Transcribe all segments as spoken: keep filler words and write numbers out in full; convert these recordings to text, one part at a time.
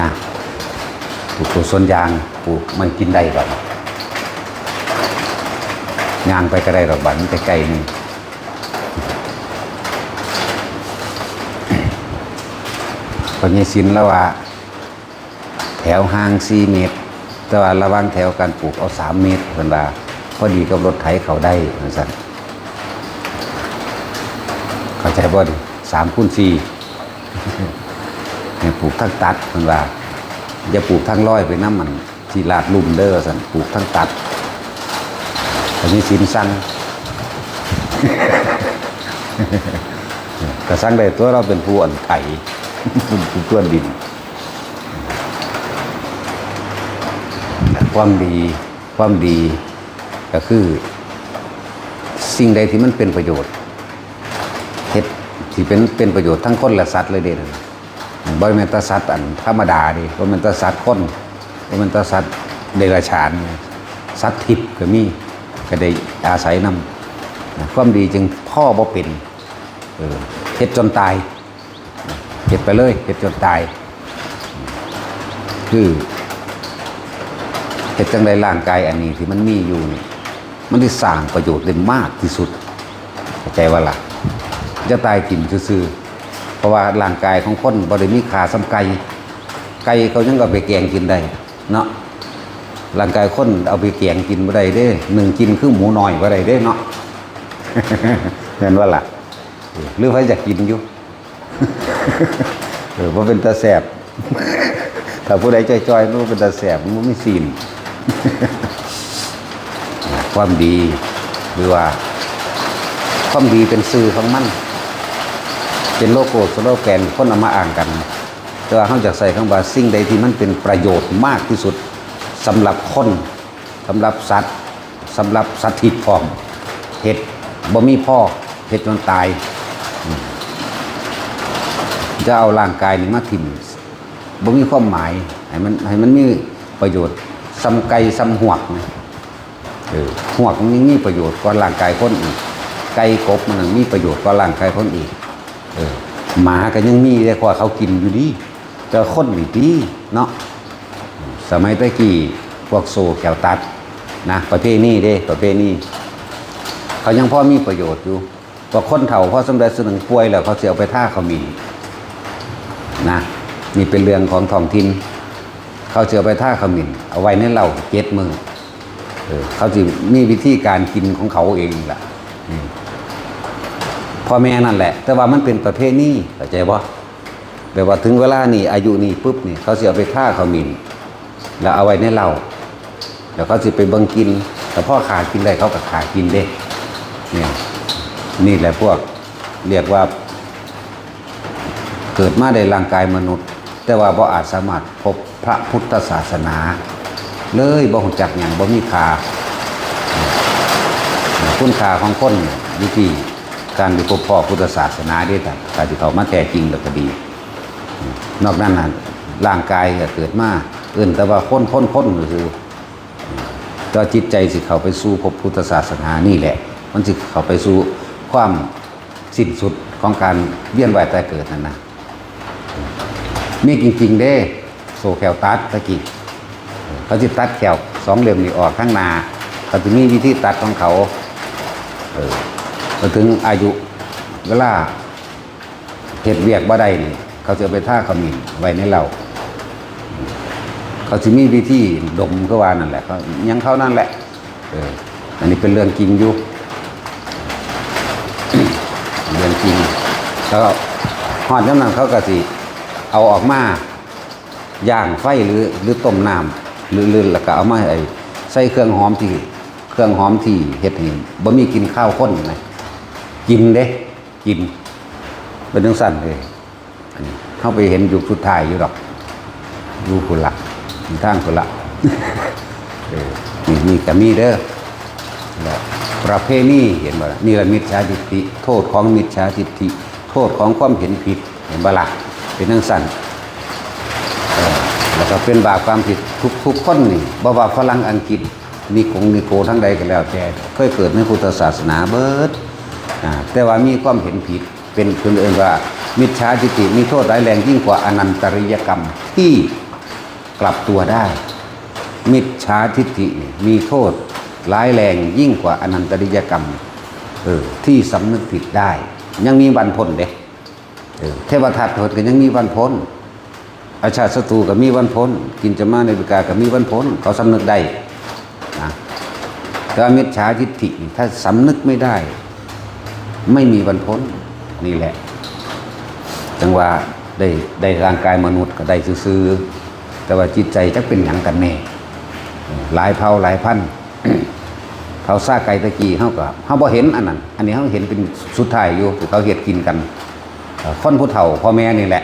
นะ ปลูกต้นสวนยาง ปลูกมันกินได้บัดนี้ ย่างไปก็ได้ดอกบัดนี้ ใกล้ๆ นี่ พ่อใหญ่ศิลป์ลาวว่า แถวห่างสี่เมตร แต่ว่าระหว่างแถวการปลูกเอาสามเมตร เพิ่นว่า พอดีกับรถไถเข้าได้ ว่าซั่น เข้าใจบ่นี่ สามคูณสี่ ให้ปลูกทางตัด เพิ่นว่า อย่าปลูกทางลอยไปนำ มันสิลาดลุ่มเด้อ ว่าซั่น ปลูกทางตัด พ่อใหญ่ศิลป์สั่ง ก็สั่งได้ตั๊ว ลาวเป็นผู้อันไถ ผู้พรวนดิน ความดี ความดี ก็คือ สิ่งใดที่มันเป็นประโยชน์ เฮ็ดที่เป็น เป็นประโยชน์ทั้งคนและสัตว์เลยเด้ บ่แม่นแต่สัตว์อันธรรมดาเด้ บ่แม่นแต่สัตว์คน บ่แม่นแต่สัตว์เดรัจฉาน สัตว์ทิพย์ก็มี ก็ได้อาศัยนำ ความดีจึงพ้อบ่เป็น เออ เฮ็ดจนตาย เฮ็ดไปเลย เฮ็ดจนตาย คือ เฮ็ดจั่งใดร่างกายอันนี้ที่มันมีอยู่นี่ มันสิสร้างประโยชน์ได้มากที่สุด เข้าใจบ่ล่ะ อย่าตายถิ่มซื่อๆ เพราะว่าร่างกายของคนบ่ได้มีค่าส่ำไก่ ไก่เขายังเอาไปแกงกินได้เนาะ ร่างกายคนเอาไปแกงกินบ่ได้เด้ นึ่งกินคือหมูน้อยบ่ได้เด้เนาะ แม่นบ่ล่ะ หรือไผอยากกินอยู่ เออ บ่เป็นตาแซ่บ ถ้าผู้ใดจ่อยๆ มันบ่เป็นตาแซ่บ มันบ่มีซีน ความดี หรือว่า ความดีเป็นชื่อของมัน เป็นโลโก้สโลแกนคนเอามาอ้างกัน แต่ว่าเราอยากใส่คำว่าสิ่งใดที่มันเป็นประโยชน์มากที่สุด สำหรับคน สำหรับสัตว์ สำหรับสัตว์ทิพย์พร้อม เฮ็ดบ่มีพ้อ เฮ็ดจนตาย อืม จะเอาร่างกายนี่มาถิ่ม บ่มีความหมาย ให้มัน ให้มันมีประโยชน์ ส่ำไก่ส่ำฮวกนะ เออ ฮวกมันยังมีประโยชน์กว่าร่างกายคนอีก ไก่กบมันยังมีประโยชน์กว่าร่างกายคนอีก เออ หมาก็ยังมีเด้ เพราะว่าเขากินอยู่ดี แต่คนนี่ติเนาะ สมัยแต่กี้พวกโซ่แขวตัดนะ ประเพณีเด้ ประเพณี เขายังพอมีประโยชน์อยู่ พวกคนเฒ่าพอส่ำใดส่ำหนึ่งป่วยแล้ว เขาสิเอาไปทาขมิ้นนะ นี่เป็นเรื่องของท้องถิ่น เขาสิเอาไปทาขมิ้น เอาไว้ในเหล้าเจ็ดมื้อ เออ เขาสิมีวิธีการกินของเขาเองล่ะ อืม พ่อแม่นั่นแหละ แต่ว่ามันเป็นประเพณี เข้าใจบ่ แบบว่าถึงเวลานี่ อายุนี่ปุ๊บนี่ เขาสิเอาไปทาขมิ้น แล้วเอาไว้ในเหล้า แล้วเขาสิไปเบิ่งกิน แต่พอฆ่ากินได้ เขาก็ฆ่ากินเด้ เนี่ย นี่แหละพวกเรียกว่า เกิดมาได้ร่างกายมนุษย์ แต่ว่าบ่อาจสามารถพบพระพุทธศาสนา เลยบ่ฮู้จักหยัง บ่มีค่า คุณค่าของคนอยู่ที่การได้พบพ้อพุทธศาสนาเด้ ถ้า ถ้าสิเข้ามาแท้จริงแล้วก็ดี นอกนั้นน่ะ ร่างกายก็เกิดมา เอิ้นแต่ว่าคน คน คนซื่อๆ แต่ว่าจิตใจสิเข้าไปสู่พบพุทธศาสนานี่แหละ มันสิเข้าไปสู่ความสิ้นสุดของการเวียนว่ายตายเกิดนั่นนะ มีจริงๆเด้ โซ่แขวตัดตะกี้ เขาสิตัดแขวสองเล่มนี่ออกข้างหน้า เขาสิมีวิธีตัดของเขา เออ พอถึงอายุเวลาเฮ็ดเวียกบ่ได้นี่ เขาสิเอาไปทาขมิ้นไว้ในเหล้า เขาสิมีวิธีดมคือว่านั่นแหละ เขา หยังเขานั่นแหละ เออ อันนี้เป็นเรื่องจริงอยู่ เรื่องจริง แล้วก็ฮอดยามนั้นเขาก็สิเอาออกมาย่างไฟหรือ หรือต้มน้ำหรือ หรือ แล้วก็เอามาไอ้ใส่เครื่องหอมที่ เครื่องหอมที่เฮ็ดให้บ่มีกลิ่นคาวคนนะ กินเด้ กิน เป็นจั่งซั้นเด้ อันนี้เฮาไปเห็นยุคสุดท้ายอยู่ดอก อยู่พุ้นละ อยู่ทางพุ้นละ เออ นี่ นี่ก็มีเด้อ และประเพณี เห็นบ่ล่ะ นี่ละมิจฉาทิฏฐิ โทษของมิจฉาทิฏฐิ โทษของความเห็นผิด เห็นบ่ล่ะ เป็นจั่งซั้น เออ แล้วก็เป็นบาปความผิด ทุกๆคนนี่ บ่ว่าฝรั่ง อังกฤษ นิกงนิโกทางใดก็แล้วแต่ เคยเกิดในพุทธศาสนาเบิด อ่า แต่ว่ามีความเห็นผิด เป็น เพิ่นเอิ้นว่ามิจฉาทิฏฐิ มีโทษร้ายแรงยิ่งกว่าอนันตริยกรรมที่ กลับตัวได้ มิจฉาทิฏฐินี่มีโทษร้ายแรงยิ่งกว่าอนันตริยกรรม เออ ที่สำนึกผิดได้ ยังมีวันพ้นเด้ เออ เทวทัตเพิ่นก็ยังมีวันพ้น อาชาติศัตรูก็มีวันพ้น กินจมาในบิกาก็มีวันพ้น เขาสำนึกได้นะ แต่ว่ามิจฉาทิฏฐินี่ถ้าสำนึกไม่ได้ ไม่มีวันพ้น นี่แหละ จังว่าได้ได้ร่างกายมนุษย์ก็ได้ซื่อๆ แต่ว่าจิตใจจักเป็นหยังกันแน่ หลายเผ่าหลายพันธุ์ เผ่าซาไก่ตะกี้เฮาก็เฮาบ่เห็นอันนั้น อันนี้เฮาเห็นเป็นสุดท้ายอยู่ที่เขาเฮ็ดกินกัน เอ่อคนผู้เฒ่าพ่อแม่นี่แหละ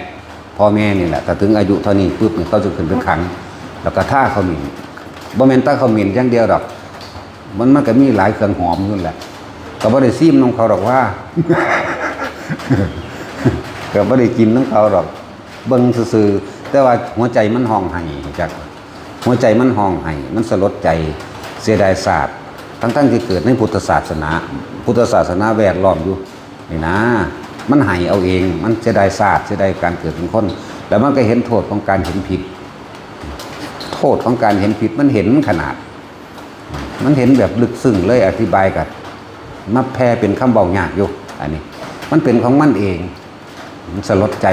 พ่อแม่นี่แหละ ถ้าถึงอายุเท่านี้ปุ๊บนี่เขาจะขึ้นไปขัง แล้วก็ท่าขมิ้น บ่แม่นท่าขมิ้นอย่างเดียวดอก มันมันก็มีหลายเครื่องหอมอยู่แหละ ก็บ่ได้ซิมนำเขาดอกว่า ก็บ่ได้กินนำเขาดอก เบิ่งซื่อๆ แต่ว่าหัวใจมันฮ้องไห้จัก หัวใจมันฮ้องไห้ มันสลดใจ เสียดายชาติ ทั้งๆที่เกิดในพุทธศาสนา พุทธศาสนาแวดล้อมอยู่ นี่นะ มันไห้เอาเอง มันเสียดายชาติ เสียดายการเกิดเป็นคน แล้วมันก็เห็นโทษของการเห็นผิด โทษของการเห็นผิด มันเห็นขนาด มันเห็นแบบลึกซึ้งเลย อธิบายก็มาแปลเป็นคำเว้ายากอยู่ อันนี้ มันเป็นของมันเอง มันสลดใจ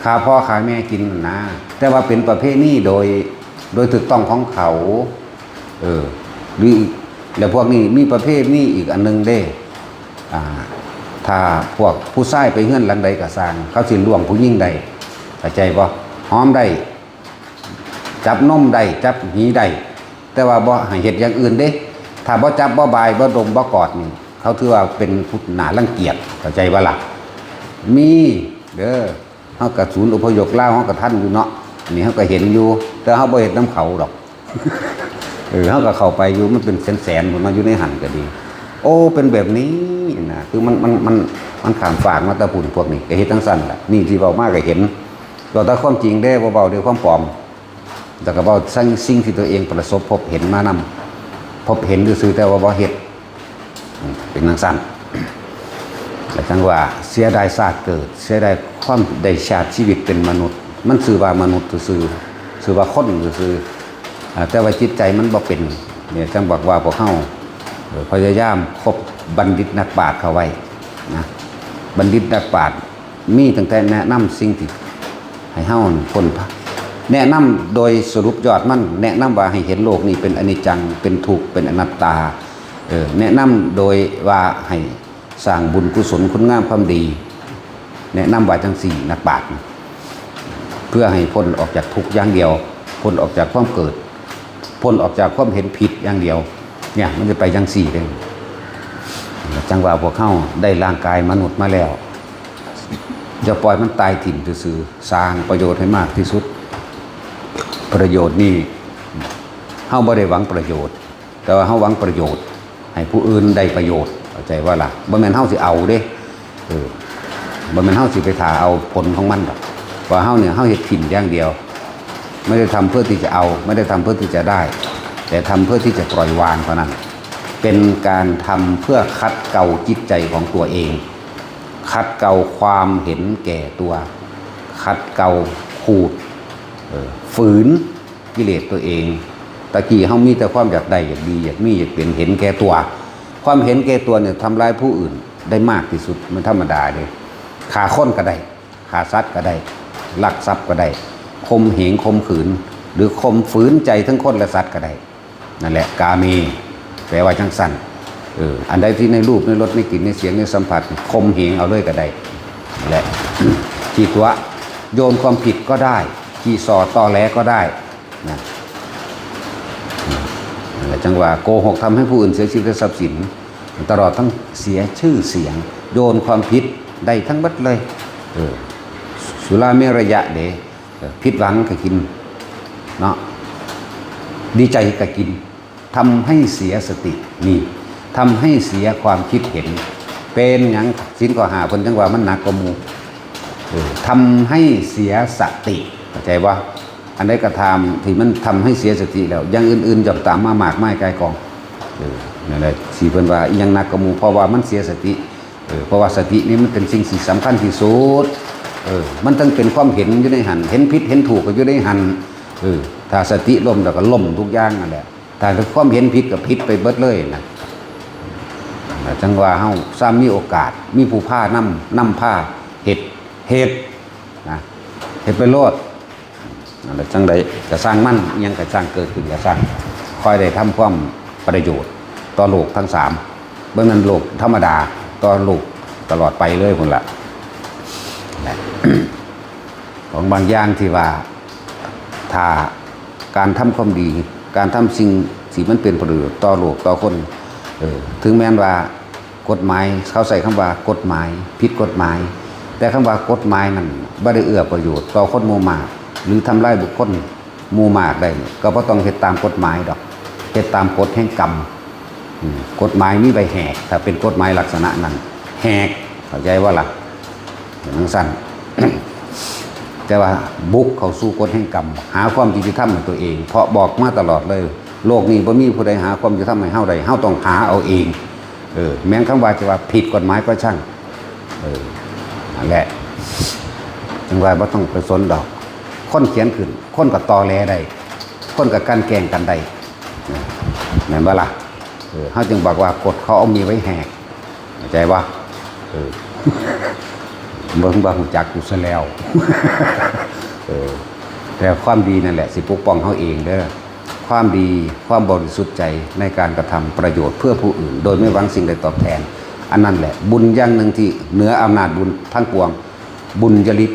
ฆ่าพ่อฆ่าแม่กินนะ แต่ว่าเป็นประเพณีโดย โดยถูกต้องของเขา เออ หรืออีก แล้วพวกนี้มีประเพณีอีกอันหนึ่งเด้ อ่า ถ้าพวกผู้ชายไปเฮือนหลังใดก็ซ่าง เขาสิล่วงผู้หญิงได้ เข้าใจบ่ หอมได้ จับนมได้ จับหีได้ แต่ว่าบ่ให้เฮ็ดอย่างอื่นเด้ ถ้าบ่จับ บ่บาย บ่ดม บ่กอดนี่ เขาถือว่าเป็นผู้น่ารังเกียจ เข้าใจบ่ล่ะ มีเด้อ เฮาก็ศูนย์อพยพลาว เฮาก็ทันอยู่เนาะ อันนี้เฮาก็เห็นอยู่ แต่เฮาบ่เฮ็ดนำเขาดอก เออ เฮาก็เข้าไปอยู่ มันเป็นแสนๆ พุ้นเนาะ อยู่ในหั่นก็ดี โอ้ เป็นแบบนี้นะ คือมัน มัน มัน มันข้ามฟากมาแต่พุ้น พวกนี้ก็เฮ็ดจั่งซั้นแหละ นี่ที่เว้ามาก็เห็น เว้าแต่ความจริงเด้ บ่เว้าด้วยความปลอม แล้วก็เว้าสิ่ง สิ่งที่ตัวเองประสบพบเห็นมานำ พบเห็นซื่อๆ แต่ว่าบ่เฮ็ด อืม เป็นจั่งซั้น แล้วจั่งว่าเสียดายชาติเกิด เสียดายความได้ชาติชีวิตเป็นมนุษย์ มันชื่อว่ามนุษย์ซื่อๆ ชื่อว่าคนซื่อๆ อ่า แต่ว่าจิตใจมันบ่เป็น เนี่ย จั่งบอกว่าพวกเฮา เอ่อ พยายามคบบัณฑิตนักปราชญ์เข้าไว้นะ บัณฑิตนักปราชญ์มีตั้งแต่แนะนำสิ่งที่ให้เฮาพ้นภัย แนะนำโดยสรุปยอดมัน แนะนำว่าให้เห็นโลกนี้เป็นอนิจจัง เป็นทุกข์ เป็นอนัตตา เออ แนะนำโดยว่าให้สร้างบุญกุศลคุณงามความดี แนะนำว่าจั่งซี้ นักปราชญ์ เพื่อให้พ้นออกจากทุกข์อย่างเดียว พ้นออกจากความเกิด พ้นออกจากความเห็นผิดอย่างเดียว เนี่ย มันจะไปจั่งซี้เด้ จั่งว่าพวกเฮาได้ร่างกายมนุษย์มาแล้ว อย่าปล่อยมันตายถิ่มซื่อๆ สร้างประโยชน์ให้มากที่สุด ประโยชน์นี่ เฮาบ่ได้หวังประโยชน์ แต่ว่าเฮาหวังประโยชน์ ให้ผู้อื่นได้ประโยชน์ เข้าใจบ่ล่ะ บ่แม่นเฮาสิเอาเด้ เออ บ่แม่นเฮาสิไปถ่าเอาผลของมันดอก ว่าเฮาเนี่ย เฮาเฮ็ดถิ่มอย่างเดียว ไม่ได้ทำเพื่อที่จะเอา ไม่ได้ทำเพื่อที่จะได้ แต่ทำเพื่อที่จะปล่อยวางเท่านั้น เป็นการทำเพื่อขัดเกลาจิตใจของตัวเอง ขัดเกลาความเห็นแก่ตัว ขัดเกลาขูด เออ ฝืนกิเลสตัวเอง ตะกี้เฮามีแต่ความอยากได้ อยากดี อยากมี อยากเป็น เห็นแก่ตัว ความเห็นแก่ตัวเนี่ยทำร้ายผู้อื่นได้มากที่สุด มันธรรมดาเด้ ฆ่าคนก็ได้ ฆ่าสัตว์ก็ได้ ลักทรัพย์ก็ได้ ข่มเหงข่มขืน หรือข่มฝืนใจทั้งคนและสัตว์ก็ได้ นั่นแหละ กาเม แปลว่าจั่งซั้น เออ อันใดที่ในรูป ในรส ในกลิ่น ในเสียง ในสัมผัส ข่มเหงเอาเลยก็ได้ นั่นแหละ ขี้ตั๋ว โยนความผิดก็ได้ ขี้ส่อตอแหลก็ได้ นะ นั่นแหละ จั่งว่าโกหกทำให้ผู้อื่นเสียชีวิตและทรัพย์สิน ตลอดทั้งเสียชื่อเสียง โยนความผิดได้ทั้งหมดเลย เออ สุราเมรยะเด้ เออ ผิดหวังก็กิน เนาะ ดีใจก็กิน ทำให้เสียสติ นี่ ทำให้เสียความคิดเห็น เป็นหยังศีลข้อห้าเพิ่นจั่งว่ามันหนักกว่าหมู่ เออ ทำให้เสียสติ เข้าใจบ่ อันใดก็ตามที่มันทำให้เสียสติแล้ว อย่างอื่นๆย่อมตามมามากมายก่ายกอง เออ นั่นแหละ ที่เพิ่นว่าอิหยังหนักกว่าหมู่ เพราะว่ามันเสียสติ เออ เพราะว่าสตินี่มันเป็นสิ่งที่สำคัญที่สุด เออ มันต้องเป็นความเห็นอยู่ในหั่น เห็นผิดเห็นถูกก็อยู่ในหั่น เออ ถ้าสติล้มแล้วก็ล้มทุกอย่างนั่นแหละ ถ้าความเห็นผิดก็ผิดไปเบิดเลยนะ จั่งว่าเฮาซ้ำมีโอกาส มีผู้พานำ นำพา เฮ็ด เฮ็ด นะ เฮ็ดไปโลด นั่นแหละ จั่งใดก็ซ่างมัน อิหยังก็ซ่างเกิดขึ้นก็ซ่าง ค่อยได้ทำความประโยชน์ต่อโลกทั้งสาม บ่แม่นโลกธรรมดา ต่อโลกตลอดไปเลยพุ้นล่ะ นะ ของบางอย่างที่ว่า ถ้าการทำความดี การทำสิ่งที่มันเป็นประโยชน์ต่อโลกต่อคน เออ ถึงแม้นว่ากฎหมาย เขาใช้คำว่ากฎหมาย ผิดกฎหมาย แต่คำว่ากฎหมายนั่นบ่ได้เอื้อประโยชน์ต่อคนหมู่มาก หรือทำลายบุคคลหมู่มากได้นี่ ก็บ่ต้องเฮ็ดตามกฎหมายดอก เฮ็ดตามกฎแห่งกรรม อืม กฎหมายมีไว้แหก ถ้าเป็นกฎหมายลักษณะนั้น แหก เข้าใจบ่ล่ะ จั่งซั้น แต่ว่าบุกเข้าสู่กฎแห่งกรรม หาความยุติธรรมให้ตัวเอง เพราะบอกมาตลอดเลย โลกนี้บ่มีผู้ใดหาความยุติธรรมให้เฮาได้ เฮาต้องหาเอาเอง เออ แม้นคำว่าจะว่าผิดกฎหมายก็ช่าง เออ นั่นแหละ จั่งว่าบ่ต้องไปสนดอก คนเขียนขึ้น คนก็ตอแหลได้ คนก็กลั่นแกล้งกันได้ แม่นบ่ล่ะ เออ เฮาจึงบอกว่ากฎเขาเอามีไว้แหก เข้าใจบ่ เออ เบิ่งบ่ฮู้จักกูซะแล้ว เออ แต่ความดีนั่นแหละสิปกป้องเฮาเองเด้อ ความดี ความบริสุทธิ์ใจในการกระทำประโยชน์เพื่อผู้อื่น โดยไม่หวังสิ่งใดตอบแทน อันนั้นแหละบุญอย่างหนึ่งที่เหนืออำนาจบุญทั้งปวง บุญญาลิต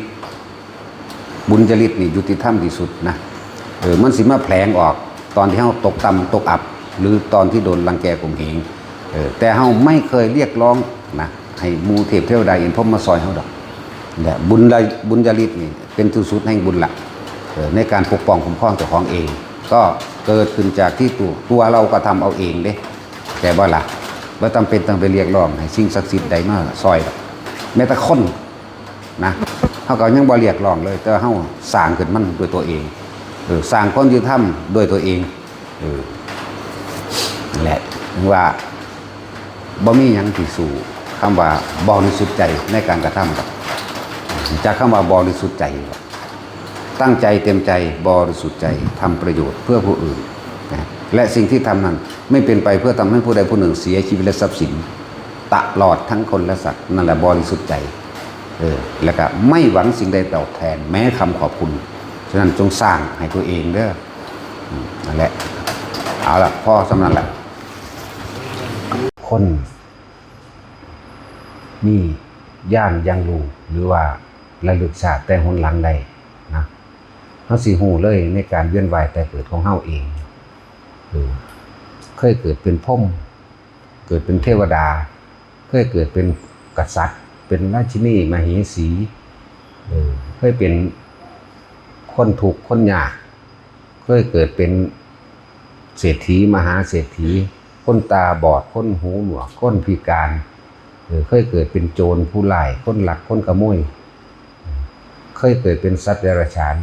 บุญญาลิตนี่ยุติธรรมที่สุดนะ เออ มันสิมาแผลงออกตอนที่เฮาตกต่ำตกอับ หรือตอนที่โดนรังแกข่มเหง เออ แต่เฮาไม่เคยเรียกร้องนะ ให้หมู่เทพเทวดาอินทร์พรหมมาซอยเฮาดอก และบุญละ บุญญาลิตนี่เป็นที่สุดแห่งบุญละ เออ ในการปกป้องคุ้มครองเจ้าของเอง ก็เกิดขึ้นจากที่ตัว ตัวเราก็ทำเอาเองเด้ แต่ว่าล่ะ บ่จำเป็นต้องไปเรียกร้องให้สิ่งศักดิ์สิทธิ์ใดมาซอยดอก แม้แต่คน นะ เฮาก็ยังบ่เรียกร้องเลย แต่ว่าเฮาสร้างขึ้นมันด้วยตัวเอง เออ สร้างความยุติธรรมด้วยตัวเอง เออ นั่นแหละ ว่าบ่มีหยังที่สู้คำว่าบริสุทธิ์ใจในการกระทำดอก จากคำว่าบริสุทธิ์ใจ ตั้งใจเต็มใจบริสุทธิ์ใจทำประโยชน์เพื่อผู้อื่นนะ และสิ่งที่ทำนั้นไม่เป็นไปเพื่อทำให้ผู้ใดผู้หนึ่งเสียชีวิตและทรัพย์สิน ตลอดทั้งคนและสัตว์ นั่นแหละบริสุทธิ์ใจ เออ แล้วก็ไม่หวังสิ่งใดตอบแทน แม้คำขอบคุณ ฉะนั้นจงสร้างให้ตัวเองเด้อ อืม นั่นแหละ เอาละ พอส่ำนั้นแหละ คนมีญาณยังรู้ หรือว่าระลึกชาติแต่หนหลังได้นะ เฮาสิรู้เลยในการเวียนว่ายตายเกิดของเฮาเอง เออ เคยเกิดเป็นพรหม เกิดเป็นเทวดา เคยเกิดเป็นกษัตริย์ เป็นราชินีมเหสี เออ เคยเป็นคนทุกข์คนยาก เคยเกิดเป็นเศรษฐีมหาเศรษฐี คนตาบอด คนหูหนวก คนพิการ เออ เคยเกิดเป็นโจรผู้ร้าย คนลัก คนขโมย เคยเกิดเป็นสัตว์เดรัจฉาน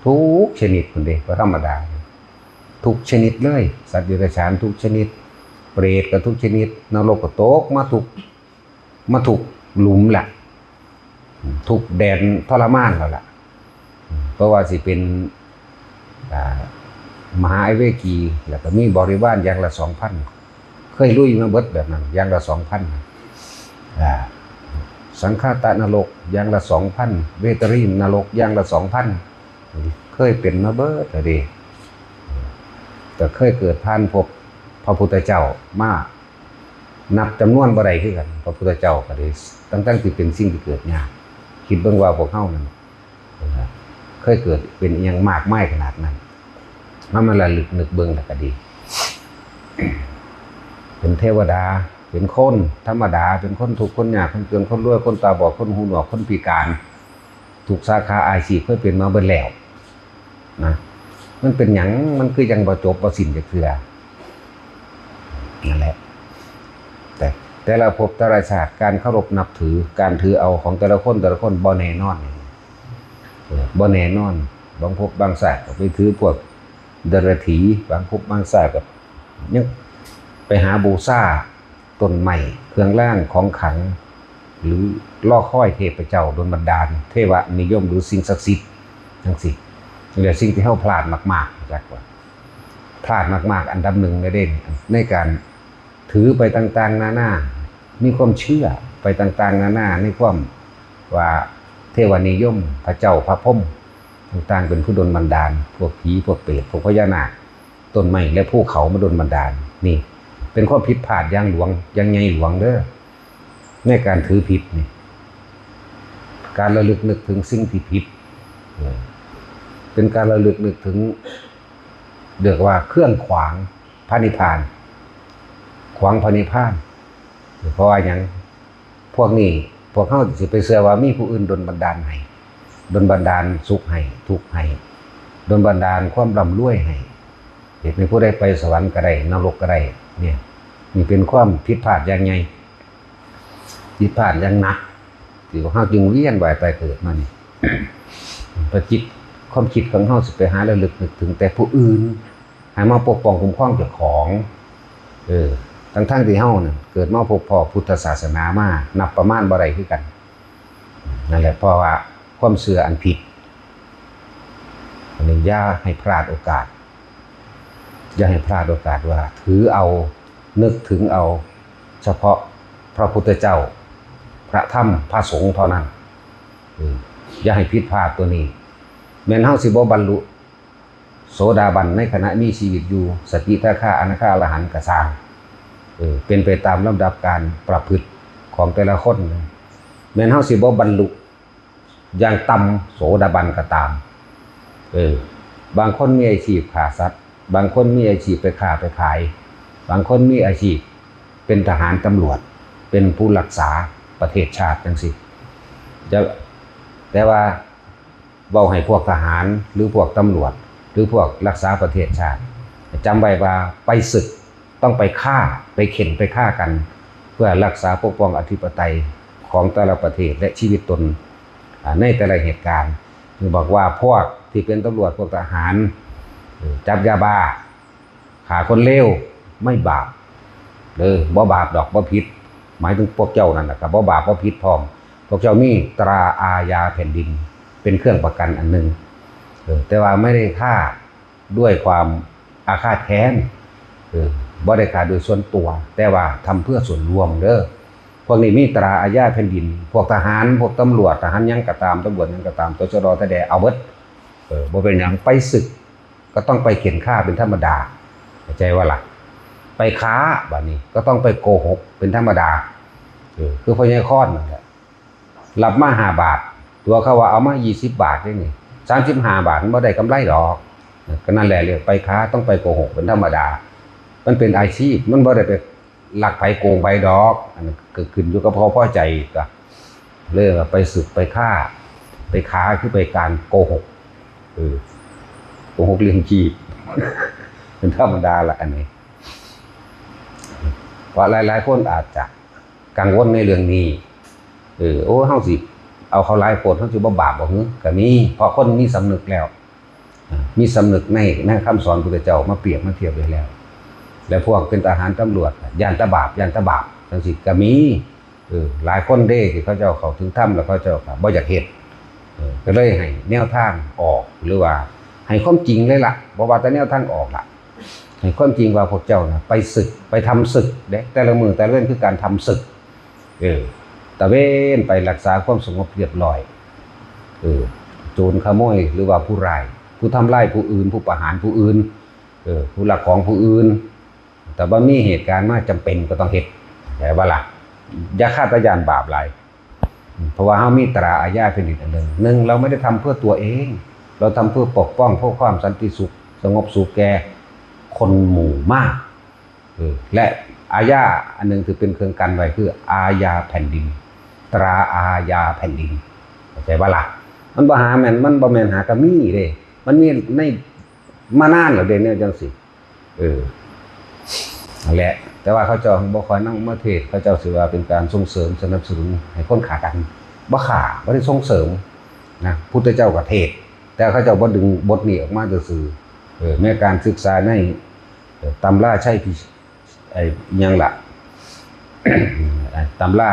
ทุกชนิดพุ้นเด้ บ่ธรรมดา ทุกชนิดเลย สัตว์เดรัจฉานทุกชนิด เปรตก็ทุกชนิด นรกก็ตกมาทุก มาทุกหลุมละ ทุกแดนทรมานแล้วล่ะ เพราะว่าสิเป็น อ่า มหาอเวกี แล้วก็มีบริวารอย่างละสองพัน เคยลุยมาเบิดแบบนั้น อย่างละสองพัน อ่า สังคาตะนรกอย่างละสองพัน เวตรีนรกอย่างละสองพัน เคยเป็นมาเบิดแล้วเด้ ก็เคยเกิดผ่านภพพระพุทธเจ้ามา นับจำนวนบ่ได้คือกัน พระพุทธเจ้าก็ได้ ตั้งๆ ที่เป็นสิ่งที่เกิดยาก คิดเบิ่งว่าพวกเฮานั่น เคยเกิดเป็นอิหยังมากมายขนาดนั้น มามาระลึกนึกเบิ่งแล้วก็ดี เป็นเทวดา เป็นคนธรรมดา เป็นคนทุกข์คนยาก คนจน คนรวย คนตาบอด คนหูหนวก คนพิการ ทุกสาขาอาชีพเคยเป็นมาเบิดแล้วนะ มันเป็นหยัง มันคือยังบ่จบบ่สิ้นจักเทื่อ นั่นแหละ แต่แต่ละภพแต่ละชาติ การเคารพนับถือ การถือเอาของแต่ละคน แต่ละคนบ่แน่นอน เออ บ่แน่นอน บางภพบางชาติก็ไปถือพวกเดรัจฉี บางภพบางชาติก็ยังไปหาบูชาต้นไม้ เครื่องรางของขลัง หรือรอคอยเทพเจ้าดลบันดาล เทวนิยม หรือสิ่งศักดิ์สิทธิ์จั่งซี้ นี่แหละสิ่งที่เฮาพลาดมากๆ จักว่าพลาดมากๆ อันดับหนึ่งเลยเด้ ในการถือไปต่างๆ นานา มีความเชื่อไปต่างๆ นานา ในความว่าเทวนิยม พระเจ้าพระพรหมต่างๆ เป็นผู้ดลบันดาล พวกผีพวกเปรตพวกพญานาค ต้นไม้และภูเขามาดลบันดาล นี่เป็นความผิดพลาดอย่างหลวงอย่างใหญ่หลวงเด้อ ในการถือผิดนี่ การระลึกนึกถึงสิ่งที่ผิด เออ เป็นการระลึกนึกถึง เรียกว่าเครื่องขวางพระนิพพาน ขวางพระนิพพาน เพราะว่าหยัง พวกนี้ พวกเฮาสิไปเชื่อว่ามีผู้อื่นดลบันดาลให้ ดลบันดาลสุขให้ ทุกข์ให้ ดลบันดาลความร่ำรวยให้ เฮ็ดให้ผู้ใดไปสวรรค์ก็ได้ นรกก็ได้ เนี่ย นี่เป็นความผิดพลาดอย่างใหญ่ ผิดพลาดอย่างหนัก ที่พวกเฮาจึงเวียนว่ายตายเกิดมานี่ ประจิต ความคิดของเฮาสิไปหาระลึกนึกถึงแต่ผู้อื่น ให้มาปกป้องคุ้มครองเจ้าของ เออ ทั้งๆ ที่เฮาน่ะเกิดมาพบพ้อพุทธศาสนามา นับประมาณบ่ได้คือกัน นั่นแหละ เพราะว่าความเชื่ออันผิด อันนี้อย่าให้พลาดโอกาส อย่าให้พลาดโอกาสว่า ถือเอา นึกถึงเอา เฉพาะพระพุทธเจ้า พระธรรม พระสงฆ์เท่านั้น เออ อย่าให้ผิดพลาดตัวนี้ แม้นเฮาสิบ่บรรลุโสดาบันในขณะมีชีวิตอยู่ สกิทาคา อนาคา อรหันต์ก็ซ่าง เออ เป็นไปตามลำดับการประพฤติของแต่ละคนนะ แม้นเฮาสิบ่บรรลุอย่างต่ำโสดาบันก็ตาม เออ บางคนมีอาชีพฆ่าสัตว์ บางคนมีอาชีพไปค้าไปขาย บางคนมีอาชีพเป็นทหารตำรวจ เป็นผู้รักษาประเทศชาติจังซี้ จะ แต่ว่าเว้าให้พวกทหารหรือพวกตำรวจ หรือพวกรักษาประเทศชาติ จำไว้ว่าไปศึกต้องไปฆ่า ไปเข่นไปฆ่ากัน เพื่อรักษาปกป้องอธิปไตยของแต่ละประเทศและชีวิตตน อ่า ในแต่ละเหตุการณ์ คือบอกว่าพวกที่เป็นตำรวจ พวกทหาร เออ จับยาบ้า ฆ่าคนเลวไม่บาป เออ บ่บาปดอก บ่ผิด หมายถึงพวกเจ้านั่นแหละครับ บ่บาปบ่ผิดพร้อม พวกเจ้ามีตราอาญาแผ่นดิน เป็นเครื่องประกันอันหนึ่ง เออ แต่ว่าไม่ได้ฆ่าด้วยความอาฆาตแค้น เออ บ่ได้ฆ่าโดยส่วนตัว แต่ว่าทำเพื่อส่วนรวมเด้อ พวกนี้มีตราอาญาแผ่นดิน พวกทหาร พวกตำรวจ ทหารหยังก็ตาม ตำรวจหยังก็ตาม ตชด ทะแด เอาเบิด เออ บ่เป็นหยัง ไปศึก ก็ต้องไปเข่นฆ่าเป็นธรรมดา เข้าใจว่าล่ะ ไปค้า บัดนี้ก็ต้องไปโกหกเป็นธรรมดา เออ คือพ่อใหญ่ค้อนนั่นแหละ รับมาห้าบาท ตัวเขาว่าเอามายี่สิบบาทนี่นี่ สามสิบห้าบาท มันบ่ได้กำไรดอก ก็นั่นแหละ เรียกไปค้า ต้องไปโกหกเป็นธรรมดา มันเป็นอาชีพ มันบ่ได้ไปลักไผโกงไผดอก อันนั้นก็ขึ้นอยู่กับเขาพอใจก็ เลยว่าไปศึกไปฆ่า ไปค้า คือไปการโกหก เออ โกหกเลี้ยงชีพ เป็นธรรมดาละอันนี้ เพราะหลายๆ คนอาจจะกังวลในเรื่องนี้ เออ โอ้ เฮาสิเอาเขาหลายโพด เฮาสิบ่บาปบ่หือ ก็มี เพราะคนมีสำนึกแล้ว อ่า มีสำนึกใน ในคำสอนพุทธเจ้ามาเปรียบมาเทียบไว้แล้ว และพวกเป็นทหารตำรวจ ย่านตะบาป ย่านตะบาป จังซี้ก็มี เออ หลายคนเด้ที่เขาเจ้าเข้าถึงธรรมแล้วเขาเจ้าก็บ่อยากเฮ็ด เออ ก็เลยให้แนวทางออก หรือว่าให้ความจริงเลยล่ะ บ่ว่าแต่แนวทางออกล่ะ ให้ความจริงว่าพวกเจ้าน่ะไปศึก ไปทำศึกเด้ แต่ละมื้อแต่ละเว้นคือการทำศึก เออ ตระเวนไปรักษาความสงบเรียบร้อย เออ โจรขโมยหรือว่าผู้ร้าย ผู้ทำร้ายผู้อื่น ผู้ประหารผู้อื่น เออ ผู้ลักของผู้อื่น แต่ว่ามีเหตุการณ์มาจำเป็นก็ต้องเฮ็ด เข้าใจบ่ล่ะ อย่าคาดตะย่านบาปหลาย เพราะว่าเฮามีตราอาญาแผ่นดินอันหนึ่ง หนึ่ง เราไม่ได้ทำเพื่อตัวเอง เราทำเพื่อปกป้องเพื่อความสันติสุข สงบสุขแก่คนหมู่มาก เออ และอาญาอันหนึ่งที่เป็นเครื่องกันไว้คืออาญาแผ่นดิน ตราอาญาแผ่นดิน เข้าใจบ่ล่ะ มันบ่หาแม่น มันบ่แม่นหากะมีเด้ มันมีในมานานแล้วเด้ แนวจังซี้ เออ นั่นแหละ แต่ว่าเขาเจ้าบ่ค่อยนำมาเทศน์ เขาเจ้าสิว่าเป็นการส่งเสริมสนับสนุนให้คนฆ่ากัน บ่ฆ่า บ่ได้ส่งเสริมนะ พุทธเจ้าก็เทศน์ แต่เขาเจ้าบ่ดึงบทนี้ออกมาซื่อๆ เออ แม้การศึกษาใน เอ่อ ตำราชัยพิ ไอ้อิหยังล่ะ ไอ้ตำรา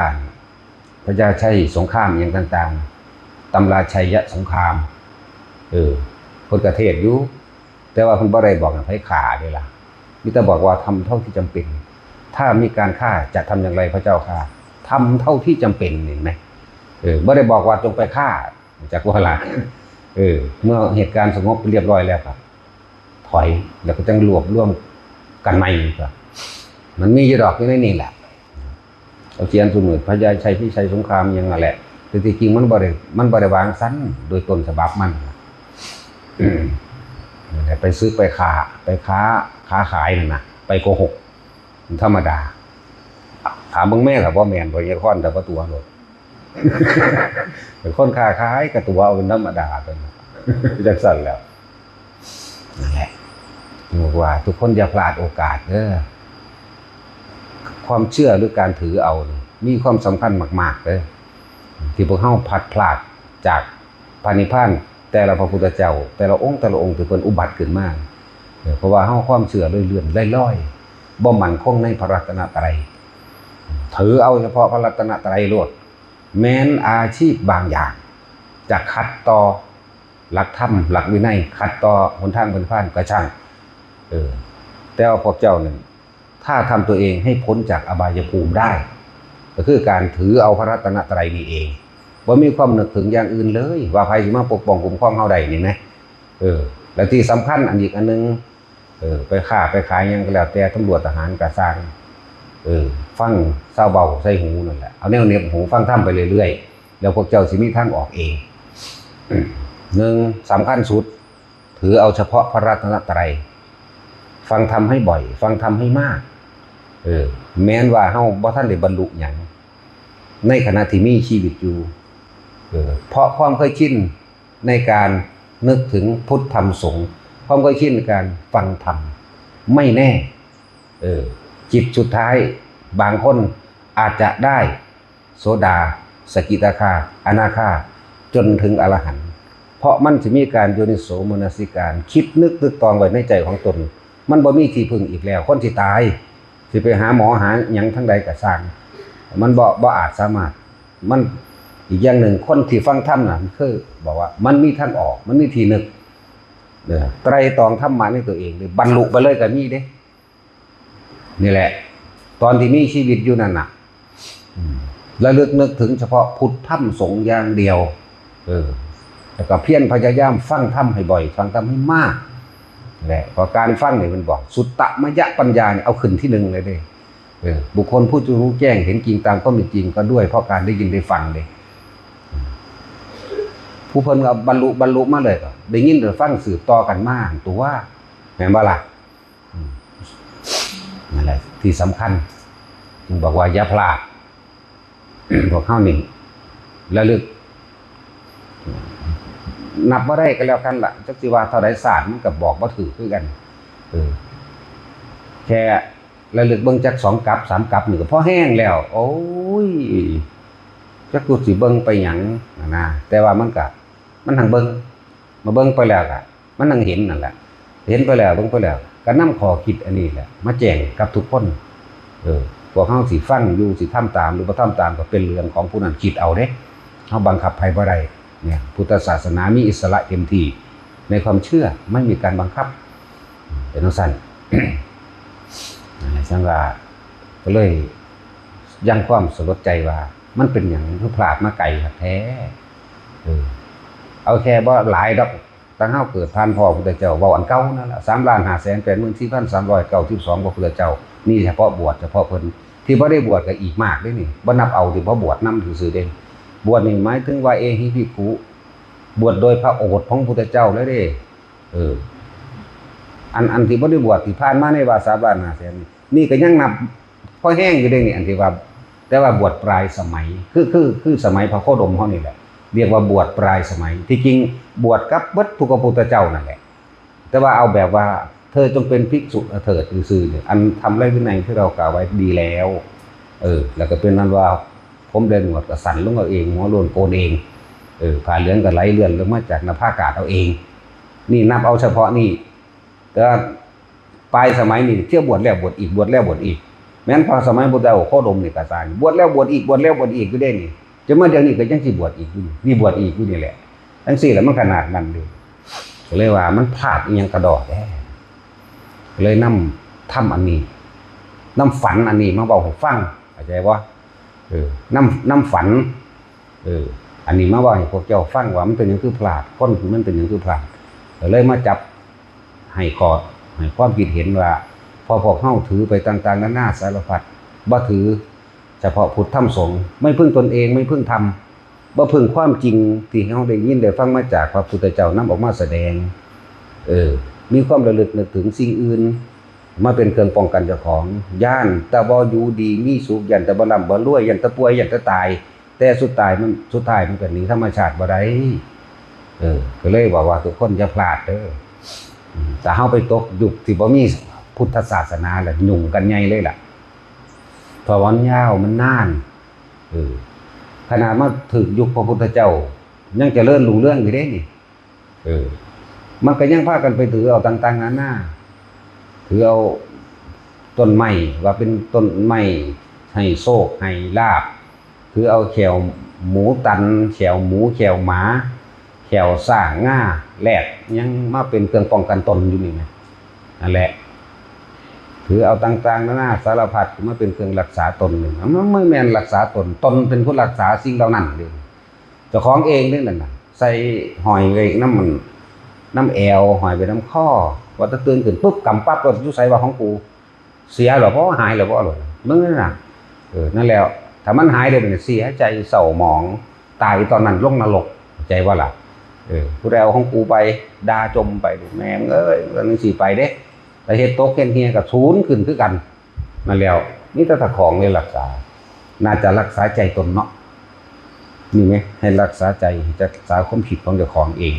พญาชัยสงครามอิหยังต่างๆ ตำราชัยสงคราม เออ พิ่นก็เทศน์อยู่ แต่ว่าเพิ่นบ่ได้บอกให้ไผฆ่าเด้ล่ะ มีแต่บอกว่าทำเท่าที่จำเป็น ถ้ามีการฆ่าจะทำอย่างไรพระเจ้าข้า ทำเท่าที่จำเป็น เห็นไหม เออ บ่ได้บอกว่าจงไปฆ่า จักว่าล่ะ เออ เมื่อเหตุการณ์สงบเรียบร้อยแล้วก็ถอย แล้วก็จั่งรวบรวมกันใหม่ก็ มันมีอยู่ดอกอยู่ในนี่แหละ เอาเขียนสมุดพญาชัยพิชัยสงครามอย่างนั้นแหละ แต่ที่จริงมันบ่ได้ มันบ่ได้วางสั้นโดยต้นฉบับมัน นั่นแหละ ไปซื้อไปค้า ไปค้า ค้าขายนั่นนะ ไปโกหก มันธรรมดา ถามเบิ่งแม่ล่ะ บ่แม่น พญาคอนแต่ว่าตัวโลด เป็นคนค้าขายกะตัวเอาเป็นธรรมดา เป็นจังซั่นแหล้ว นั่นแหละ บอกว่าทุกคนอย่าพลาดโอกาสเด้อ ความเชื่อหรือการถือเอานี่มีความสำคัญมากๆเด้อ ที่พวกเฮาพลัดพรากจากพระนิพพาน แต่ละพระพุทธเจ้า แต่ละองค์แต่ละองค์ที่เพิ่นอุบัติขึ้นมา เออ เพราะว่าเฮาความเชื่อเลื่อนๆลอยๆ บ่มั่นคงในพระรัตนตรัย ถือเอาเฉพาะพระรัตนตรัยโลด แม้นอาชีพบางอย่าง จะขัดต่อหลักธรรม หลักวินัย ขัดต่อหนทางพระนิพพานก็ช่าง เออ แต่ว่าพวกเจ้านั่น ถ้าทำตัวเองให้พ้นจากอบายภูมิได้ ก็คือการถือเอาพระรัตนตรัยนี่เอง บ่มีความนึกถึงอย่างอื่นเลย ว่าไผสิมาปกป้องคุ้มครองเฮาได้นี่นะ เออ และที่สำคัญอันอีกอันหนึ่ง เออ ไปค้าไปขายหยังก็แล้วแต่ ตำรวจทหารก็ซ่าง เออ ฟังซาวเบาใส่หูนั่นแหละ เอาแนวเหน็บหูฟังธรรมไปเรื่อยๆ แล้วพวกเจ้าสิมีทางออกเอง หนึ่ง สำคัญสุด ถือเอาเฉพาะพระรัตนตรัย ฟังธรรมให้บ่อย ฟังธรรมให้มาก เออ แม้นว่าเฮาบ่ทันได้บรรลุหยัง ในขณะที่มีชีวิตอยู่ เออ เพราะความเคยชินในการนึกถึงพุทธธรรมสงฆ์ ความเคยชินในการฟังธรรม ไม่แน่ เออ จิตสุดท้าย บางคนอาจจะได้โสดา สกิทาคา อนาคา จนถึงอรหันต์ เพราะมันสิมีการโยนิโสมนสิการ คิดนึกตึกตองไว้ในใจของตน มันบ่มีที่พึ่งอีกแล้ว คนสิตาย สิไปหาหมอหาหยังทางใดก็ซ่าง มันบ่ บ่อาจสามารถ มัน อีกอย่างหนึ่ง คนที่ฟังธรรมน่ะ มันคือบอกว่ามันมีทางออก มันมีที่นึก เออ ไตร่ตรองธรรมะในตัวเองเลย บรรลุไปเลยก็มีเด้ นี่แหละ ตอนที่มีชีวิตอยู่นั่นน่ะ อืม ระลึกนึกถึงเฉพาะพุทธธรรมสงฆ์อย่างเดียว เออ แล้วก็เพียรพยายามฟังธรรมให้บ่อย ฟังธรรมให้มาก และเพราะการฟังนี่มันบอก สุตตมยปัญญาเนี่ยเอาขึ้นที่หนึ่งเลยเด้ เออ บุคคลผู้จะรู้แจ้งเห็นจริงตามความเป็นจริงก็ด้วยเพราะการได้ยินได้ฟังเลย ผู้เพิ่นก็บรรลุ บรรลุมาเลยก็ได้ยินได้ฟังสืบต่อกันมาตัว แม่นบ่ล่ะ อืม นั่นแหละที่สำคัญ จึงบอกว่าอย่าพลาด พวกเฮานี่ระลึก นับบ่ได้ก็แล้วกันล่ะ จักสิว่าเท่าใดชาติมันก็บอกบ่ถูกคือกัน เออ แค่ระลึกเบิ่งจักสองกับสามกับนี่ก็พอแฮงแล้ว โอ้ย จักกูสิเบิ่งไปหยังนะ แต่ว่ามันก็ มันหังเบิ่ง มาเบิ่งไปแล้วก็ มันหังเห็นนั่นแหละ เห็นไปแล้ว เบิ่งไปแล้ว ก็นำข้อคิดอันนี้แหละ มาแจ้งกับทุกคน เออ พวกเฮาสิฟังอยู่ สิทำตาม หรือบ่ทำตาม ก็เป็นเรื่องของผู้นั้นคิดเอาเด้ เฮาบังคับไผบ่ได้ เนี่ย พุทธศาสนามีอิสระเต็มที่ ในความเชื่อ ไม่มีการบังคับ เป็นจั่งซั้น นั่นแหละ จั่งว่า ก็เลยยังความสลดใจว่า มันเป็นหยังคือพลาดมาไกลคักแท้ เออ เอาแค่บ่หลายดอก ตั้งเฮาเกิดผ่านพ้อพระพุทธเจ้า เว้าอันเก่านั่นล่ะ สามล้านห้าแสนแปดหมื่นสี่พันสามร้อยเก้าสิบสอง พระพุทธเจ้า นี่เฉพาะบวชเฉพาะเพิ่น ที่บ่ได้บวชก็อีกมากเด้นี่ บ่นับเอาที่บ่บวชนำซื่อๆเด้ บวชนี่หมายถึงว่า เอหิภิกขุ บวชโดยพระโอษฐ์ของพระพุทธเจ้าเลยเด้ เออ อัน อันที่บ่ได้บวชที่ผ่านมาในว่าสามล้านห้าแสนนี่ นี่ก็ยังนับพอแฮงอยู่เด้นี่ อันที่ว่า แต่ว่าบวชปลายสมัย คือ คือ คือสมัยพระโคดมเฮานี่แหละ เรียกว่าบวชปลายสมัย ที่จริงบวชกับเบิดทุกพระพุทธเจ้านั่นแหละ แต่ว่าเอาแบบว่า เธอจงเป็นภิกษุเถิดซื่อๆเนี่ย อันธรรมและวินัยที่เรากล่าวไว้ดีแล้ว เออ แล้วก็เป็นนั้นว่า ผมได้หนวดก็สั้นลงเอาเอง หัวโล้นโกนเอง เออ ผ้าเหลืองก็ไหลเลื่อนลงมาจากหน้าผากาดเอาเอง นี่นับเอาเฉพาะนี่ แต่ว่าปลายสมัยนี่เที่ยวบวชแล้วบวชอีก บวชแล้วบวชอีก แม้นพอสมัยพุทธเจ้าโคดมนี่ก็ซ่าง บวชแล้วบวชอีก บวชแล้วบวชอีกอยู่เด้นี่ จนมาเดี๋ยวนี้ก็ยังสิบวชอีกอยู่นี่ นี่บวชอีกอยู่นี่แหละ จั่งซี้แหละมันขนาดนั้นเลย ก็เลยว่ามันพลาดอีหยังกะด้อแท้ ก็เลยนำธรรมอันนี้ นำฝันอันนี้มาเว้าให้ฟัง เข้าใจบ่ เออ นำ นำฝัน เออ อันนี้มาเว้าให้พวกเจ้าฟังว่ามันเป็นหยังคือพลาด คนมันเป็นหยังคือพลาด ก็เลยมาจับให้ข้อ ให้ความคิดเห็นว่า พอพวกเฮาถือไปต่างๆนานาสารพัด บ่ถือเฉพาะพุทธธรรมสงฆ์ ไม่พึ่งตนเอง ไม่พึ่งธรรม บ่พึ่งความจริงที่เฮาได้ยินได้ฟังมาจากพระพุทธเจ้านำออกมาแสดง เออ มีความระลึกนึกถึงสิ่งอื่น มาเป็นเครื่องป้องกันเจ้าของ ย้านแต่บ่อยู่ดีมีสุข ย้านแต่บ่ร่ำบ่รวย ย้านแต่ป่วย ย้านแต่ตาย แต่สุดท้ายมัน สุดท้ายมันก็หนีธรรมชาติบ่ได้ เออ ก็เลยบอกว่าทุกคนอย่าพลาดเด้อ อืม ถ้าเฮาไปตกยุคที่บ่มีพุทธศาสนาแล้วยุ่งกันใหญ่เลยล่ะ เพราะว่ามันยาว มันนาน เออ ขนาดมาถึงยุคพระพุทธเจ้า ยังเจริญรุ่งเรืองอยู่เด้นี่ เออ มันก็ยังพากันไปถือเอาต่างๆนานา ถือเอาต้นไม้ว่าเป็นต้นไม้ให้โชคให้ลาภ ถือเอาแข้วหมูตัน แข้วหมู แข้วหมา แข้วช้าง งา แรด ยังมาเป็นเครื่องป้องกันตนอยู่นี่นะ นั่นแหละ ถือเอาต่างๆนานาสารพัดมาเป็นเครื่องรักษาตนนี่ มันไม่แม่นรักษาตน ตนเป็นผู้รักษาสิ่งเหล่านั้นเด้ เจ้าของเองเด้นั่นน่ะ ใส่ห้อยไว้นำมัน นำแอว ห้อยไว้นำคอ ว่าแต่ตื่นขึ้นปุ๊บ กำปั๊บ รถอยู่ไสว่าของกู เสียเหรอ เพราะว่าหายเหรอ เพราะอะไร มึงนั่นน่ะ เออ นั่นแล้ว ถ้ามันหายเลยมันเสียใจเศร้าหมอง ตายตอนนั้นลงนรก เข้าใจบ่ล่ะ เออ ผู้ใดเอาของกูไป ด่าจ่มไป แม่มึงเอ้ย มันสิไปเด้ แต่เฮ็ดตกเฮ็ดเหียก็สูญขึ้นคือกัน นั่นแล้ว นี่แต่เจ้าของเลยรักษา น่าจะรักษาใจตนเนาะ นี่ไง ให้รักษาใจ จะรักษาความคิดของเจ้าของเอง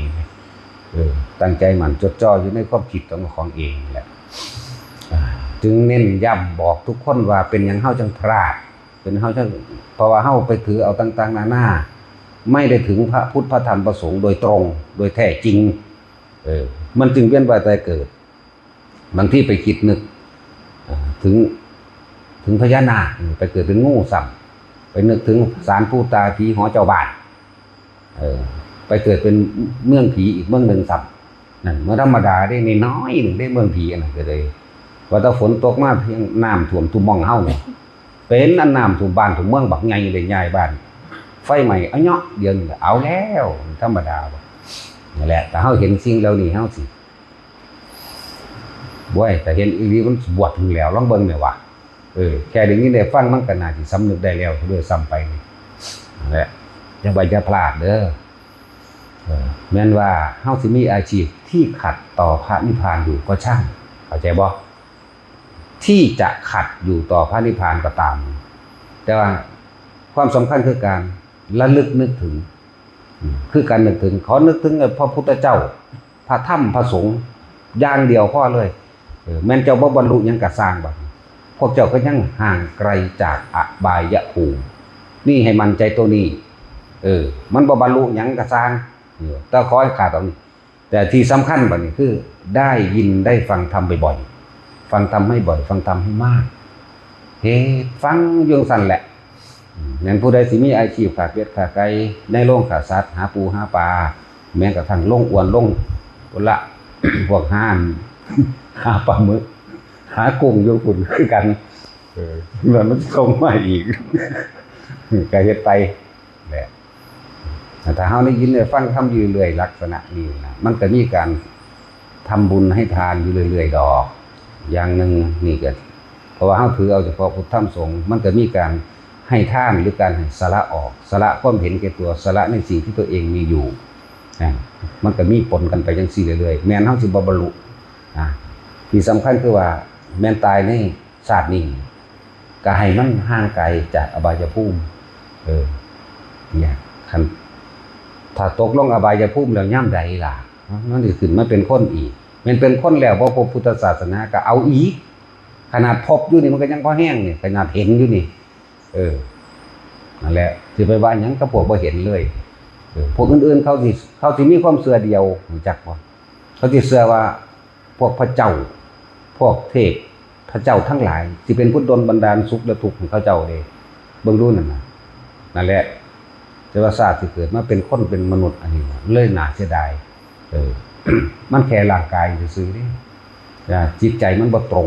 เออ ตั้งใจมั่นจดจ่ออยู่ในความคิดของเจ้าของเองแหละ อ่า จึงเน้นย้ำบอกทุกคนว่าเป็นหยังเฮาจังพลาด เป็นเฮาจัง เพราะว่าเฮาไปถือเอาต่างๆนานา ไม่ได้ถึงพระพุทธพระธรรมพระสงฆ์โดยตรง โดยแท้จริง เออ มันจึงเวียนว่ายตายเกิด บางทีไปคิดนึก เอ่อ ถึง ถึงพญานาค ไปเกิดเป็นงูซ้ำ ไปนึกถึงศาลปู่ตาผีหอเจ้าบ้าน เออ ไปเกิดเป็นเมืองผีอีกเมืองหนึ่งซ้ำ นั่นเมืองธรรมดาได้น้อยหนึ่งได้เมืองผีอันนั้นก็เลย ว่าถ้าฝนตกมาเพียงน้ำท่วมทุ่มหม่องเฮาเนี่ย เป็นอันน้ำท่วมบ้านท่วมเมืองบักใหญ่เลยย้ายบ้าน ไฟไหม้เอาเนาะ เดี๋ยวนี้เอาแล้ว ธรรมดาบ่ นั่นแหละ แต่เฮาเห็นสิ่งเหล่านี้เฮาสิ บ่ย แต่เห็นอีหลีมันบวชถึงแล้ว ลองเบิ่งแหน่วะ เออ แค่ได้ยินได้ฟังมันก็น่าสิสำนึกได้แล้วด้วยซ้ำไปนี่ นั่นแหละ อย่าไปอย่าพลาดเด้อ เออ แม้นว่าเฮาสิมีอาชีพที่ขัดต่อพระนิพพานอยู่ก็ช่าง เข้าใจบ่ ที่จะขัดอยู่ต่อพระนิพพานก็ตาม แต่ว่าความสำคัญคือการระลึกนึกถึง อืม คือการนึกถึง ขอนึกถึงพระพุทธเจ้า พระธรรม พระสงฆ์ อย่างเดียวพอเลย เออ แม้นเจ้าบ่บรรลุหยังก็ซ่างบัดนี้ พวกเจ้าก็ยังห่างไกลจากอบายภูมิ นี่ให้มั่นใจตัวนี้ เออ มันบ่บรรลุหยังก็ซ่าง เออ แต่ขอให้ขาดตรงนี้ แต่ที่สำคัญบัดนี้คือได้ยินได้ฟังธรรมบ่อยๆ ฟังธรรมให้บ่อย ฟังธรรมให้มาก เฮ็ดฟังอยู่จั่งซั้นแหละ อืม แม่นผู้ใดสิมีอาชีพค้าเป็ดค้าไก่ ในโรงฆ่าสัตว์ หาปูหาปลา แม้กระทั่งลงอวนลงพุ้นละ พวกหา หาปลาหมึก หากุ้งอยู่พุ้นคือกัน เออ มัน มันส่งมาอีก ก็เฮ็ดไปแหละ ถ้าเฮาได้ยินได้ฟังธรรมอยู่เรื่อยลักษณะนี้นะ มันก็มีการทำบุญให้ทานอยู่เรื่อยๆดอก อย่างหนึ่งนี่ก็ เพราะว่าเฮาถือเอาเฉพาะพุทธธรรมสงฆ์ มันก็มีการให้ทานหรือการให้สละออก สละความเห็นแก่ตัว สละในสิ่งที่ตัวเองมีอยู่ อ่า มันก็มีผลกันไปจั่งซี้เรื่อยๆ แม้นเฮาสิบ่บรรลุ อ่า ที่สำคัญคือว่าแม้นตายในชาตินี้ ก็ให้มันห่างไกลจากอบายภูมิ เออ เนี่ย คัน ถ้าตกลงอบายภูมิแล้วยามใดล่ะ มันสิขึ้นมาเป็นคนอีก แม่นเป็นคนแล้วบ่พบพุทธศาสนาก็เอาอีก ขนาดพบอยู่นี่มันก็ยังพอแฮงนี่ ขนาดเห็นอยู่นี่ เออ นั่นแหละ สิไปว่าหยังกับพวกบ่เห็นเลย เออ พวกอื่นๆเขาสิ เขาสิมีความเชื่อเดียว รู้จักบ่ เขาสิเชื่อว่า พวกพระเจ้า พวกเทพ พระเจ้าทั้งหลาย สิเป็นผู้ดลบันดาลสุขและทุกข์ให้เขาเจ้าเด้ เบิ่งดูนั่นน่ะ นั่นแหละ แต่ว่าชาติที่เกิดมาเป็นคนเป็นมนุษย์อันนี้เลยน่าเสียดาย เออ มันแค่ร่างกายซื่อๆเด้ อ่า จิตใจมันบ่ตรง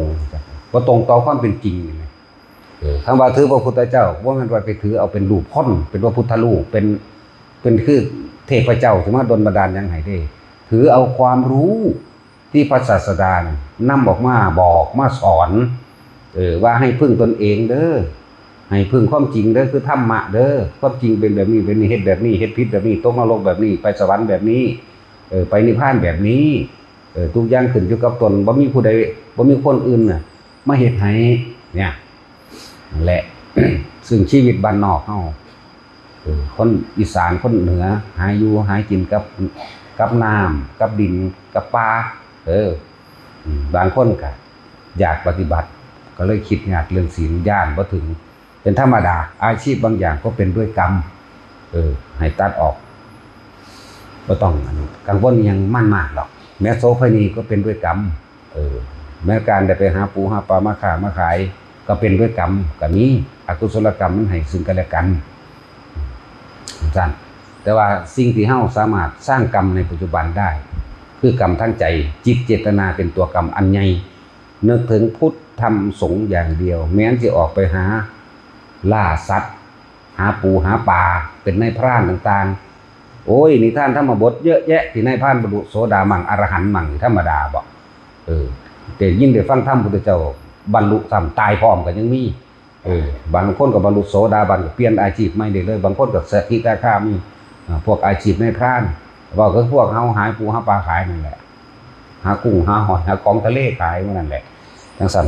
บ่ตรงต่อความเป็นจริงนี่นะ เออ คำว่าถือพระพุทธเจ้า บ่แม่นว่าไปถือเอาเป็นรูปคน เป็นพระพุทธรูป เป็น เป็นคือเทพเจ้าสิมาดลบันดาลหยังให้เด้ ถือเอาความรู้ที่พระศาสดานำออกมาบอกมาสอน เออ ว่าให้พึ่งตนเองเด้อ ให้พึ่งความจริงเด้อ คือธรรมะเด้อ ความจริงเป็นแบบนี้ แบบนี้ เฮ็ดแบบนี้ เฮ็ดผิดแบบนี้ ตกนรกแบบนี้ ไปสวรรค์แบบนี้ เออ ไปนิพพานแบบนี้ เออ ทุกอย่างขึ้นอยู่กับตน บ่มีผู้ใด บ่มีคนอื่นน่ะ มาเฮ็ดให้ เนี่ย นั่นแหละ ซึ่งชีวิตบ้านนอกเฮา เออ คนอีสาน คนเหนือ หาอยู่หากินกับ กับน้ำ กับดิน กับป่า เออ อืม บางคนก็อยากปฏิบัติ ก็เลยคิดยากเรื่องศีล ย้านบ่ถึง เป็นธรรมดา อาชีพบางอย่างก็เป็นด้วยกรรม เออ ให้ตัดออก บ่ต้อง อัน กังวลอิหยังมันมากดอก แม้โสเภณีก็เป็นด้วยกรรม เออ แม้การได้ไปหาปูหาปลามาค้ามาขาย ก็เป็นด้วยกรรม ก็มี อกุศลกรรมมันให้ซึ่งกันและกัน จั่งซั้น แต่ว่าสิ่งที่เฮาสามารถสร้างกรรมในปัจจุบันได้ คือกรรมทางใจ จิตเจตนาเป็นตัวกรรมอันใหญ่ นึกถึงพุทธธรรมสงฆ์อย่างเดียว แม้นสิออกไปหาล่าสัตว์ หาปูหาปลา เป็นนายพรานต่างๆ โอ้ย นิทานธรรมบทเยอะแยะที่นายพรานบรรลุโสดามั่งอรหันต์มั่ง ธรรมดาบ่ เออ ได้ยินได้ฟังธรรมพุทธเจ้าบรรลุธรรมตายพร้อมก็ยังมี เออ บางคนก็บรรลุโสดาบันก็เปลี่ยนอาชีพใหม่ได้เลย บางคนก็สกิทาคามี อ่า พวกอาชีพนายพราน เว้าคือพวกเฮาหาปูหาปลาขายนั่นแหละ หากุ้งหาหอยหาของทะเลขายหมู่นั่นแหละ จั่งซั้น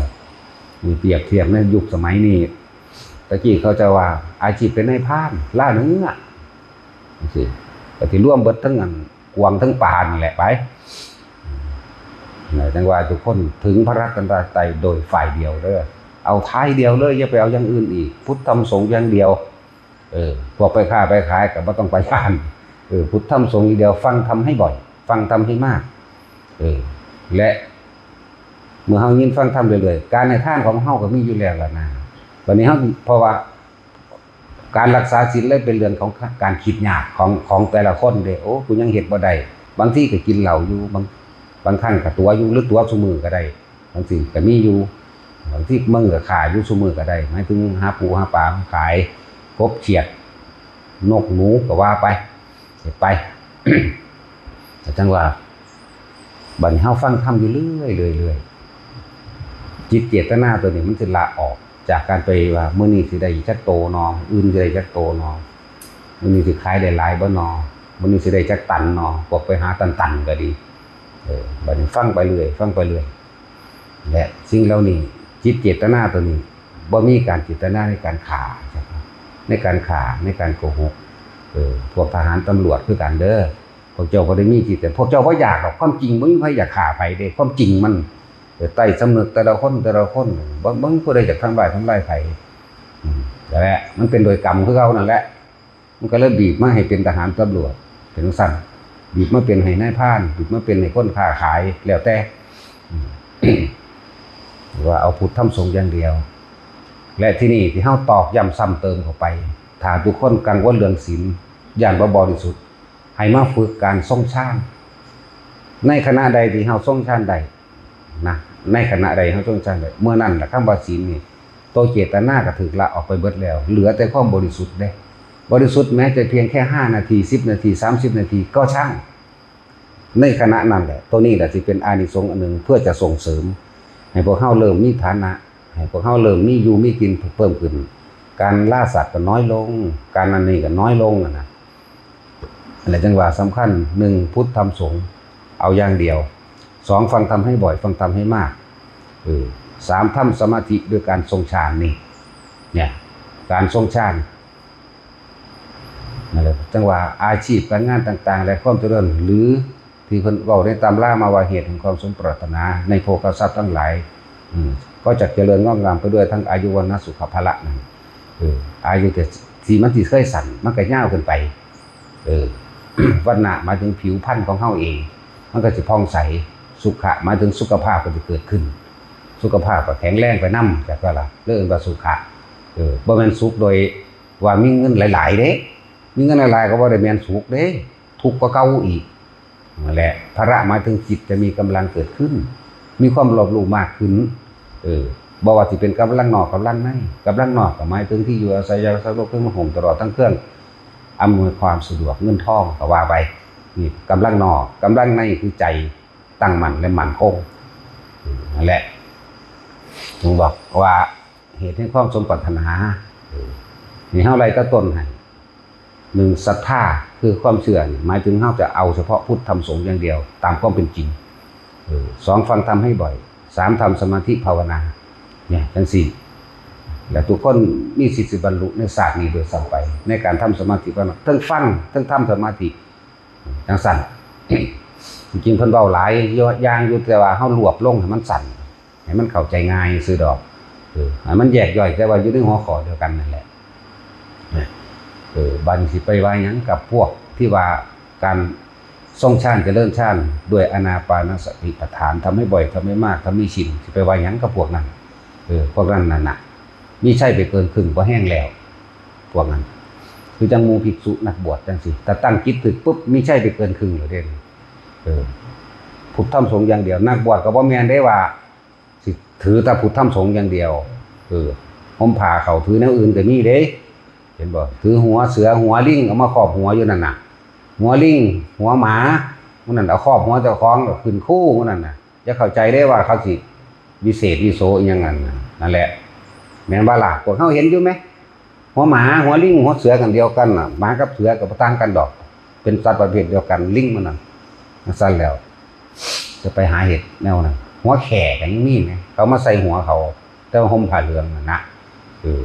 นี่เปรียบเทียบในยุคสมัยนี้ ตะกี้เขาจะว่าอาชีพเป็นนายพรานล่าเนื้อ จั่งซี้ ก็สิรวมเบิดทั้งอันกวางทั้งปลานี่แหละไป นะ จั่งว่าทุกคนถึงพระรัตนตรัยโดยฝ่ายเดียวเด้อ เอาทางเดียวเลย อย่าไปเอาอย่างอื่นอีก พุทธธรรมสงฆ์อย่างเดียว เออ พวกไปค้าไปขายก็บ่ต้องไปย่าน เออ พุทธธรรมสงฆ์อย่างเดียว ฟังธรรมให้บ่อย ฟังธรรมให้มาก เออ และเมื่อเฮายินฟังธรรมเรื่อยๆ การให้ทานของเฮาก็มีอยู่แล้วล่ะนะ บัดนี้เฮา เพราะว่า การรักษาศีลเลยเป็นเรื่องของการคิดยากของ ของแต่ละคนเด้ โอ้ กูยังเฮ็ดบ่ได้ บางทีก็กินเหล้าอยู่ บาง บางครั้งก็ตั๋วอยู่ หรือตั๋วซุมื้อก็ได้ จั่งซี้ก็มีอยู่ บางทีมึงก็ฆ่าอยู่ซุมื้อก็ได้ หมายถึงหาปูหาปลามาขาย กบเขียด นกหนูก็ว่าไป เฮ็ดไป แต่จั่งว่า บัดนี้เฮาฟังธรรมอยู่เรื่อยๆ เรื่อยๆ จิตเจตนาตัวนี้มันสิละออก จากการไปว่ามื้อนี้สิได้จักโตนอ มื้ออื่นสิได้จักโตนอ มื้อนี้สิขายได้หลายบ่นอ มื้อนี้สิได้จักตันนอ พวกไปหาตันๆก็ดี เออ บัดนี้ฟังไปเรื่อย ฟังไปเรื่อย และสิ่งเหล่านี้ จิตเจตนาตัวนี้ บ่มีการเจตนาในการฆ่า ในการฆ่า ในการโกหก เออ พวกทหารตำรวจคือกันเด้อ พวกเจ้าบ่ได้มีจิต แต่พวกเจ้าบ่อยากดอก ความจริงบ่มีใครอยากฆ่าไผเด้ ความจริงมัน เออ ใต้สำนึกแต่ละคน แต่ละคน บ่ บ่มีผู้ใดอยากทำร้าย ทำลายไผ อืม นั่นแหละ มันเป็นโดยกรรมคือเก่านั่นแหละ มันก็เลยบีบมาให้เป็นทหารตำรวจ เป็นจั่งซั้น บีบมาเป็นให้นายพราน บีบมาเป็นให้คนค้าขาย แล้วแต่ อืม ว่าเอาพุทธธรรมสงฆ์อย่างเดียว และที่นี่ที่เฮาตอกย้ำซ้ำเติมเข้าไป ถ้าทุกคนกังวลเรื่องศีล ย้านบ่บริสุทธิ์ ให้มาฝึกการทรงฌาน ในขณะใดที่เฮาทรงฌานได้ นะ ในขณะใดเฮาทรงฌานได้ เมื่อนั้นล่ะ คำว่าศีลนี่ ตัวเจตนาก็ถูกละออกไปเบิดแล้ว เหลือแต่ความบริสุทธิ์เด้ บริสุทธิ์แม้จะเพียงแค่ห้านาที สิบนาที สามสิบนาทีก็ช่าง ในขณะนั้นแหละ ตัวนี้แหละสิเป็นอานิสงส์อันหนึ่ง เพื่อจะส่งเสริม ให้พวกเฮาเริ่มมีฐานะ ให้พวกเฮาเริ่มมีอยู่มีกินเพิ่มขึ้น การล่าสัตว์ก็น้อยลง การอันนี้ก็น้อยลงอะนะ และจั่งว่าสำคัญ หนึ่ง พุทธธรรมสงฆ์ เอาอย่างเดียว สอง ฟังธรรมให้บ่อย ฟังธรรมให้มาก เออ สาม ทำสมาธิด้วยการทรงฌานนี่ เนี่ย การทรงฌาน นั่นแหละ จั่งว่าอาชีพการงานต่างๆ และความเจริญ หรือที่เพิ่นเว้าในตำรามาว่าเหตุแห่งความสมปรารถนาในโภคทรัพย์ทั้งหลาย อืม ก็จะเจริญงอกงามไปด้วยทั้งอายุ วรรณะ สุขะ พละนั่น เออ อายุแต่ที่มันสิเคยสั้น มันก็ยาวขึ้นไป เออ วรรณะหมายถึงผิวพรรณของเฮาเอง มันก็สิผ่องใส สุขะหมายถึงสุขภาพก็จะเกิดขึ้น สุขภาพก็แข็งแรงไปนำ จักว่าล่ะ เลยเอิ้นว่าสุขะ เออ บ่แม่นสุขโดยว่ามีเงินหลายๆ เด้ มีเงินหลายๆ ก็บ่ได้แม่นสุขเด้ ทุกข์กว่าเก่าอีก และพละหมายถึงจิตจะมีกำลังเกิดขึ้น มีความรอบรู้มากขึ้น เออบ่ว่าสิเป็นกำลังนอกกำลังใน กำลังนอกก็หมายถึงที่อยู่อาศัยยาสลบเครื่องนุ่งห่มตลอดทั้งเครื่องอำนวยความสะดวกเงินทองก็ว่าไป นี่กำลังนอก กำลังในคือใจตั้งมั่นและมั่นคง อืมนั่นแหละถึงบอกว่าเหตุแห่งความสมปรารถนา เออนี่เฮาไล่ตะต้นให้ หนึ่งศรัทธาคือความเชื่อนี่หมายถึงเฮาจะเอาเฉพาะพุทธธรรมสงฆ์อย่างเดียว ตามความเป็นจริง เออสองฟังธรรมให้บ่อย สามทำสมาธิภาวนา เนี่ยจังสี่ และทุกคนมีสิทธิ์สิบรรลุในศาสตร์นี้โดยซ้ำไป ในการทำสมาธิภาวนาทั้งฟังทั้งทำสมาธิจังสั่น จริงๆเพิ่นเว้าหลายอย่างอยู่แต่ว่าเฮารวบลงให้มันสั้น ให้มันเข้าใจง่ายซื่อดอก เออให้มันแยกย่อยแต่ว่าอยู่ในหัวข้อเดียวกันนั่นแหละ เออบัดนี้สิไปว่าหยังกับพวกที่ว่าการทรงฌานเจริญฌานด้วยอานาปานสติปัฏฐานทำให้บ่อยทำให้มากทำให้ชินสิไปว่าหยังกับพวกนั้น เออพวกนั้นนั่นน่ะมีใช่ไปเกินครึ่งก็แห้งแล้ว พวกนั้น คือจังหมู่ภิกษุนักบวชจังสิถ้าตั้งจิตถึกปุ๊บมีใช่ไปเกินครึ่งเลยเด้เออพุทธธรรมสงฆ์อย่างเดียวนักบวชก็บ่แม่นได้ว่า สิถือแต่พุทธธรรมสงฆ์อย่างเดียว เออห่มผ้าเขาถือแนวอื่นก็มีเด้ เห็นบ่ถือหัวเสือหัวลิงเอามาครอบหัวอยู่นั่นน่ะ หัวลิงหัวหมามันนั่นเอาครอบหัวเจ้าของแล้วขึ้นคู่มันนั่นน่ะอย่าเข้าใจได้ว่าเขาสิวิเศษวิโสอหยังนั้นน่ะนั่นแหละแม่นบ่ล่ะพวกเขาเห็นอยู่ไหม หัวหมาหัวลิงหัวเสือกันเดียวกันน่ะหมากับเสือก็บ่ต่างกันดอก เป็นสัตว์ประเภทเดียวกันลิงมันน่ะมันสั้นแล้ว จะไปหาเห็ดแนวนั้นหัวแข่กันยังมีไหมเขามาใส่หัวเขา แต่ว่าห่มผ้าเหลืองน่ะนะเออ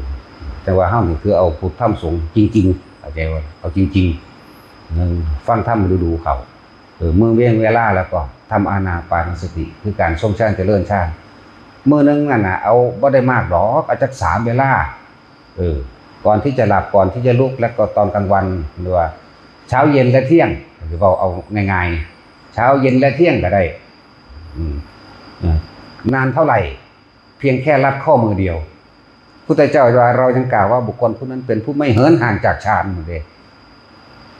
แต่ว่าเฮานี่คือเอาพุทธธรรมสงฆ์จริงๆเข้าใจว่าเอาจริงๆหนึ่งฟังธรรมฤดูเขาเออเมื่อเว้นเวลาแล้วก็ทำอานาปานสติ คือการทรงฌานเจริญฌานมื้อหนึ่งนั่นน่ะเอาบ่ได้มากดอกเอาจักสามเวลา เออก่อนที่จะหลับก่อนที่จะลุกและก็ตอนกลางวันหรือว่าเช้าเย็นและเที่ยงหรือว่าเอาง่ายๆเช้าเย็นและเที่ยงก็ได้อืมเออนานเท่าไหร่ เพียงแค่ลัดข้อมือเดียวพุทธเจ้าว่าเรายังกล่าวว่าบุคคลผู้นั้นเป็นผู้ไม่เหินห่างจากฌานหมดเลย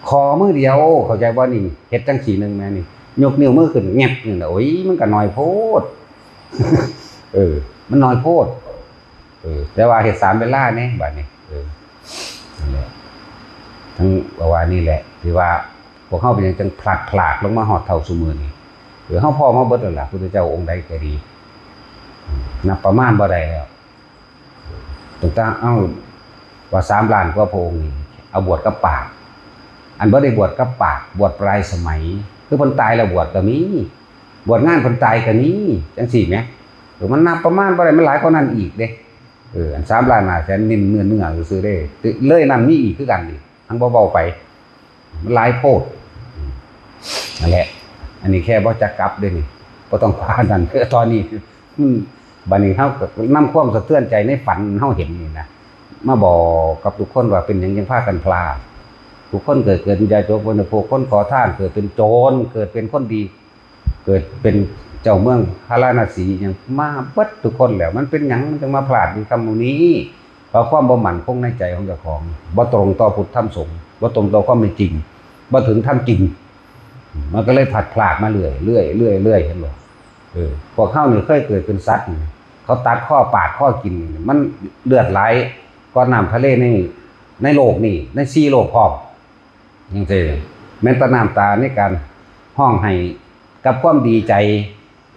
ข้อมือเดียวเข้าใจว่านี่เห็ดจังสีหนึ่งแม่นี่ยกนิ้วมือขึ้นเงียบนี่แหละโอ้ยมันก็น้อยโพดเออ มันน้อยโพด เออแต่ว่าเฮ็ดสามเวลาเนี่ยบัดนี้เออนั่นแหละทั้งว่านี่แหละที่ว่าพวกเฮาเป็นหยังจังพลัดพรากลงมาฮอดเท่าซุมื้อนี้เออเฮาพ้อมาเบิดแล้วล่ะพุทธเจ้าองค์ใดก็ดีนับประมาณบ่ได้แล้วตั้งแต่เอาว่าสามล้านกว่าพระองค์นี่เอาบวชกับปากอันบ่ได้บวชกับปากบวชปลายสมัยคือเพิ่นตายแล้วบวชก็มีบวชงานเพิ่นตายก็มีจังซี่แหมเออมันนับประมาณบ่ได้มันหลายกว่านั้นอีกเด้ เอออันสามล้านห้าแสนเน้นเนื้อเนื้อซื่อๆเด้เลยนั่นมีอีกคือกันนี่ทั้งบ่เบาไปมันหลายโพดนั่นแหละอันนี้แค่บ่จักกลับเด้นี่บ่ต้องพานั่นคือตอนนี้มันบัดนี้เฮาก็นำความสะเทือนใจในฝันเฮาเห็นนี่นะมาบอกกับทุกคนว่าเป็นหยังยังพากันพลาดทุกคนเกิดเกิดเป็นยาจกเป็นพวกคนขอทานเกิดเป็นโจรเกิดเป็นคนดี เกิดเป็นเจ้าเมืองพาราณสีอย่างมาเบิดทุกคนแล้วมันเป็นหยังมันจึงมาพลาดอยู่คำนี้เพราะความบ่มั่นคงในใจของเจ้าของบ่ตรงต่อพุทธธรรมสงฆ์บ่ตรงต่อความเป็นจริงบ่ถึงธรรมจริงมันก็เลยพลาดพลาดมาเรื่อยเรื่อยเรื่อยเรื่อยเห็นบ่เออพวกเขานี่เคยเกิดเป็นสัตว์นี่เขาตัดข้อปาดข้อกินนี่มันเลือดไหลก้อนน้ำทะเลในในโลกนี่ในสี่โลกพร้อม จังซี่แม่นแต่น้ำตาในการฮ้องไห้กับความดีใจ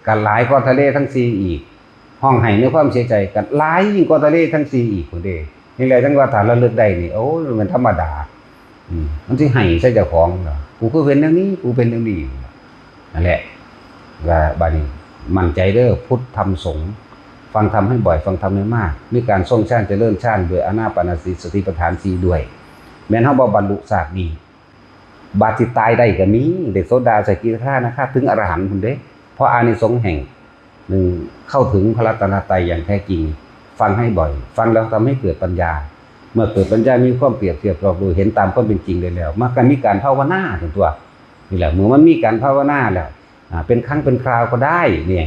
ก็หลายกว่าทะเลทั้งสี่อีกฮ้องไห้ในความเสียใจก็หลายยิ่งกว่าทะเลทั้งสี่อีกพุ้นเด้นี่แหละจั่งว่าถ้าระลึกได้นี่โอ้ยมันแม่นธรรมดาอืมมันสิไห้ใส่เจ้าของเหรอกูคือเป็นแนวนี้กูเป็นแนวนี้นั่นแหละว่าบัดนี้มั่นใจเด้อพุทธธรรมสงฆ์ฟังธรรมให้บ่อยฟังธรรมให้มากมีการทรงฌานเจริญฌานด้วยอานาปานสติสติปัฏฐานสี่ด้วย แม่นเฮาบ่บรรลุชาตินี้ บาดสิตายได้ก็มี ได้โสดาสกิทาคาถึงอรหันต์พุ้นเด้ เพราะอานิสงส์แห่งหนึ่งเข้าถึงพระรัตนตรัยอย่างแท้จริง ฟังให้บ่อย ฟังแล้วทำให้เกิดปัญญา เมื่อเกิดปัญญามีความเปรียบเทียบรอบรู้เห็นตามความเป็นจริงได้แล้ว มันก็มีการภาวนาถึงตัว นี่แหละเมื่อมันมีการภาวนาแล้วอ่าเป็นครั้งเป็นคราวก็ได้เนี่ย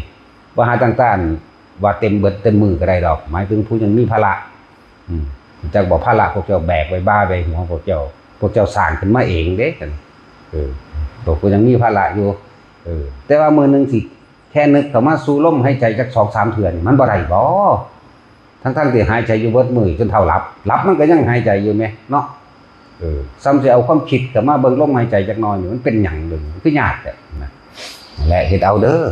ว่าหาต่างๆว่าเต็มเบิดเต็มมือก็ได้ดอก หมายถึงผู้ยังมีภาระ อืมจักบอกภาระพวกเจ้าแบกไว้บ้าไว้หัวพวกเจ้าพวกเจ้าสร้างขึ้นมาเองเด้เออ ตัวกูยังมีภาระอยู่ เออ แต่ว่ามื้อหนึ่งสิแค่นึกเข้ามาสู่ลมหายใจจักสองสามเทื่อนี่มันบ่ได้บ่ ทั้งๆที่หายใจอยู่เบิดมื้อจนเท่าหลับ หลับมันก็ยังหายใจอยู่แหมเนาะ เออ ซ้ำสิเอาความคิดเข้ามาเบิ่งลมหายใจจักหน่อยนี่มันเป็นหยังเด้อ มันคือยากแท้นะ นั่นแหละ เฮ็ดเอาเด้อ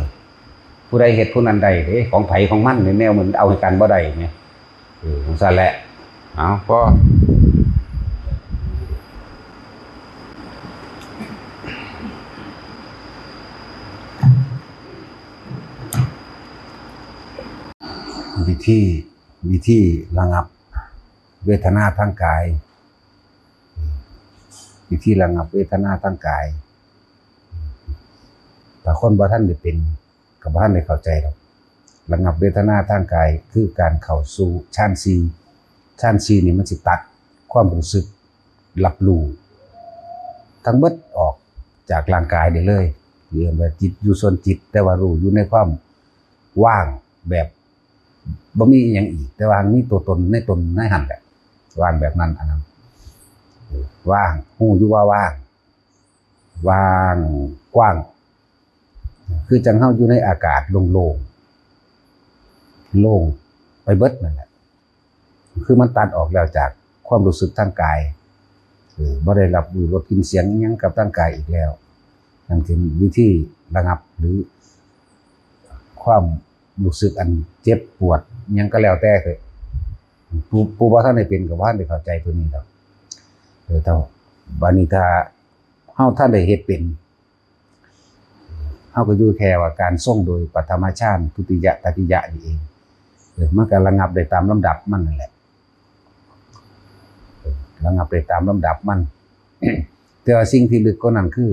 ผู้ใดเฮ็ดผู้นั้นได้เด้ ของไผของมัน แนวมันเอาให้กันบ่ได้แหม เออ จั่งซั้นแหละ เอา พอ วิธี วิธีระงับเวทนาทางกาย วิธีระงับเวทนาทางกาย ถ้าคนบ่ทันได้เป็น ก็บ่ทันได้เข้าใจดอก ระงับเวทนาทางกายคือการเข้าสู่ฌานสี่ ฌานสี่นี่มันสิตัดความรู้สึกรับรู้ทั้งหมดออกจากร่างกายได้เลย เรียกว่าจิตอยู่ส่วนจิต แต่ว่ารู้อยู่ในความว่างแบบบ่มีอิหยังอีก แต่ว่ามีตัวตนในตนในหั่นแหละ ว่างแบบนั้น อันนั้น เออ ว่าง ฮู้อยู่ว่าว่าง ว่างกว้าง คือจั่งเฮาอยู่ในอากาศโล่งๆ โล่งไปเบิดนั่นแหละ คือมันตัดออกแล้วจากความรู้สึกทางกาย เออ บ่ได้รับรู้รสกลิ่นเสียงอิหยังกับทางกายอีกแล้ว นั่นคือวิธีระงับหรือความรู้สึกอันเจ็บปวดอิหยังก็แล้วแต่เถอะ ผู้ ผู้บ่ทันได้เป็นก็บ่ทันได้เข้าใจตัวนี้ดอก เออ แต่บัดนี้ถ้าเฮาทันได้เฮ็ดเป็น เฮาก็อยู่แค่ว่าการทรงโดยปฐมฌาน ทุติยะ ตติยะนี่เอง เออ มันก็ระงับได้ตามลำดับมันนั่นแหละ เออ ระงับได้ตามลำดับมัน แต่ว่าสิ่งที่ลึกกว่านั้นคือ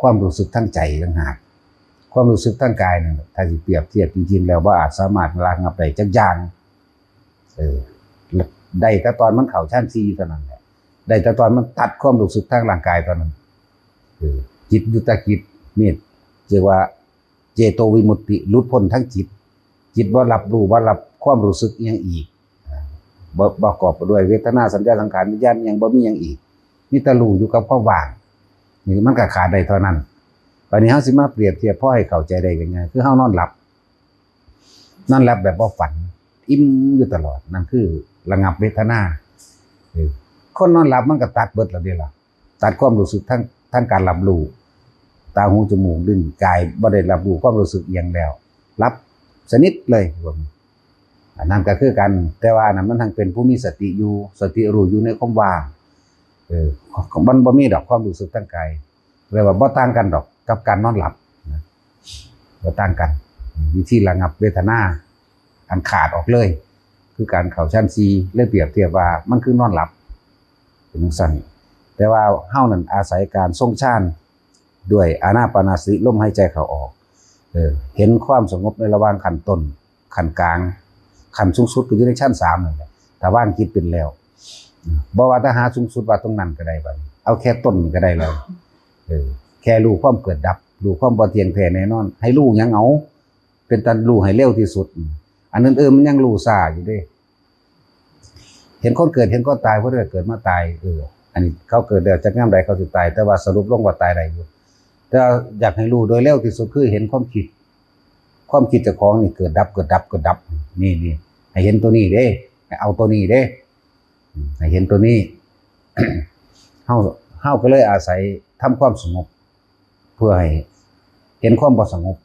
ความรู้สึกทางใจต่างหาก ความรู้สึกทางกายนั่นแหละ ถ้าสิเปรียบเทียบจริงๆ แล้วบ่อาจสามารถระงับได้จักอย่าง เออ ได้แต่ตอนมันเข้าฌานสี่เท่านั้นแหละ ได้แต่ตอนมันตัดความรู้สึกทางร่างกายเท่านั้น เออ จิตหยุดตะกิจ นี่เรียกว่าเจโตวิมุตติ หลุดพ้นทางจิต จิตบ่รับรู้ บ่รับความรู้สึกอิหยังอีก อ่า บ่ บ่ประกอบไปด้วยเวทนา สัญญา สังขาร วิญญาณอิหยัง บ่มีหยังอีก มีแต่รู้อยู่กับความว่าง นี่มันก็ขาดได้เท่านั้น บัดนี้เฮาสิมาเปรียบเทียบพอให้เข้าใจได้ง่ายๆ คือเฮานอนหลับ นอนหลับแบบบ่ฝัน อิ่มอยู่ตลอด นั่นคือระงับเวทนา เออ คนนอนหลับมันก็ตัดเบิดแล้วเด้ล่ะ ตัดความรู้สึกทาง ทางการรับรู้ ตา หู จมูก ลิ้น กาย บ่ได้รับรู้ความรู้สึกอิหยังแล้ว หลับสนิทเลย อันนั้นก็คือกัน แต่ว่าอันนั้นมันทั้งเป็นผู้มีสติอยู่ สติรู้อยู่ในความว่าง เออ มันบ่มีดอกความรู้สึกทางกาย เรียกว่าบ่ต่างกันดอกกับการนอนหลับนะ บ่ต่างกัน วิธีระงับเวทนาอันขาดออกเลย คือการเข้าฌานสี่ เลยเปรียบเทียบว่ามันคือนอนหลับ เป็นจั่งซั้น แต่ว่าเฮานั่นอาศัยการทรงฌานด้วยอานาปานสติ ลมหายใจเข้าออก เออ เห็นความสงบในระหว่างขั้นต้น ขั้นกลาง ขั้นสูงสุดก็อยู่ในฌานสามนั่นแหละ ถ้าวางจิตเป็นแล้ว บ่ว่าแต่หาสูงสุดว่าตรงนั้นก็ได้บัดนี้ เอาแค่ต้นก็ได้แล้ว เออ แค่รู้ความเกิดดับ รู้ความบ่เที่ยงแท้แน่นอน ให้รู้หยังเอา เป็นตารู้ให้เร็วที่สุด อันอื่นๆมันยังรู้ช้าอยู่เด้ เห็นคนเกิด เห็นคนตาย ผู้ใดเกิดมาตาย เออ อันนี้เขาเกิดแล้วจักยามใดเขาสิตาย แต่ว่าสรุปลงว่าตายได้อยู่ แต่ว่าอยากให้รู้โดยเร็วที่สุดคือเห็นความคิด ความคิดเจ้าของนี่เกิดดับ เกิดดับ เกิดดับ นี่ นี่ ให้เห็นตัวนี้เด้ ให้เอาตัวนี้เด้ อืม ให้เห็นตัวนี้ เฮา เฮาก็เลยอาศัยทำความสงบ เพื่อให้เห็นความบ่สงบ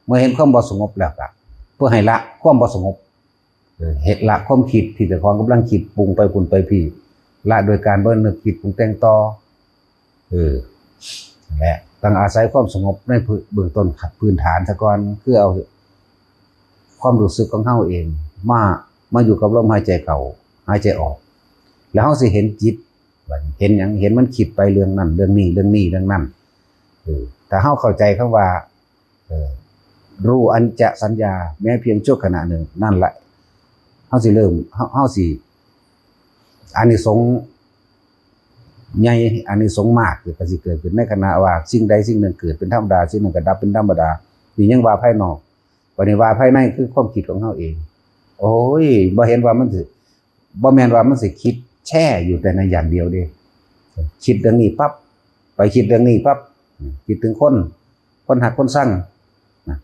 เมื่อเห็นความบ่สงบแล้วก็เพื่อให้ละความบ่สงบ เออ เฮ็ดละความคิดที่เจ้าของกำลังคิดปรุงไปพุ้นไปพี้ ละโดยการบ่นึกคิดปรุงแต่งต่อ เออ นั่นแหละ ต้องอาศัยความสงบในพื้น เบื้องต้นขั้นพื้นฐานซะก่อน คือเอาความรู้สึกของเฮาเองมา มาอยู่กับลมหายใจเข้า หายใจออก แล้วเฮาสิเห็นจิต บัดนี้เห็นหยัง เห็นมันคิดไปเรื่องนั้น เรื่องนี้ เรื่องนี้ เรื่องนั้น เออ ถ้าเฮาเข้าใจคำว่า เออ รู้อนิจจสัญญา แม้เพียงชั่วขณะหนึ่ง นั่นแหละ เฮาสิเริ่ม เฮา เฮาสิ อานิสงส์ใหญ่ อานิสงส์มากก็สิเกิดขึ้นในขณะว่าสิ่งใดสิ่งหนึ่งเกิดเป็นธรรมดา สิ่งหนึ่งก็ดับเป็นธรรมดา นี่ยังว่าภายนอก บัดนี้ว่าภายในคือความคิดของเฮาเอง โอ้ย บ่เห็นว่ามันสิ บ่แม่นว่ามันสิคิดแช่อยู่แต่ในอย่างเดียวเด้ คิดเรื่องนี้ปั๊บ ไปคิดเรื่องนี้ปั๊บ คิดถึงคน คนฮักคนซังนะ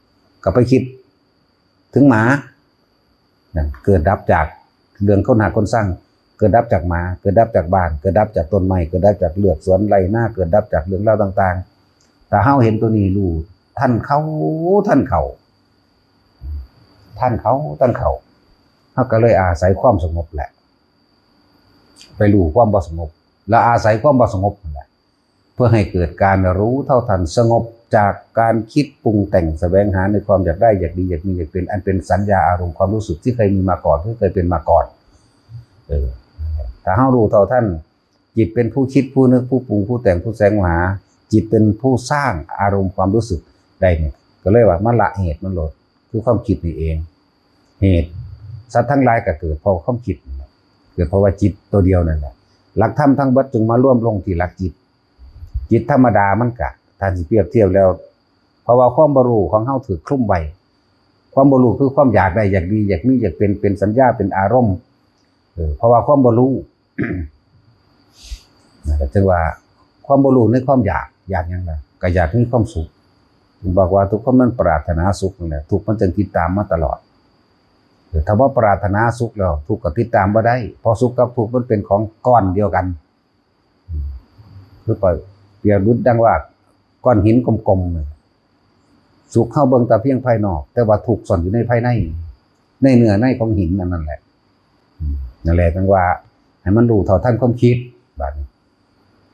ก็ไปคิดถึงหมานะ เกิดดับจากเรื่องคนฮักคนซัง เกิดดับจากหมา เกิดดับจากบ้าน เกิดดับจากต้นไม้ เกิดดับจากเลือกสวนไร่นา เกิดดับจากเรื่องราวต่างๆ ถ้าเฮาเห็นตัวนี้ รู้ทันเขา ทันเขา ทันเขา ทันเขา เฮาก็เลยอาศัยความสงบแหละ ไปรู้ความบ่สงบ แล้วอาศัยความบ่สงบนั่นแหละ เพื่อให้เกิดการรู้เท่าทัน สงบจากการคิดปรุงแต่งแสวงหาในความอยากได้ อยากดี อยากมี อยากเป็น อันเป็นสัญญาอารมณ์ความรู้สึกที่เคยมีมาก่อน ที่เคยเป็นมาก่อน เออ ถ้าเฮารู้เท่าทัน จิตเป็นผู้คิด ผู้นึก ผู้ปรุง ผู้แต่ง ผู้แสวงหา จิตเป็นผู้สร้างอารมณ์ความรู้สึกได้เนี่ย ก็เลยว่ามันละเหตุมันโลด คือความคิดนี่เอง เหตุ สัตว์ทั้งหลายก็เกิดเพราะความคิดนั่นแหละ เกิดเพราะว่าจิตตัวเดียวนั่นแหละ หลักธรรมทั้งเบิดจึงมารวมลงที่หลักจิต จิตธรรมดามันกะ ถ้าสิเปรียบเทียบแล้ว เพราะว่าความบ่รู้ของเฮาถูกคลุมไว้ ความบ่รู้คือความอยากได้ อยากดี อยากมี อยากเป็น เป็นสัญญา เป็นอารมณ์ เออ เพราะว่าความบ่รู้ นั่นแหละจึงว่า ความบ่รู้ในความอยาก อยากหยังล่ะ ก็อยากมีความสุข บอกว่าทุกคนมันปรารถนาสุขนั่นแหละ ทุกข์มันจึงติดตามมาตลอด เออ ถ้าบ่ปรารถนาสุขแล้ว ทุกข์ก็ติดตามบ่ได้ เพราะสุขกับทุกข์มันเป็นของก้อนเดียวกัน คือเปรียบดุจดังว่าก้อนหินกลมๆ น่ะ สุขเฮาเบิ่งแต่เพียงภายนอก แต่ว่าทุกข์ซ่อนอยู่ในภายใน ในเนื้อในของหินอันนั้นแหละ อืม นั่นแหละจังว่า ให้มันรู้เท่าทันความคิด บาดนี้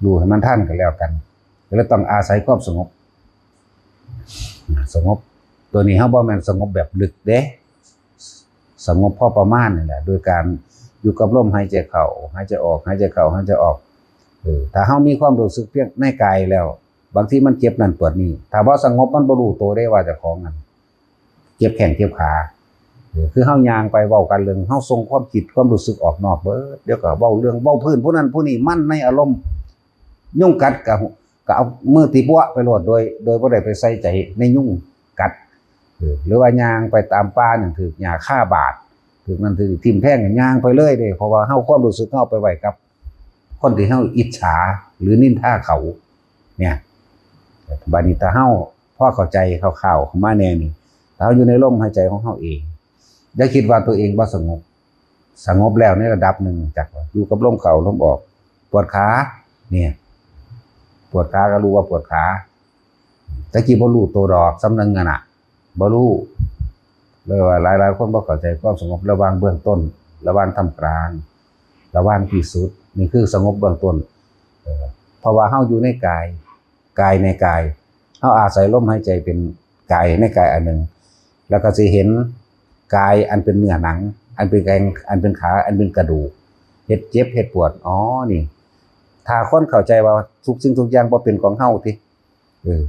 รู้ให้มันทันก็แล้วกัน ก็เลยต้องอาศัยความสงบ สงบ ตัวนี้เฮาบ่แม่นสงบแบบลึกเด้ สงบพอประมาณนี่แหละ โดยการอยู่กับลมหายใจเข้า หายใจออก หายใจเข้า หายใจออก เออ ถ้าเฮามีความรู้สึกเพียงในกายแล้ว บางทีมันเจ็บนั่นปวดนี่ ถ้าบ่สงบมันบ่รู้ตัวเด้ว่าเจ้าของนั่นเจ็บแข้งเจ็บขา เออ คือเฮาย่างไปเว้ากันเรื่อง เฮาส่งความคิดความรู้สึกออกนอกเบิด เดี๋ยวก็เว้าเรื่อง เว้าพื้นผู้นั้นผู้นี้ มันในอารมณ์ ยุงกัดก็ ก็เอามือตีปั้วไปโลด โดย โดยบ่ได้ไปใส่ใจในยุงกัด เออ หรือว่าย่างไปตามป่านั่น ถืกหญ้าคาบาด ถืกนั่นถืกทิ่มแทง ย่างไปเลยเด้ เพราะว่าเฮาความรู้สึกเฮาไปไว้กับคนที่เฮาอิจฉาหรือนินทาเขา เนี่ย บัดนี้ถ้าเฮาพอเข้าใจคร่าวๆเข้ามาแน่นี่ ถ้าเฮาอยู่ในลมหายใจของเฮาเอง อย่าคิดว่าตัวเองบ่สงบ สงบแล้วในระดับหนึ่ง จักว่าอยู่กับลมเข้าลมออก ปวดขา เนี่ย ปวดขาก็รู้ว่าปวดขา แต่กี้บ่รู้ตัวดอก ส่ำหนึ่งอะน่ะ บ่รู้ เลยว่าหลายๆคนบ่เข้าใจความสงบระหว่างเบื้องต้น ระหว่างท่ามกลาง ระหว่างที่สุด นี่คือสงบเบื้องต้น เออ เพราะว่าเฮาอยู่ในกาย กายในกาย เฮาอาศัยลมหายใจเป็นกายในกายอันหนึ่ง แล้วก็สิเห็นกายอันเป็นเนื้อหนัง อันเป็นแข้ง อันเป็นขา อันเป็นกระดูก เฮ็ดเจ็บ เฮ็ดปวด อ๋อ นี่ ถ้าคนเข้าใจว่าทุกสิ่งทุกอย่างบ่เป็นของเฮาติ เออ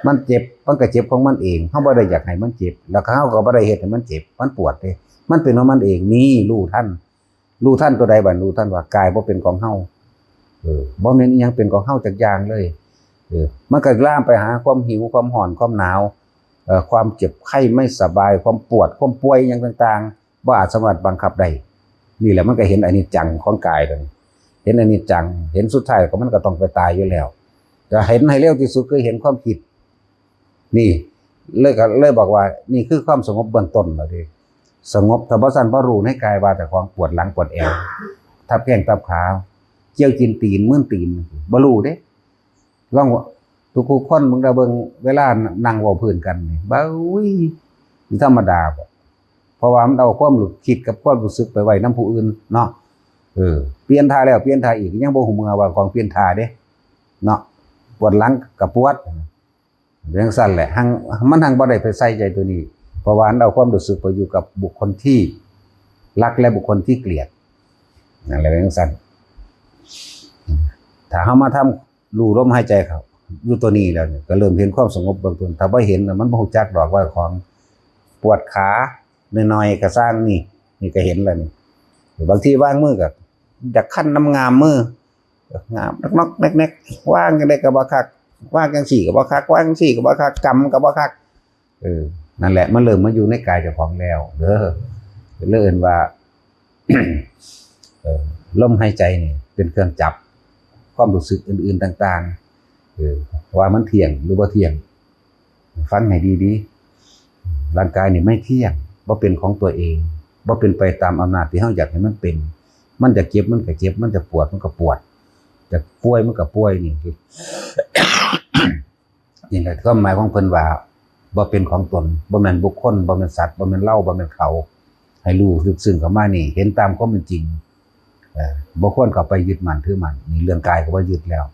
มันเจ็บ มันก็เจ็บของมันเอง เฮาบ่ได้อยากให้มันเจ็บ แล้วก็เฮาก็บ่ได้เฮ็ดให้มันเจ็บ มันปวดเด้ มันเป็นของมันเอง นี่ รู้ทัน รู้ทันตัวใดบัด รู้ทันว่ากายบ่เป็นของเฮา เออ บ่แม่นอิหยังเป็นของเฮาจักอย่างเลย เออ มันก็ลามไปหาความหิว ความร้อน ความหนาว เอ่อ ความเจ็บไข้ไม่สบาย ความปวด ความป่วยอิหยังต่างๆ บ่อาจสามารถบังคับได้ นี่แหละมันก็เห็นอนิจจังของกายเลย เห็นอนิจจัง เห็นสุดท้ายก็มันก็ต้องไปตายอยู่แล้ว จะเห็นให้เร็วที่สุดคือเห็นความคิด นี่ เลยก็เลยบอกว่า นี่คือความสงบเบื้องต้นแล้วเด้ สงบ ถ้าบ่ซั้นบ่รู้ในกายว่าเจ้าของปวดหลังปวดแอว ทับแข้งทับขา เกี่ยวกินตีน มึนตีน บ่รู้เด้ ลองว่า ทุกๆคนมึงได้เบิ่งเวลานั่งเว้าพื้นกันนี่ บ้า อุ้ย นี่ธรรมดาบ่ เพราะว่ามันเอาความรู้คิดกับความรู้สึกไปไว้นำผู้อื่นเนาะ เออ เปลี่ยนท่าแล้วเปลี่ยนท่าอีก ยังบ่ฮู้เมือว่าของเปลี่ยนท่าเด้ เนาะ ปวดหลังก็ปวด เป็นจั่งซั้นแหละ หัง มันหังบ่ได้ไปใส่ใจตัวนี้ เพราะว่ามันเอาความรู้สึกไปอยู่กับบุคคลที่รักและบุคคลที่เกลียด นั่นแหละเป็นจั่งซั้น ถ้าเฮามาทำรู้ลมหายใจเข้า อยู่ตัวนี้แล้วเนี่ย ก็เริ่มเห็นความสงบเบื้องต้น ถ้าบ่เห็นน่ะ มันบ่ฮู้จักดอกว่าของปวดขาน้อยๆ ก็ซ่างนี่ นี่ก็เห็นแล้วนี่ บางทีวางมือก็อยากคันน้ำงามมือ งามนอกๆแนกๆ วางจั่งใดก็บ่คัก วางจั่งซี้ก็บ่คัก วางจั่งซี้ก็บ่คัก กำก็บ่คัก เออ นั่นแหละ มันเริ่มมาอยู่ในกายเจ้าของแล้วเด้อ เลยเอิ้นว่า เอ่อ ลมหายใจนี่เป็นเครื่องจับความรู้สึกอื่นๆต่าง เออ ว่ามันเที่ยงหรือบ่เที่ยง ฟังให้ดีๆ ร่างกายนี่ไม่เที่ยง บ่เป็นของตัวเอง บ่เป็นไปตามอำนาจที่เฮาอยากให้มันเป็น มันจะเจ็บมันก็เจ็บ มันจะปวดมันก็ปวด จะป่วยมันก็ป่วย นี่คือ นี่แหละความหมายของเพิ่นว่า บ่เป็นของตน บ่แม่นบุคคล บ่แม่นสัตว์ บ่แม่นเรา บ่แม่นเขา ให้รู้ลึกซึ้งเข้ามานี่ เห็นตามความเป็นจริง เอ่อ บ่ควรเข้าไปยึดมั่นถือมั่น นี่เรื่องกายก็บ่ยึดแล้ว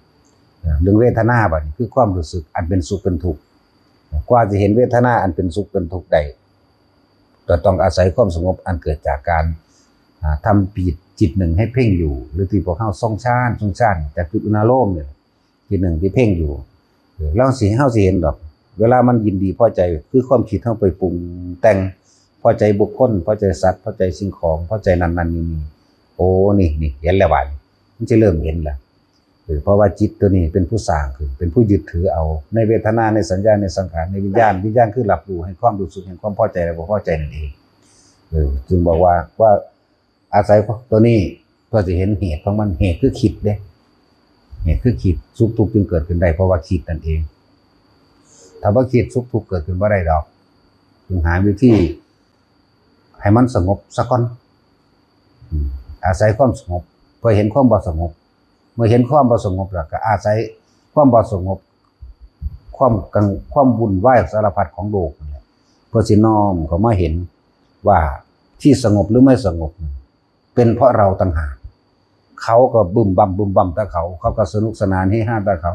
เอ่อ เรื่องเวทนาบัดนี้คือความรู้สึกอันเป็นสุขเป็นทุกข์ กว่าสิเห็นเวทนาอันเป็นสุขเป็นทุกข์ได้ ก็ต้องอาศัยความสงบอันเกิดจากการ อ่า ทำจิต จิตหนึ่งให้เพ่งอยู่ หรือที่พวกเฮาทรงฌาน ทรงฌาน จากจุดอุณาโลมเนี่ย จิตหนึ่งที่เพ่งอยู่ เออ แล้วสิ เฮาสิเห็นดอก เวลามันยินดีพอใจ คือความคิดเฮาไปปรุงแต่ง พอใจบุคคล พอใจสัตว์ พอใจสิ่งของ พอใจนั่นนั่นนี่นี่ โอ้ นี่ นี่ เห็นแล้วบาดนี้ มันสิเริ่มเห็นแล้ว เออ เพราะว่าจิตตัวนี้เป็นผู้สร้างขึ้น เป็นผู้ยึดถือเอา ในเวทนา ในสัญญา ในสังขาร ในวิญญาณ วิญญาณคือรับรู้แห่งความรู้สึก แห่งความพอใจและบ่พอใจนั่นเอง เออ จึงบอกว่า ว่าอาศัยตัวนี้เพื่อสิเห็นเหตุของมัน เหตุคือคิดเด้ เหตุคือคิด สุขทุกข์จึงเกิดขึ้นได้ เพราะว่าคิดนั่นเอง ถ้าบ่คิด สุขทุกข์เกิดขึ้นบ่ได้ดอก จึงหาวิธีให้มันสงบซะก่อน อืม อาศัยความสงบ เพื่อเห็นความบ่สงบ เมื่อเห็นความบ่สงบแล้วก็อาศัยความบ่สงบ ความกัง ความวุ่นวายสารพัดของโลกนั่นแหละ เพื่อสิน้อมเข้ามาเห็นว่าที่สงบหรือไม่สงบนั้นเป็นเพราะเราต่างหาก เขาก็บึ้มบั้มบึ้มบั้มแต่เขา เขาก็สนุกสนานเฮฮาแต่เขา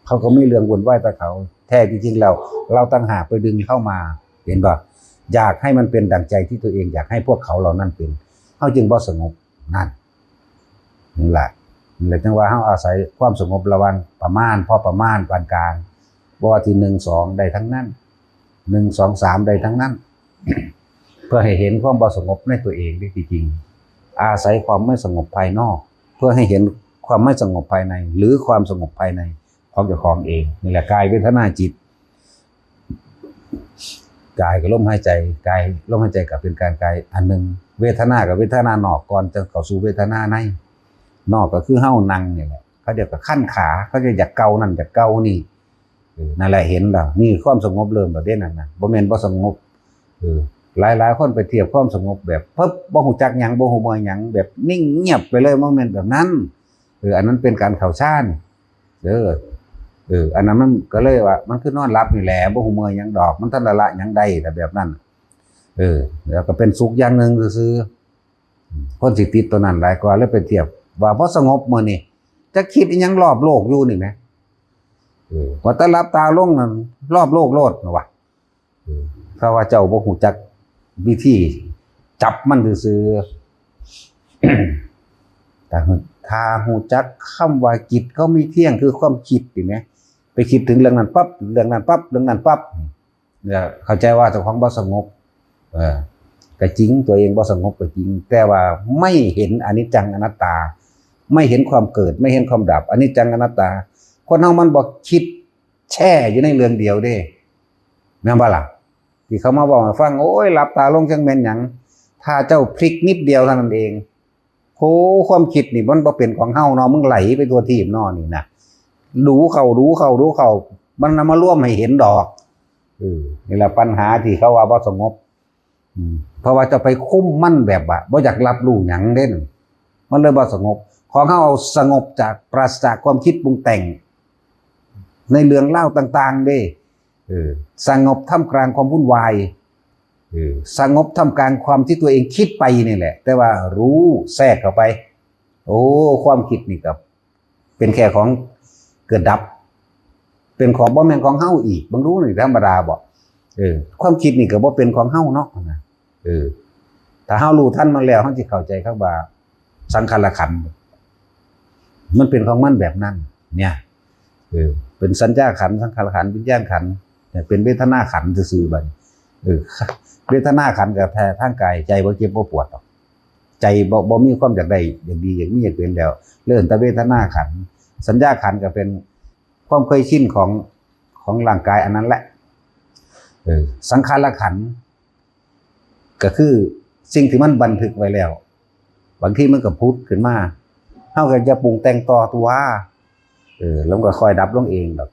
เขาก็มีเรื่องวุ่นวายแต่เขา แท้ที่จริงแล้ว เราต่างหากไปดึงเข้ามา เห็นบ่ อยากให้มันเป็นดั่งใจที่ตัวเองอยากให้พวกเขาเหล่านั้นเป็น เฮาจึงบ่สงบ นั่น นั่นแหละ นั่นแหละ จั่งว่าเฮาอาศัยความสงบระหว่างประมาณ พอประมาณ ปานกลาง บ่ว่าที่หนึ่ง สอง ได้ทั้งนั้น หนึ่ง สอง สาม ได้ทั้งนั้น เพื่อให้เห็นความบ่สงบในตัวเองที่จริง อาศัยความไม่สงบภายนอก เพื่อให้เห็นความไม่สงบภายใน หรือความสงบภายในของเจ้าของเอง นี่แหละ กาย เวทนา จิต กายกับลมหายใจ กาย ลมหายใจก็เป็นการกายอันหนึ่ง เวทนากับเวทนานอกก่อนจะเข้าสู่เวทนาใน นอกก็คือเฮานั่งนี่แหละ เขาเรียกว่าคันขา เขาจะอยากเกานั่นอยากเกานี่ เออ นั่นแหละเห็นแล้ว นี่ความสงบเริ่มแล้วเด้นั่นน่ะ บ่แม่นบ่สงบ เออ หลายๆ คนไปเทียบความสงบแบบปึ๊บ บ่ฮู้จักหยัง บ่ฮู้เมื่อยหยัง แบบนิ่งเงียบไปเลย บ่แม่นแบบนั้น เออ อันนั้นเป็นการเข้าฌาน เออ เออ อันนั้นมันก็เลยว่า มันคือนอนหลับนี่แหละ บ่ฮู้เมื่อยหยังดอก มันทันละละหยังได้ แต่แบบนั้น เออ แล้วก็เป็นสุขอย่างหนึ่งซื่อๆ คนสิติดตัวนั้นหลายกว่า เลยไปเทียบว่าบ่สงบมื้อนี้ จักคิดอิหยังรอบโลกอยู่นี่แหม เออ ว่าแต่หลับตาลงนั่น รอบโลกโลดนะวะ เออ เพราะว่าเจ้าบ่ฮู้จักวิธีจับมันซื่อๆ ถ้า ถ้าฮู้จักคำว่าจิตก็ไม่เที่ยง คือความคิดนี่แหม ไปคิดถึงเรื่องนั้นปั๊บ เรื่องนั้นปั๊บ เรื่องนั้นปั๊บ เนี่ย เข้าใจว่าเจ้าของบ่สงบ เออ ก็จริง ตัวเองบ่สงบก็จริง แต่ว่าไม่เห็นอนิจจังอนัตตา ไม่เห็นความเกิด ไม่เห็นความดับ อนิจจังอนัตตา คนเฮามันบ่คิดแช่อยู่ในเรื่องเดียวเด้ แม่นบ่ล่ะ ที่เขามาเว้าให้ฟัง โอ้ย หลับตาลงจั่งแม่นหยัง ถ้าเจ้าพลิกนิดเดียวเท่านั้นเอง โอ้ ความคิดนี่มันบ่เป็นของเฮาเนาะ มึงไหลไปทั่วทีปเนาะนี่นะ ดูเข้า ดูเข้า ดูเข้า มันนำมารวมให้เห็นดอก เออ นี่แหละปัญหาที่เขาว่าบ่สงบ อืม เพราะว่าจะไปคุมมันแบบว่าบ่อยากรับรู้หยังเด้น มันเลยบ่สงบ ของเฮาสงบจากปราศจากความคิดปรุงแต่ง ในเรื่องราวต่างๆ เด้ เออ สงบท่ามกลางความวุ่นวาย เออ สงบท่ามกลางความที่ตัวเองคิดไปนี่แหละ แต่ว่ารู้แทรกเข้าไป โอ้ ความคิดนี่ก็เป็นแค่ของเกิดดับ เป็นของบ่แม่นของเฮาอีก เบิ่งดูนี่ธรรมดาบ่ เออ ความคิดนี่ก็บ่เป็นของเฮาเนาะนะ เออ ถ้าเฮารู้ทันมันแล้ว เฮาสิเข้าใจคำว่าสังขารขันธ์ มันเป็นของมันแบบนั้น เนี่ย เออ เป็นสัญญาขันธ์ สังขารขันธ์ วิญญาณขันธ์ เนี่ย เป็นเวทนาขันธ์ซื่อๆ บัดนี้ เออ เวทนาขันธ์ก็แท้ทางกาย ใจบ่เจ็บบ่ปวดดอก ใจบ่ บ่มีความอยากได้ อยากดี อยากมี อยากเป็นแล้ว เริ่มแต่เวทนาขันธ์ สัญญาขันธ์ก็เป็นความเคยชินของ ของร่างกายอันนั้นแหละ เออ สังขารขันธ์ ก็คือสิ่งที่มันบันทึกไว้แล้ว บางทีมันก็ผุดขึ้นมา เฮาก็อย่าปรุงแต่งต่อตัว เออแล้วมันก็ค่อยดับลงเองดอก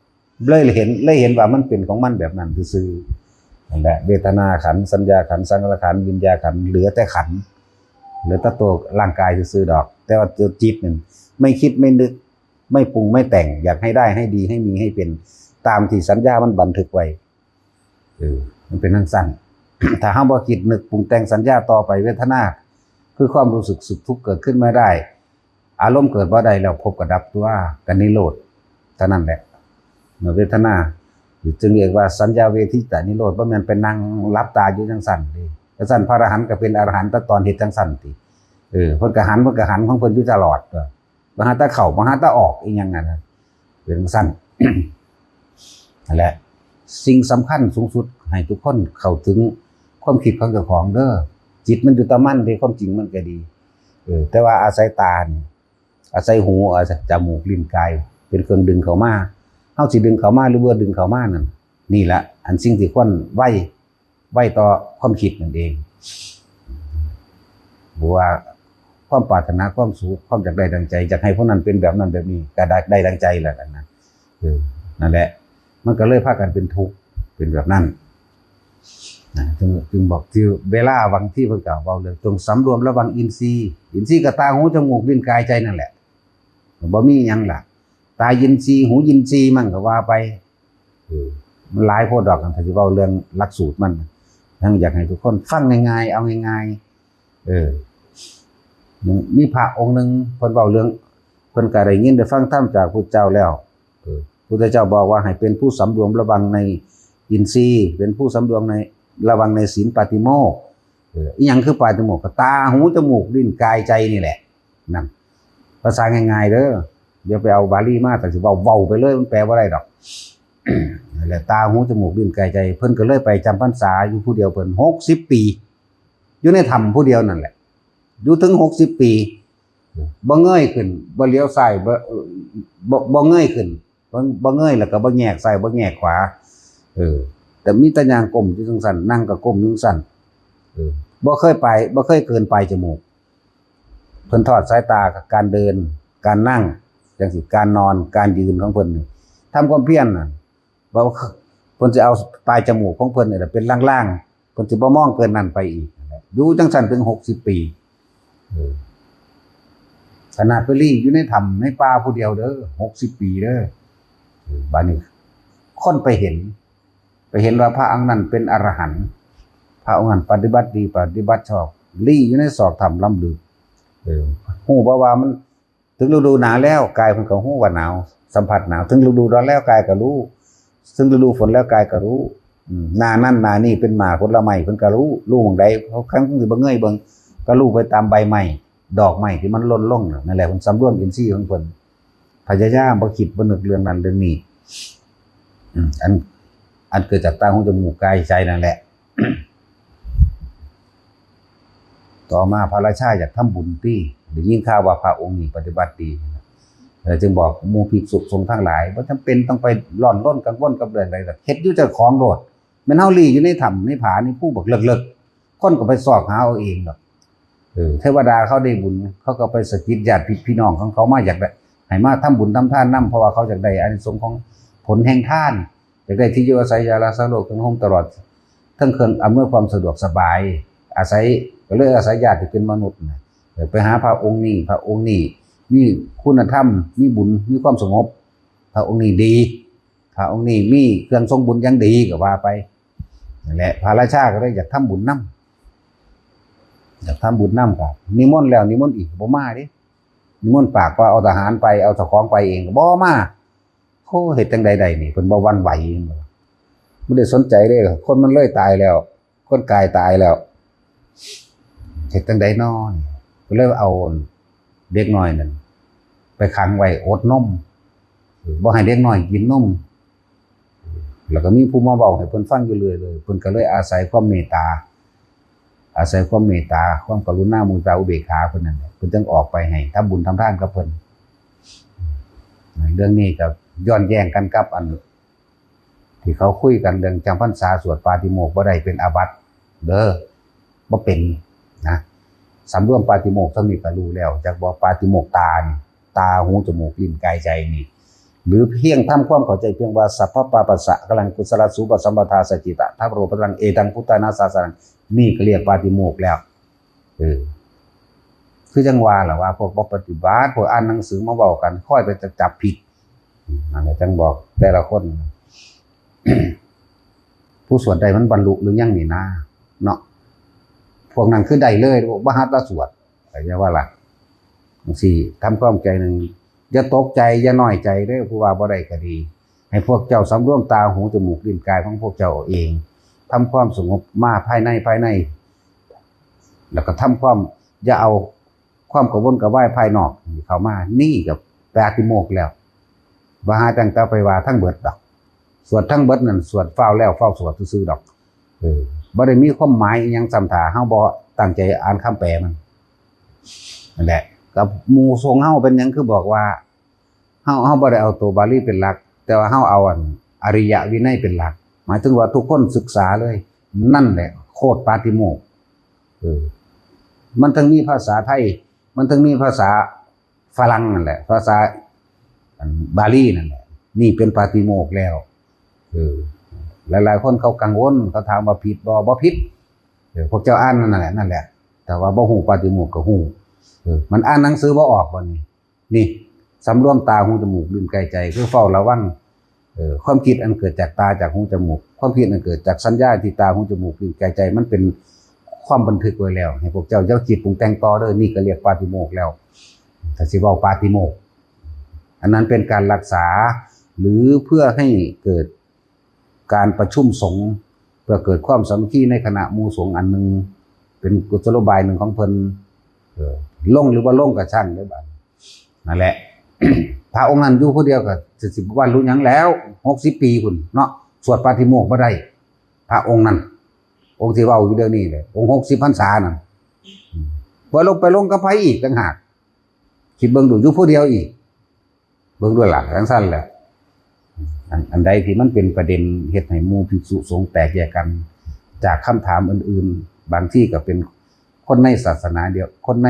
เลยเห็นเลยเห็นว่ามันเป็นของมันแบบนั้นซื่อๆนั่นแหละ เวทนาขันธ์ สัญญาขันธ์ สังขารขันธ์ วิญญาณขันธ์ เหลือแต่ขันธ์ เหลือแต่ตัวร่างกายซื่อๆดอก แต่ว่าตัวจิตนั่นไม่คิดไม่นึก ไม่ปรุงไม่แต่ง อยากให้ได้ให้ดีให้มีให้เป็น ตามที่สัญญามันบันทึกไว้ เออมันเป็นจั่งซั้น ถ้าเฮาบ่คิดนึกปรุงแต่งสัญญาต่อไป เวทนา คือความรู้สึกสุขทุกข์เกิดขึ้นมาได้ อารมณ์เกิดบ่ได้แล้ว พบกับดับตัวกับนิโรธเท่านั้นแหละ เมื่อเวทนา จึงเรียกว่าสัญญาเวทิตานิโรธ บ่แม่นไปนั่งหลับตาอยู่จั่งซั้นเด้ จั่งซั้นพระอรหันต์ก็เป็นอรหันต์แต่ตอนเฮ็ดจั่งซั้นติ เออ เพิ่นก็หัน เพิ่นก็หันของเพิ่นอยู่ตลอด บ่หาแต่เข้า บ่หาแต่ออก อีหยังนั่นน่ะ เป็นจั่งซั้น นั่นแหละ สิ่งสำคัญสูงสุดให้ทุกคนเข้าถึงความคิดของเจ้าของเด้อ จิตมันอยู่แต่มันเด้ ความจริงมันก็ดี เออ แต่ว่าอาศัยตานี่ อาศัยหู อาศัยจมูก ลิ้น กาย เป็นเครื่องดึงเข้ามา เฮาสิดึงเข้ามาหรือบ่ดึงเข้ามานั่น นี่ละ อันสิ่งที่ควรไว ไวต่อความคิดนั่นเอง หรือว่าความปรารถนา ความสุข ความอยากได้ดังใจ อยากให้ผู้นั้นเป็นแบบนั้นแบบนี้ ก็ได้ ได้ดังใจแล้วกันนะ เออ นั่นแหละ มันก็เลยพากันเป็นทุกข์ เป็นแบบนั้นนะ จึง จึงบอกที่เวลาบางทีเพิ่นก็เว้าเรื่องจงสำรวมระวังอินทรีย์ อินทรีย์ก็ตา หู จมูก ลิ้น กาย ใจนั่นแหละ บ่มีหยังล่ะ ตาอินทรีย์ หูอินทรีย์ มันก็ว่าไป เออ มันหลายโพดดอก ถ้าสิเว้าเรื่องหลักสูตรมัน ทั้งอยากให้ทุกคนฟังง่ายๆ เอาง่ายๆ เออ มีพระองค์หนึ่งเพิ่นเว้าเรื่อง เพิ่นก็ได้ยินได้ฟังธรรมจากพุทธเจ้าแล้ว เออ พุทธเจ้าบอกว่าให้เป็นผู้สำรวมระวังในอินทรีย์ เป็นผู้สำรวมใน ระวังในศีลปาติโมกข์ เออ อีหยังคือปาติโมกข์ ก็ตา หู จมูก ลิ้น กาย ใจนี่แหละ นั่น ภาษาง่ายๆเด้อ เดี๋ยวไปเอาบาลีมา แต่สิเว้า เว้าไปเลย มันแปลบ่ได้ดอก นั่นแหละ ตา หู จมูก ลิ้น กาย ใจ เพิ่นก็เลยไปจำพรรษาอยู่ผู้เดียวเพิ่น หกสิบปี อยู่ในถ้ำผู้เดียวนั่นแหละ อยู่ถึง หกสิบปี บ่เงยขึ้น บ่เหลียวซ้าย บ่ เอ่อ บ่ บ่เงยขึ้น บ่ บ่เงยแล้วก็บ่แยกซ้าย บ่แยกขวา เออ แต่มีแต่ย่างก้มอยู่จั่งซั้น นั่งก็ก้มอยู่จั่งซั้น เออ บ่เคยไป บ่เคยเกินปลายจมูก เพิ่นทอดสายตากับการเดิน การนั่ง จั่งซี้ การนอน การยืนของเพิ่นนี่ ทำความเพียรน่ะ บ่ เพิ่นสิเอาปลายจมูกของเพิ่นนี่แหละเป็นล่างๆ เพิ่นสิบ่มองเกินนั้นไปอีก อยู่จั่งซั้นถึง หกสิบปี เออ ขนาดไปลี้อยู่ในถ้ำในป่าผู้เดียวเด้อ หกสิบปีเด้อ เออ บัดนี้คนไปเห็น ไปเห็นว่าพระองค์นั้นเป็นอรหันต์ พระองค์นั้นปฏิบัติดี ปฏิบัติชอบ ลี้อยู่ในซอกถ้ำล้ำลึก เออ ฮู้บ่ว่ามันถึงฤดูหนาวแล้ว กายเพิ่นก็ฮู้ว่าหนาว สัมผัสหนาว ถึงฤดูร้อนแล้ว กายก็รู้ ถึงฤดูฝนแล้ว กายก็รู้ อืม หน้านั้นหน้านี้เป็นหมากผลไม้ เพิ่นก็รู้ รู้หม่องใด เขาครั้งที่บ่เงยเบิ่ง ก็รู้ไปตามใบไม้ ดอกไม้ที่มันหล่นลงน่ะ นั่นแหละ เพิ่นสำรวมอินทรีย์ของเพิ่น พยายามบ่คิดบ่นึกเรื่องนั้นเรื่องนี้ อืม อัน อันเกิดจากตา หู จมูก กาย ใจนั่นแหละ ต่อมาพระราชาอยากทำบุญติ ได้ยินข่าวว่าพระองค์นี้ปฏิบัติดี เออ จึงบอกหมู่ภิกษุสงฆ์ทั้งหลาย บ่จำเป็นต้องไปร้อนรนกังวลกับเรื่องใดดอก เฮ็ดอยู่เจ้าของโลด แม่นเฮาลี้อยู่ในถ้ำในผาในภูบักเลิกๆ คนก็ไปซอกหาเอาเองดอก เออ เทวดาเขาได้บุญ เขาก็ไปสะกิดญาติพี่น้องของเขามาอยากได้ ให้มาทำบุญทำทานนำ เพราะว่าเขาอยากได้อานิสงส์ของผลแห่งทาน อยากได้ที่อยู่อาศัย ยารักษาโรค เครื่องห่ม ตลอด ทั้งเครื่องอำนวยความสะดวกสบาย อาศัย ก็เลยอาศัยญาติที่เป็นมนุษย์น่ะ เออ ไปหาพระองค์นี้ พระองค์นี้มีคุณธรรม มีบุญ มีความสงบ พระองค์นี้ดี พระองค์นี้มีเครื่องทรงบุญอย่างดีก็ว่าไป นั่นแหละ พระราชาก็เลยอยากทำบุญนำ อยากทำบุญนำ ก็นิมนต์แล้วนิมนต์อีก บ่มาเด้ นิมนต์ปากว่าเอาทหารไป เอาเจ้าของไปเอง ก็บ่มา โอ้ เฮ็ดจั่งใดได้นี่ เพิ่นบ่หวั่นไหว บ่ได้สนใจเด้ คนมันเลยตายแล้ว คนกายตายแล้ว เฮ็ดจั่งใดน้อนี่ ก็เลยเอาเด็กน้อยนั่นไปขังไว้อดนม บ่ให้เด็กน้อยกินนม แล้วก็มีผู้มาเว้าให้เพิ่นฟังอยู่เรื่อยเลย เพิ่นก็เลยอาศัยความเมตตา อาศัยความเมตตา ความกรุณา มุทิตา อุเบกขาเพิ่นนั่นแหละ เพิ่นจึงออกไปให้ทำบุญทำทานกับเพิ่น เรื่องนี้ก็ย้อนแย้งกันกับอัน ที่เขาคุยกันเรื่องจำพรรษาสวดปาฏิโมกข์บ่ได้เป็นอาบัติเด้อ บ่เป็นนะ สำรวมปาฏิโมกข์เท่านี้ก็รู้แล้ว จักบ่ปาฏิโมกข์ตานี่ ตา หู จมูก ลิ้น กาย ใจนี่ หรือเพียงทำความเข้าใจเพียงว่า สัพพะปาปัสสะกำลังกุศลสูปสัมปทาสัจจิตะทัพโรปตังเอตังพุทธานาสาสนัง นี่ก็เรียกปาฏิโมกข์แล้ว เออ คือจังว่าแหละว่าพวกบ่ปฏิบัติ พวกอ่านหนังสือมาเว้ากัน ค่อยไปจับผิด นั่นแหละจังบอกแต่ละคน ผู้สวดได้มันบรรลุหรือยังนี่นะ เนาะ พวกนั้นคือได้เลย บ่หัดละสวด แต่อย่าว่าล่ะ จังซี่ ทำความใจหนึ่ง อย่าตกใจ อย่าน้อยใจเด้อ ผู้ว่าบ่ได้ก็ดี ให้พวกเจ้าสำรวมตา หู จมูก ลิ้น กายของพวกเจ้าเอาเอง ทำความสงบมาภายใน ภายใน แล้วก็ทำความ อย่าเอาความกระวนกระวายภายนอกเข้ามา นี่ก็ปาฏิโมกข์แล้ว บ่หาจั่งแต่ไปว่าทั้งเบิดดอก สวดทั้งเบิดนั่น สวดฟ้าวแล้วฟ้าวสวดซื่อๆดอก เออ บ่ได้มีความหมายอิหยังซ้ำ ถ้าเฮาบ่ตั้งใจอ่านคำแปลมัน นั่นแหละ กับหมู่สงฆ์เฮาเป็นหยังคือบอกว่า เฮา เฮาบ่ได้เอาตัวบาลีเป็นหลัก แต่ว่าเฮาเอาอันอริยวินัยเป็นหลัก หมายถึงว่าทุกคนศึกษาเลย นั่นแหละโคตรปาฏิโมกข์ เออ มันทั้งมีภาษาไทย มันทั้งมีภาษาฝรั่งนั่นแหละ ภาษาอันบาลีนั่นแหละ นี่เป็นปาฏิโมกข์แล้ว เออ หลายๆคนเขากังวล เขาถามว่าผิดบ่ บ่ผิด เออ พวกเจ้าอ่านนั่นแหละ นั่นแหละ แต่ว่าบ่ฮู้ปาฏิโมกข์ก็ฮู้ เออ มันอ่านหนังสือบ่ออกบ่นี่ นี่ สำรวมตา หู จมูก ลิ้น กาย ใจ คือเฝ้าระวัง เออ ความคิดอันเกิดจากตา จากหู จมูก ความคิดอันเกิดจากสัญญาที่ตา หู จมูก ลิ้น กาย ใจ มันเป็นความบันทึกไว้แล้ว ให้พวกเจ้าอย่าคิดปรุงแต่งต่อเด้อ นี่ก็เรียกปาฏิโมกข์แล้ว ถ้าสิเว้าปาฏิโมกข์ อันนั้นเป็นการรักษา หรือเพื่อให้เกิดการประชุมสงฆ์ เพื่อเกิดความสามัคคีในคณะหมู่สงฆ์อันหนึ่ง เป็นกุศโลบายหนึ่งของเพิ่น เออ ลงหรือบ่ลงก็ช่างเด้อบัดนี้ นั่นแหละ พระองค์นั้นอยู่ผู้เดียวก็สิ สิบรรลุหยังแล้ว หกสิบปีพุ้นเนาะ สวดปาฏิโมกข์บ่ได้ พระองค์นั้น องค์ที่เว้าอยู่เดี๋ยวนี้เลย องค์หกสิบพรรษานั่น อืม บ่ลงไปลงกับไผอีกต่างหาก คิดเบิ่งดู อยู่ผู้เดียวอีก เบิ่งดูล่ะ จั่งซั้นแหละ อัน อันใดที่มันเป็นประเด็นเฮ็ดให้หมู่ภิกษุสงฆ์แตกแยกกัน จากคำถามอื่นๆ บางทีก็เป็นคนในศาสนาเดียว คนใน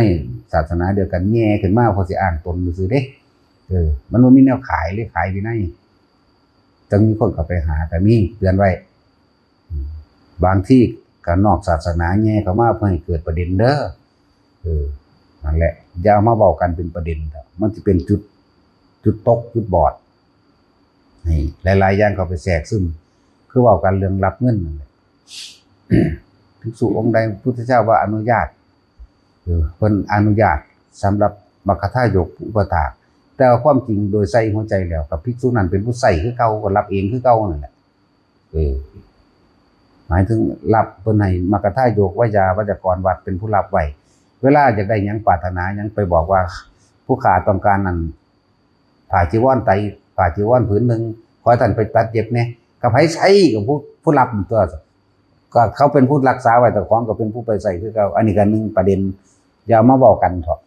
ศาสนาเดียวกันแย่ขึ้นมา เพราะสิอ้างตนซื่อๆเด้ เออ มันบ่มีแนวขายเลย ขายวินัย จั่งมีคนเข้าไปหา ก็มีเตือนไว้ อืม บางทีก็นอกศาสนาแย่เข้ามาเพื่อให้เกิดประเด็นเด้อ เออ นั่นแหละ อย่าเอามาเว้ากันเป็นประเด็นเถาะ มันสิเป็นจุด จุดตก จุดบอด นี่ หลายๆอย่างเข้าไปแทรกซึม คือเว้ากันเรื่องรับเงินนั่นแหละ ภิกษุองค์ใดพุทธเจ้าว่าอนุญาต เออ เพิ่นอนุญาตสำหรับมัคคทายกผู้อุปถาก แต่ว่าความจริงโดยใส่หัวใจแล้ว กับภิกษุนั้นเป็นผู้ใส่คือเก่า ก็รับเองคือเก่านั่นแหละ เออ หมายถึงรับ เพิ่นให้มัคคทายก ไวยาวัจกรวัดเป็นผู้รับไว้ เวลาอยากได้หยัง ปรารถนาหยัง ไปบอกว่า ผู้ข้าต้องการนั่น ผ้าจีวรไตร ผ้าจีวรผืนหนึ่ง ขอท่านไปตัดเย็บแหน่ ก็ไผใส่ ก็ผู้ ผู้รับตัว ก็เขาเป็นผู้รักษาไว้ เจ้าของก็เป็นผู้ไปใส่คือเก่า อันนี้ก็หนึ่งประเด็น อย่ามาเว้ากันเถาะ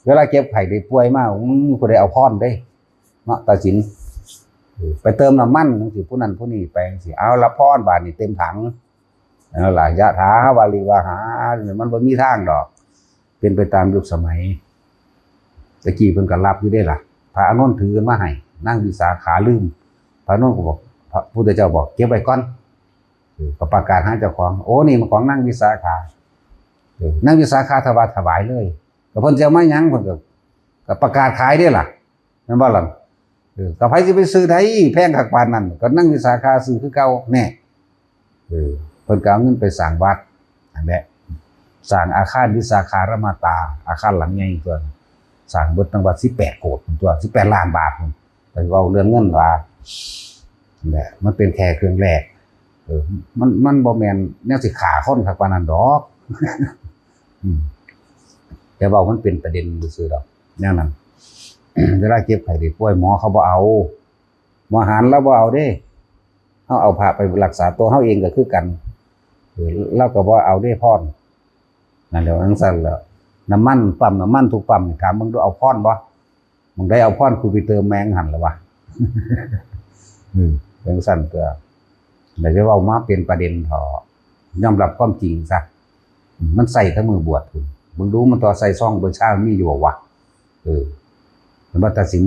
เวลาเจ็บไข้ได้ป่วยมา อืม ผู้ใดเอาพรเด้ เนาะ ตัดสิน เออ ไปเติมน้ำมันจังซี้ ผู้นั้นผู้นี้ไปจังซี้ เอาละพรบาดนี้เต็มถัง เอาล่ะ ยะถาวาริวหา มันบ่มีทางดอก เป็นไปตามยุคสมัย ตะกี้เพิ่นก็รับอยู่เด้ล่ะ พระอานนท์ถือขึ้นมาให้ นางวิสาขาลืม พระอานนท์ก็บอก พระพุทธเจ้าบอก เก็บไว้ก่อน เออ ก็ประกาศหาเจ้าของ โอ้ นี่มันของนางวิสาขา เออ นางวิสาขาถวาย ถวายเลย ก็เพิ่นจะเอามาหยัง เพิ่นก็ ก็ประกาศขายเด้ล่ะ แม่นบ่ล่ะ เออ ก็ไผสิไปซื้อได้แพงคักปานนั้น ก็นางวิสาขาซื้อคือเก่า แน่ เออ เพิ่นก็เอาเงินไปสร้างวัด นั่นแหละ สร้างอาคารวิสาขารามมาตา อาคารหลังใหญ่ตัว สร้างเบิดตั้งว่าสิบแปดโกดตัว สิบแปดล้านบาท แต่เว้าเรื่องเงินว่า นั่นแหละ มันเป็นแค่เครื่องแรก เออ มัน มันบ่แม่นแนวสิฆ่าคนคักปานนั้นดอก อืม แต่เว้ามันเป็นประเด็นซื่อๆดอก แนวนั้น เวลาเจ็บไข้ได้ป่วย หมอเขาบ่เอา หมอหันลาวบ่เอาเด้ เฮาเอาพระไปรักษาตัวเฮาเองก็คือกัน เออ ลาวก็บ่เอาเด้พร นั่นแหละ จั่งซั้นแหละ น้ำมัน ปั๊มน้ำมันทุกปั๊มนี่ ถามเบิ่งดู เอาพรบ่ หม่องใดเอาพร กูไปเติมแม่งหั่นล่ะวะ อืม จั่งซั้นตัว แล้วจะเว้ามาเป็นประเด็นเถาะ ยอมรับความจริงซะ อืม มันใส่แต่มื้อบวชพุ้น เบิ่งดูมันต่อใส่ซองเบอร์ชามีอยู่บ่วะ เออ มันบ่ตัดสิน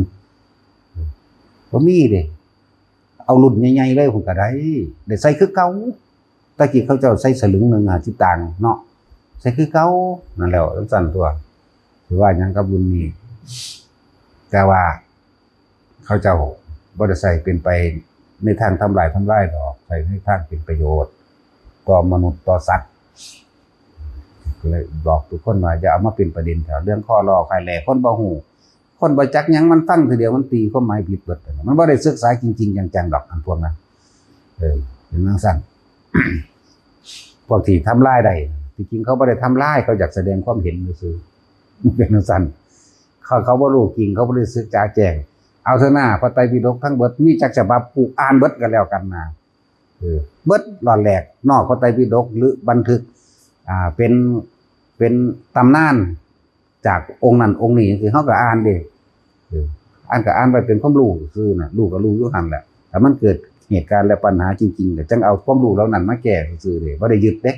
บ่มีเด้ เอารุ่นใหญ่ๆเลยพุ้นก็ได้ ได้ใส่คือเก่า แต่กี้เขาเจ้าใส่สลึงหนึ่งห้าสิบตังค์เนาะ ใส่คือเก่า นั่นแหละจั่งซั้นตั๊ว สิว่าหยังกับรุ่นนี้ แต่ว่าเขาเจ้าบ่ได้ใส่เป็นไปในทางทำลายทำลายดอก ใส่ในทางเป็นประโยชน์ ต่อมนุษย์ต่อสัตว์ ก็เลยบอกทุกคนว่าอย่าเอามาเป็นประเด็นแถวเรื่องข้อลอคอยแหล่ คนบ่ฮู้ คนบ่จักหยังมันฟังทีเดียวมันตีความหมายผิดเบิด มันบ่ได้ศึกษาจริงๆจังๆดอกอันพวกนั้น เออ เป็นจั่งซั้น พวกที่ทำลายได้ ที่จริงเขาบ่ได้ทำลาย เขาอยากแสดงความเห็นซื่อๆ เป็นจั่งซั้น เขา เขาบ่รู้จริง เขาบ่ได้ศึกษาแจ้ง เอาเถอะนะ พระไตรปิฎกทั้งเบิด มีจักฉบับ กูอ่านเบิดก็แล้วกันนะ เออ เบิดหลอดแหลก นอกพระไตรปิฎก หรือบันทึก อ่า เป็น เป็นตำนาน จากองค์นั้นองค์นี้จั่งซี้ เฮาก็อ่านเด้ เออ อ่านก็อ่านไว้เป็นความรู้ซื่อน่ะ รู้ก็รู้อยู่หั่นแหละ ถ้ามันเกิดเหตุการณ์และปัญหาจริงๆ ก็จั่งเอาความรู้เหล่านั้นมาแก้ซื่อๆเด้ บ่ได้ยึดเด้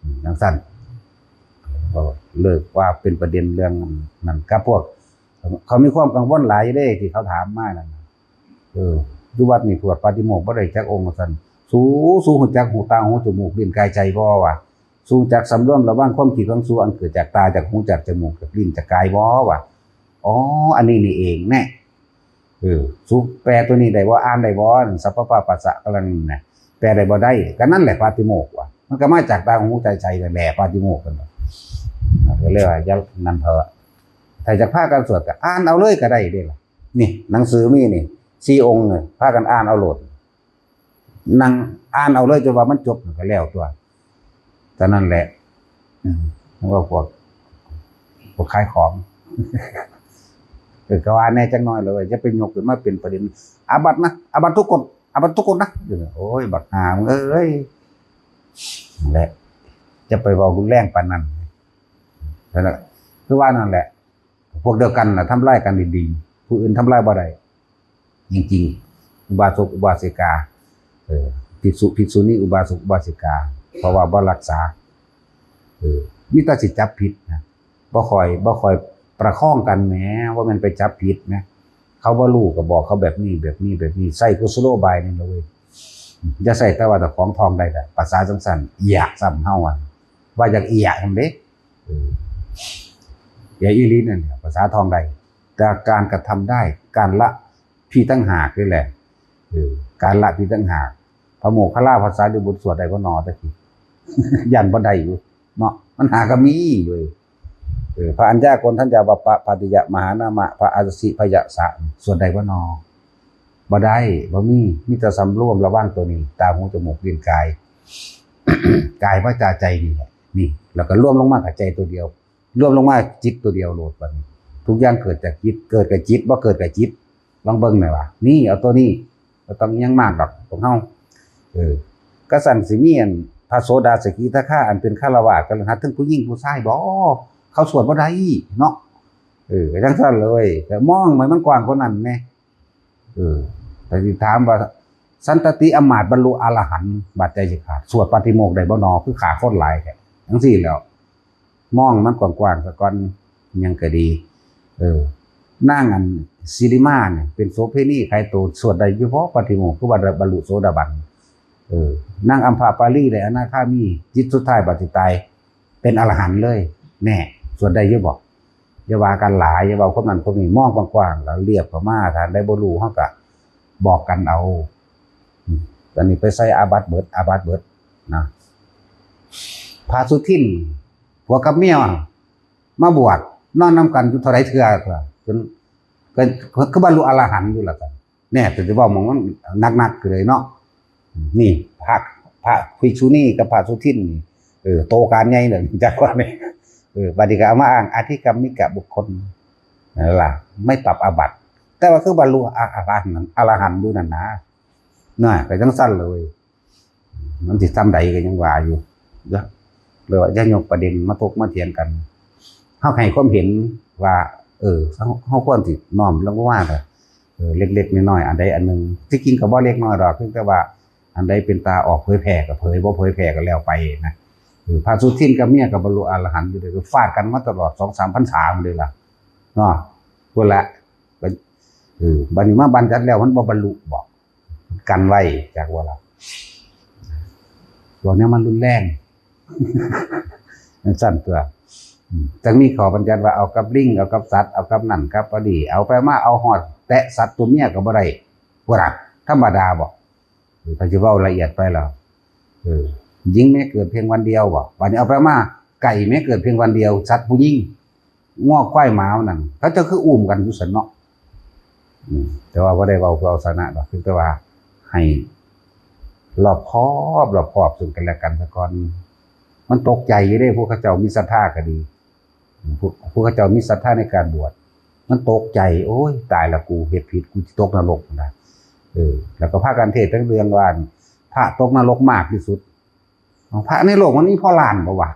อืม จั่งซั้น ก็เลิกว่าเป็นประเด็นเรื่องนั้นกับพวก เขามีความกังวลหลายอยู่เด้ ที่เขาถามมานั่นน่ะ เออ อยู่วัดนี่สวดปาฏิโมกข์บ่ได้จักองค์ว่าซั่น สู สูฮู้จักหูตาหูจมูกลิ้นกายใจบ่วะ สูจักสำรวมระวังความคิดของสูอันเกิดจากตาจากหูจากจมูกจากลิ้นจากกายบ่วะ อ๋อ อันนี้นี่เองแน่ เออ สูแปลตัวนี้ได้บ่ อ่านได้บ่ สัพพะปะปัสสะกำลังนะ แปลได้บ่ได้ ก็นั่นแหละปาฏิโมกข์ว่ะ มันก็มาจากตาหูใจใจนั่นแหละปาฏิโมกข์กันน่ะ ก็เลยว่าอย่านั่นเถอะ ถ้าอยากพากันสวดก็อ่านเอาเลยก็ได้เด้ล่ะ นี่ หนังสือมีนี่ สี่องค์นี่ พากันอ่านเอาโลด นั่งอ่านเอาเลยจนว่ามันจบก็แล้วตั๊ว เท่านั้นแหละ อืม มันก็พวก พวกขายของ เออ ก็ว่าแน่จักหน่อยเลย อย่าไปยกขึ้นมาเป็นประเด็น อาบัตินะ อาบัติทุกกฎ อาบัติทุกกฎนะ โอ้ย บักห่ามึงเอ้ย นั่นแหละ จะไปเว้ารุนแรงปานนั้น นั่นแหละ คือว่านั่นแหละ พวกเดียวกันน่ะทำลายกันดีๆ ผู้อื่นทำลายบ่ได้ จริงๆ อุบาสกอุบาสิกา เออ ภิกษุภิกษุณี อุบาสกอุบาสิกา เพราะว่าบ่รักษา เออ มีแต่สิจับผิดนะ บ่ค่อย บ่ค่อยประคองกันแหม ว่ามันไปจับผิดนะ เขาบ่รู้ก็บอกเขาแบบนี้ แบบนี้ แบบนี้ ใส่กุศโลบายนี่นะเว้ย อย่าใส่แต่ว่าเจ้าของท่องได้ล่ะ ภาษาจั่งซั้น เอียะซ้ำเฮาอะ ว่าอยากเอียะหั่นเด้ เออ เอียะอีหลีนั่นแหละ ภาษาท่องได้ แต่การกระทำได้ การละผิดต่างหากนี่แหละ เออ การละผิดต่างหาก พระโมคคัลลาภาษาลิบุตรสวดได้บ่หนอ ตะกี้ ย่านบ่ได้อยู่ เนาะ มันหาก็มีอยู่ เออ พระอัญญาโกณฑัญญาวัปปะปาติยะมหานามะ พระอาสิพยะสะ สวดได้บ่หนอ บ่ได้ บ่มี มีแต่สำรวมระวังตัวนี้ ตาหูจมูกลิ้นกาย กายวาจาใจนี่แหละ นี่ แล้วก็รวมลงมากับใจตัวเดียว รวมลงมาจิตตัวเดียวโลดบัดนี้ ทุกอย่างเกิดจากจิต เกิดกับจิต บ่เกิดกับจิต ลองเบิ่งหน่อยว่า นี่ เอาตัวนี้ บ่ต้องอิหยังมากดอก พวกเฮา เออ กะซั้นสิมีอันพระโสดาสกิทาคา อันเป็นฆราวาสคฤหัสถ์ ทั้งผู้หญิงผู้ชายบ่ เขาสวดบ่ได้เนาะ เออ จั่งซั้นเลย แต่มองให้มันกว้างกว่านั้นแหน่ เออ แต่สิถามว่า สันตติอำมาตย์บรรลุอรหันต์ บาดใจสิขาด สวดปาฏิโมกข์ได้บ่หนอ คือฆ่าคนหลายแท้ จั่งซี้แหล้ว มองมันกว้างๆซะก่อน หยังก็ดี เออ นางอันสิริมาเนี่ย เป็นโสเภณีขายตัว สวดได้อยู่บ่ปาฏิโมกข์ คือว่าบรรลุโสดาบัน เออ นางอัมพปาลีได้อนาคามี จิตสุดท้ายบัดสิตาย เป็นอรหันต์เลย แน่ สวดได้อยู่บ่ อย่าว่ากันหลาย อย่าเว้าความนั้นความนี้ มองกว้างๆ แล้วเรียบเข้ามา ถ้าได้บ่รู้ เฮาก็บอกกันเอา อืม ตอนนี้ไปใส่อาบัติเบิด อาบัติเบิดนะ พระสุทิน ผัวกับเมีย มาบวช นอนนำกันอยู่เท่าใดเทื่อ จน ก็ ก็ คือบรรลุอรหันต์อยู่แล้วกัน แน่ แต่จะเว้าหม่องมันหนักๆ คือเลยเนาะ นี่ พระ พระภิกษุณีกับพระสุทินนี่ เออ โตกันใหญ่เลย จักว่านี่ เออ บัดนี้ก็เอามาอ้างอธิกรรมิกบุคคล นั่นล่ะ ไม่ปรับอาบัติ แต่ว่าคือบรรลุอรหันต์ อรหันต์อยู่นั่นนะ น่ะ ก็จั่งซั้นเลย มันสิซ่ำใดก็ยังว่าอยู่ เด้อ เลยว่าอย่ายกประเด็นมาถกมาเถียงกัน เฮาให้ความเห็นว่า เออ เฮา เฮาควรสิน้อมลงมา เออ เล็กๆ น้อยๆ อันใดอันหนึ่ง ที่จริงก็บ่เล็กน้อยดอก เพียงแต่ว่าอันใดเป็นตาออกเผยแพร่ก็เผย บ่เผยแพร่ก็แล้วไปนะ เออ พระสุทินกับเมียก็บรรลุอรหันต์อยู่เด้อ ก็ฟาดกันมาตลอดสองสามพรรษามาเลยล่ะ เนาะ พู้นละ เออ บัดนี้มาบัญญัติแล้วมันบ่บรรลุบ่ กันไว้ จักว่าล่ะ พวกนี้มันรุนแรง จั่งซั่นตั๊ว อืม จั่งมีข้อบัญญัติว่าเอากับลิง เอากับสัตว์ เอากับนั่นกับอันนี้ เอาไปมาเอาฮอดแตะสัตว์ตัวเมียก็บ่ได้ พุ้นน่ะ ธรรมดาบ่ เออ ถ้าสิเว้าละเอียดไปแล้ว เออ หญิงแม้เกิดเพียงวันเดียวบ่ บัดนี้เอาไปมา ไก่แม้เกิดเพียงวันเดียว สัตว์ผู้หญิง งัวควายหมานั่น เขาเจ้าคืออุ้มกันอยู่ซั่นเนาะ อืม แต่ว่าบ่ได้เว้าเพื่อเอาชนะดอก เพียงแต่ว่าให้รอบคอบ รอบคอบซึ่งกันและกันซะก่อน มันตกใจอยู่เด้ พวกเขาเจ้ามีศรัทธาก็ดี พวก พวกเขาเจ้ามีศรัทธาในการบวช มันตกใจ โอ้ย ตายละกู เฮ็ดผิด กูสิตกนรกนะ เออ แล้วก็พากันเทศน์ทั้งเรื่องว่า พระตกนรกมากที่สุด พระในโลกมันมีพอล้านบ่วะ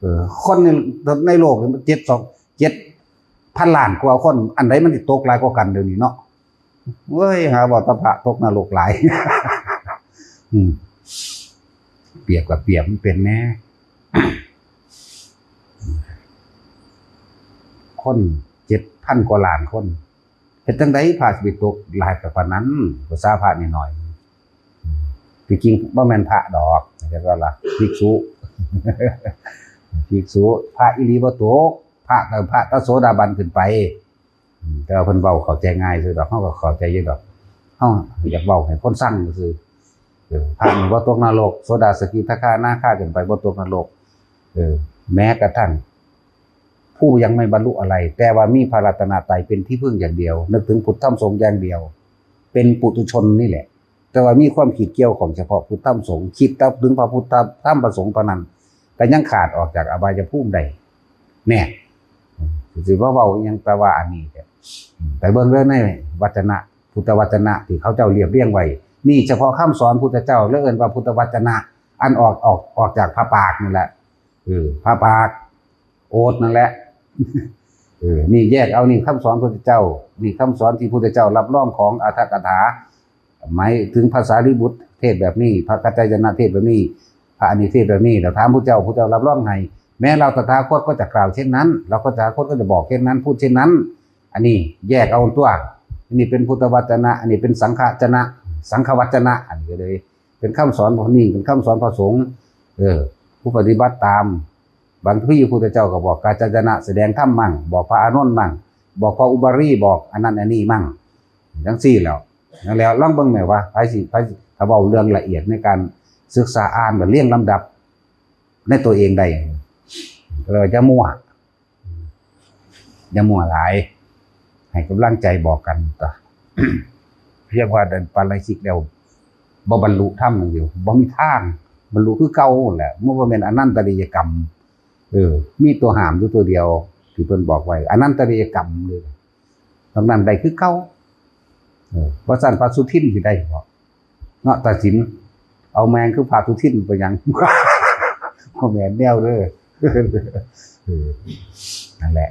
เออ คนใน ในโลกนี่มันเจ็ดสอง เจ็ดพันล้านกว่าคน อันใดมันสิตกหลายกว่ากันเดี๋ยวนี้เนาะ เว้ย หาว่าแต่พระตกนรกหลาย อืม เปรียบกับเปรียบมันเป็นแน่ คนเจ็ดพันกว่าล้านคน เฮ็ดจั่งใดพระสิไปตกหลายกว่าปานนั้น ภาษาพระน้อยๆ ที่จริงบ่แม่นพระดอก เรียกว่าล่ะ ภิกษุ ภิกษุ พระอีหลีบ่ตก พระก็พระแต่โสดาบันขึ้นไป อืม แต่ว่าเพิ่นเว้าเข้าใจง่ายซื่อดอก เฮาก็เข้าใจอยู่ดอก เฮาอยากเว้าให้คนฟังซื่อ เออ พระนี่บ่ตกนรก โสดา สกิทาคา อนาคาขึ้นไปบ่ตกนรก เออ แม้กระทั่ง ผู้ยังไม่บรรลุอะไร แต่ว่ามีพระรัตนตรัยเป็นที่พึ่งอย่างเดียว นึกถึงพุทธธรรมสงฆ์อย่างเดียว เป็นปุถุชนนี่แหละ แต่ว่ามีความคิดเกี่ยวข้องเฉพาะพุทธธรรมสงฆ์ คิดแต่ถึงพระพุทธธรรมพระสงฆ์เท่านั้น ก็ยังขาดออกจากอบายภูมิได้ แน่ สิว่าเว้าอิหยังแต่ว่าอันนี้แท้ ไปเบิ่งเด้อในวจนะ พุทธวจนะที่เขาเจ้าเรียบเรียงไว้ นี่เฉพาะคำสอนพุทธเจ้า แล้วเอิ้นว่าพุทธวจนะ อันออก ออก ออกจากพระปากนั่นแหละ เออ พระปาก โอษฐ์นั่นแหละ เออ นี่แยกเอา นี่คำสอนพุทธเจ้า นี่คำสอนที่พุทธเจ้ารับรองของอรรถกถา หมายถึงพระสารีบุตรเทศน์แบบนี้ พระกัจจายนะเทศน์แบบนี้ พระอันนี้เทศน์แบบนี้ แล้วถามพุทธเจ้า พุทธเจ้ารับรองให้ แม้เราตถาคตก็จะกล่าวเช่นนั้น เราก็ตถาคตก็จะบอกเช่นนั้น พูดเช่นนั้น อันนี้แยกเอาตั๊ว อันนี้เป็นพุทธวจนะ อันนี้เป็นสังฆจนะ สังฆวจนะ อันนี้ก็เลย เป็นคำสอนพระนี่ เป็นคำสอนพระสงฆ์ เออ ผู้ปฏิบัติตาม บางทีพุทธเจ้าก็บอกกัจจายนะแสดงธรรมมั่ง บอกพระอานนท์มั่ง บอกพระอุบาลี บอกอันนั้นอันนี้มั่ง จั่งซี้แหล้ว นั่นแหละ ลองเบิ่งแหมว่า ไผสิ ไผสิ ถ้าเว้าเรื่องละเอียดในการศึกษาอ่าน และเรียงลำดับในตัวเองได้ ก็เลยว่าอย่ามั่ว อย่ามั่วหลาย ให้กำลังใจบอกกันตั๊ว เพียงว่าเดินปาราชิกแล้ว บ่บรรลุธรรมนั่นอยู่ บ่มีทาง บรรลุคือเก่านั่นแหละ มันบ่แม่นอนันตริยกรรม เออ มีตัวห้ามอยู่ตัวเดียว ที่เพิ่นบอกไว้ อนันตริยกรรมเลย นอกนั้นได้คือเก่า เออ ว่าซั่นพระสุทินสิได้บ่ เนาะ ตัดสิน เอาแม่งคือพระสุทินไปหยัง บ่แม่นแนวเด้อ เออ นั่นแหละ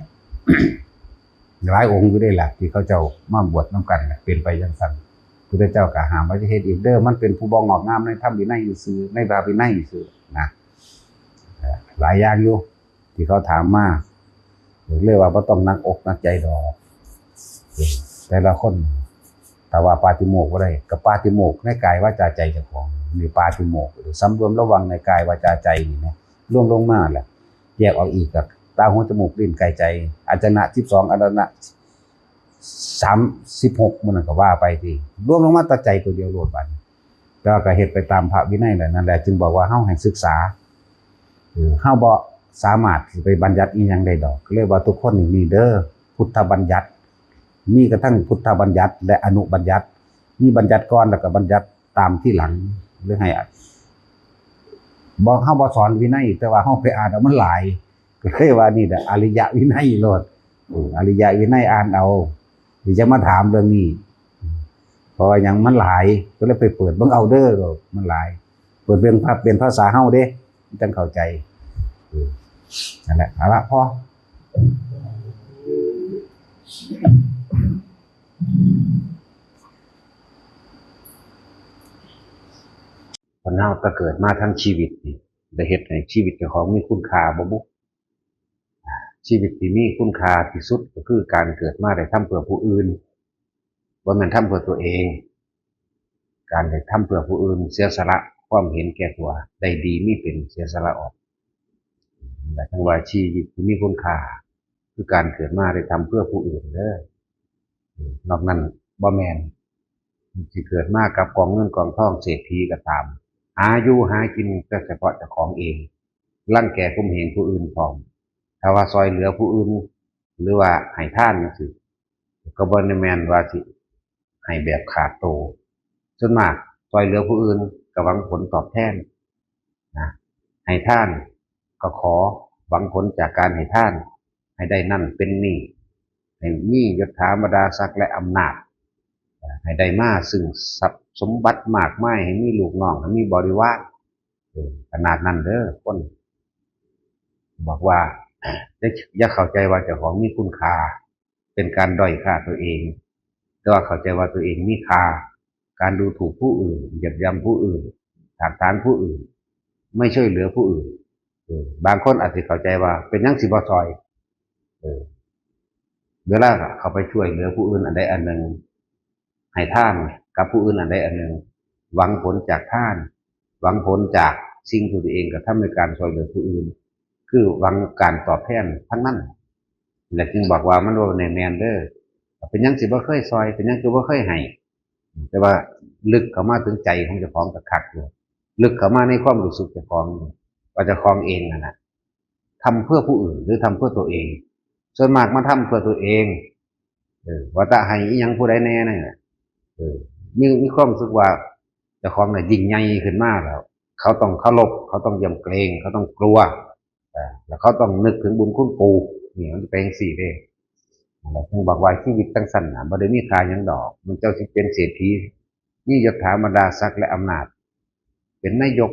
หลายองค์อยู่เด้ล่ะ ที่เขาเจ้ามาบวชนำกันน่ะ เป็นไปจั่งซั่น พุทธเจ้าก็ห้ามว่าจะเฮ็ดอีกเด้อ มันเป็นผู้บ่งอกงามในธรรมวินัยซื่อๆ ในพระวินัยซื่อๆ นะ เอ่อ หลายอย่างอยู่ ที่เขาถามมา เรียกว่าบ่ต้องหนักอกหนักใจดอก แต่ละคน ถ้าว่าปาติโมกข์บ่ได้ ก็ปาติโมกข์ในกายวาจาใจเจ้าของ นี่ปาติโมกข์ สำรวมระวังในกายวาจาใจนี่นะ รวมลงมาแหละ แยกออกอีกก็ตา หู จมูก ลิ้น กาย ใจ อาจนะ สิบสอง อาจนะ สามสิบหก หมู่นั่นก็ว่าไปติ รวมลงมาแต่ใจตัวเดียวโลดบัดนี้ แต่ว่าก็เฮ็ดไปตามพระวินัยแหละ นั่นแหละ จึงบอกว่าเฮาให้ศึกษา เออ เฮาบ่สามารถสิไปบัญญัติอิหยังได้ดอก ก็เลยว่าทุกคนนี่มีเด้อ พุทธบัญญัติ มีกระทั่งพุทธบัญญัติและอนุบัญญัติ มีบัญญัติก่อนแล้วก็บัญญัติตามทีหลัง หรือให้ บ่ เฮาบ่สอนวินัย แต่ว่าเฮาไปอ่านเอามันหลาย ก็เลยว่านี่แหละอริยวินัยโลด เออ อริยวินัยอ่านเอา สิจะมาถามเรื่องนี้ เพราะว่าหยังมันหลาย ก็เลยไปเปิดเบิ่งเอาเด้อ มันหลาย เปิดเป็นภา เป็นภาษาเฮาเด้ จั่งเข้าใจ เออ นั่นแหละ เอาละ พอ คนเฮาแต่เกิดมาทั้งชีวิตนี่ ได้เฮ็ดให้ชีวิตเจ้าของมีคุณค่าบ่บุ ชีวิตที่มีคุณค่าที่สุดก็คือการเกิดมาได้ทำเพื่อผู้อื่น บ่แม่นทำเพื่อตัวเอง การได้ทำเพื่อผู้อื่น เสียสละความเห็นแก่ตัว ได้ดีมีเป็น เสียสละออก และทั้งว่าชีวิตที่มีคุณค่า คือการเกิดมาได้ทำเพื่อผู้อื่นเด้อ นอกนั้นบ่แม่น สิเกิดมากับกองเงินกองทองเศรษฐีก็ตาม หาอยู่หากินแต่เฉพาะเจ้าของเอง รังแกข่มเหงผู้อื่นพร้อม ถ้าว่าซอยเหลือผู้อื่น หรือว่าให้ทานจังซี้ ก็บ่ได้แม่นว่าสิให้แบบขาดโต ส่วนมากซอยเหลือผู้อื่นก็หวังผลตอบแทนนะ ให้ทานก็ขอหวังผลจากการให้ทาน ให้ได้นั่นเป็นนี่ ให้มียศถาบรรดาศักดิ์และอำนาจ ให้ได้มาซึ่งทรัพย์สมบัติมากมาย ให้มีลูกน้อง ให้มีบริวาร เออ ขนาดนั้นเด้อ คน บอกว่า อย่า อย่าเข้าใจว่าเจ้าของมีคุณค่า เป็นการด้อยค่าตัวเอง แต่ว่าเข้าใจว่าตัวเองมีค่า การดูถูกผู้อื่น เหยียดหยามผู้อื่น ถากถางผู้อื่น ไม่ช่วยเหลือผู้อื่น เออ บางคนอาจจะเข้าใจว่าเป็นหยังสิบ่ซอย เออ เวลาเขาไปช่วยเหลือผู้อื่นอันใดอันหนึ่ง ให้ทานกับผู้อื่นอันใดอันหนึ่ง หวังผลจากทาน หวังผลจากสิ่งที่ตัวเองกระทำในการช่วยเหลือผู้อื่น คือหวังการตอบแทนทั้งนั้น และจึงบอกว่ามันบ่แม่นเด้อ เป็นหยังสิบ่เคยซอย เป็นหยังสิบ่เคยให้ แต่ว่าลึกเข้ามาถึงใจของเจ้าของก็คักอยู่ ลึกเข้ามาในความรู้สึกเจ้าของ ว่าเจ้าของเองนั่นน่ะ ทำเพื่อผู้อื่นหรือทำเพื่อตัวเอง ส่วนมากมาทำเพื่อตัวเอง เออ ว่าแต่ให้อิหยังผู้ใดแน่นั่นน่ะ เออ มี มีความรู้สึกว่าเจ้าของน่ะยิ่งใหญ่ขึ้นมาแล้ว เขาต้องเคารพ เขาต้องยำเกรง เขาต้องกลัว เออ แล้วเขาต้องนึกถึงบุญคุณปู่ นี่มันเป็นจั่งซี้เด้ นั่นแหละ ถึงบอกว่าชีวิตจั่งซั่นน่ะ บ่ได้มีค่าหยังดอก มันเจ้าสิเป็นเศรษฐี มียศถาบรรดาศักดิ์และอำนาจ เป็นนายก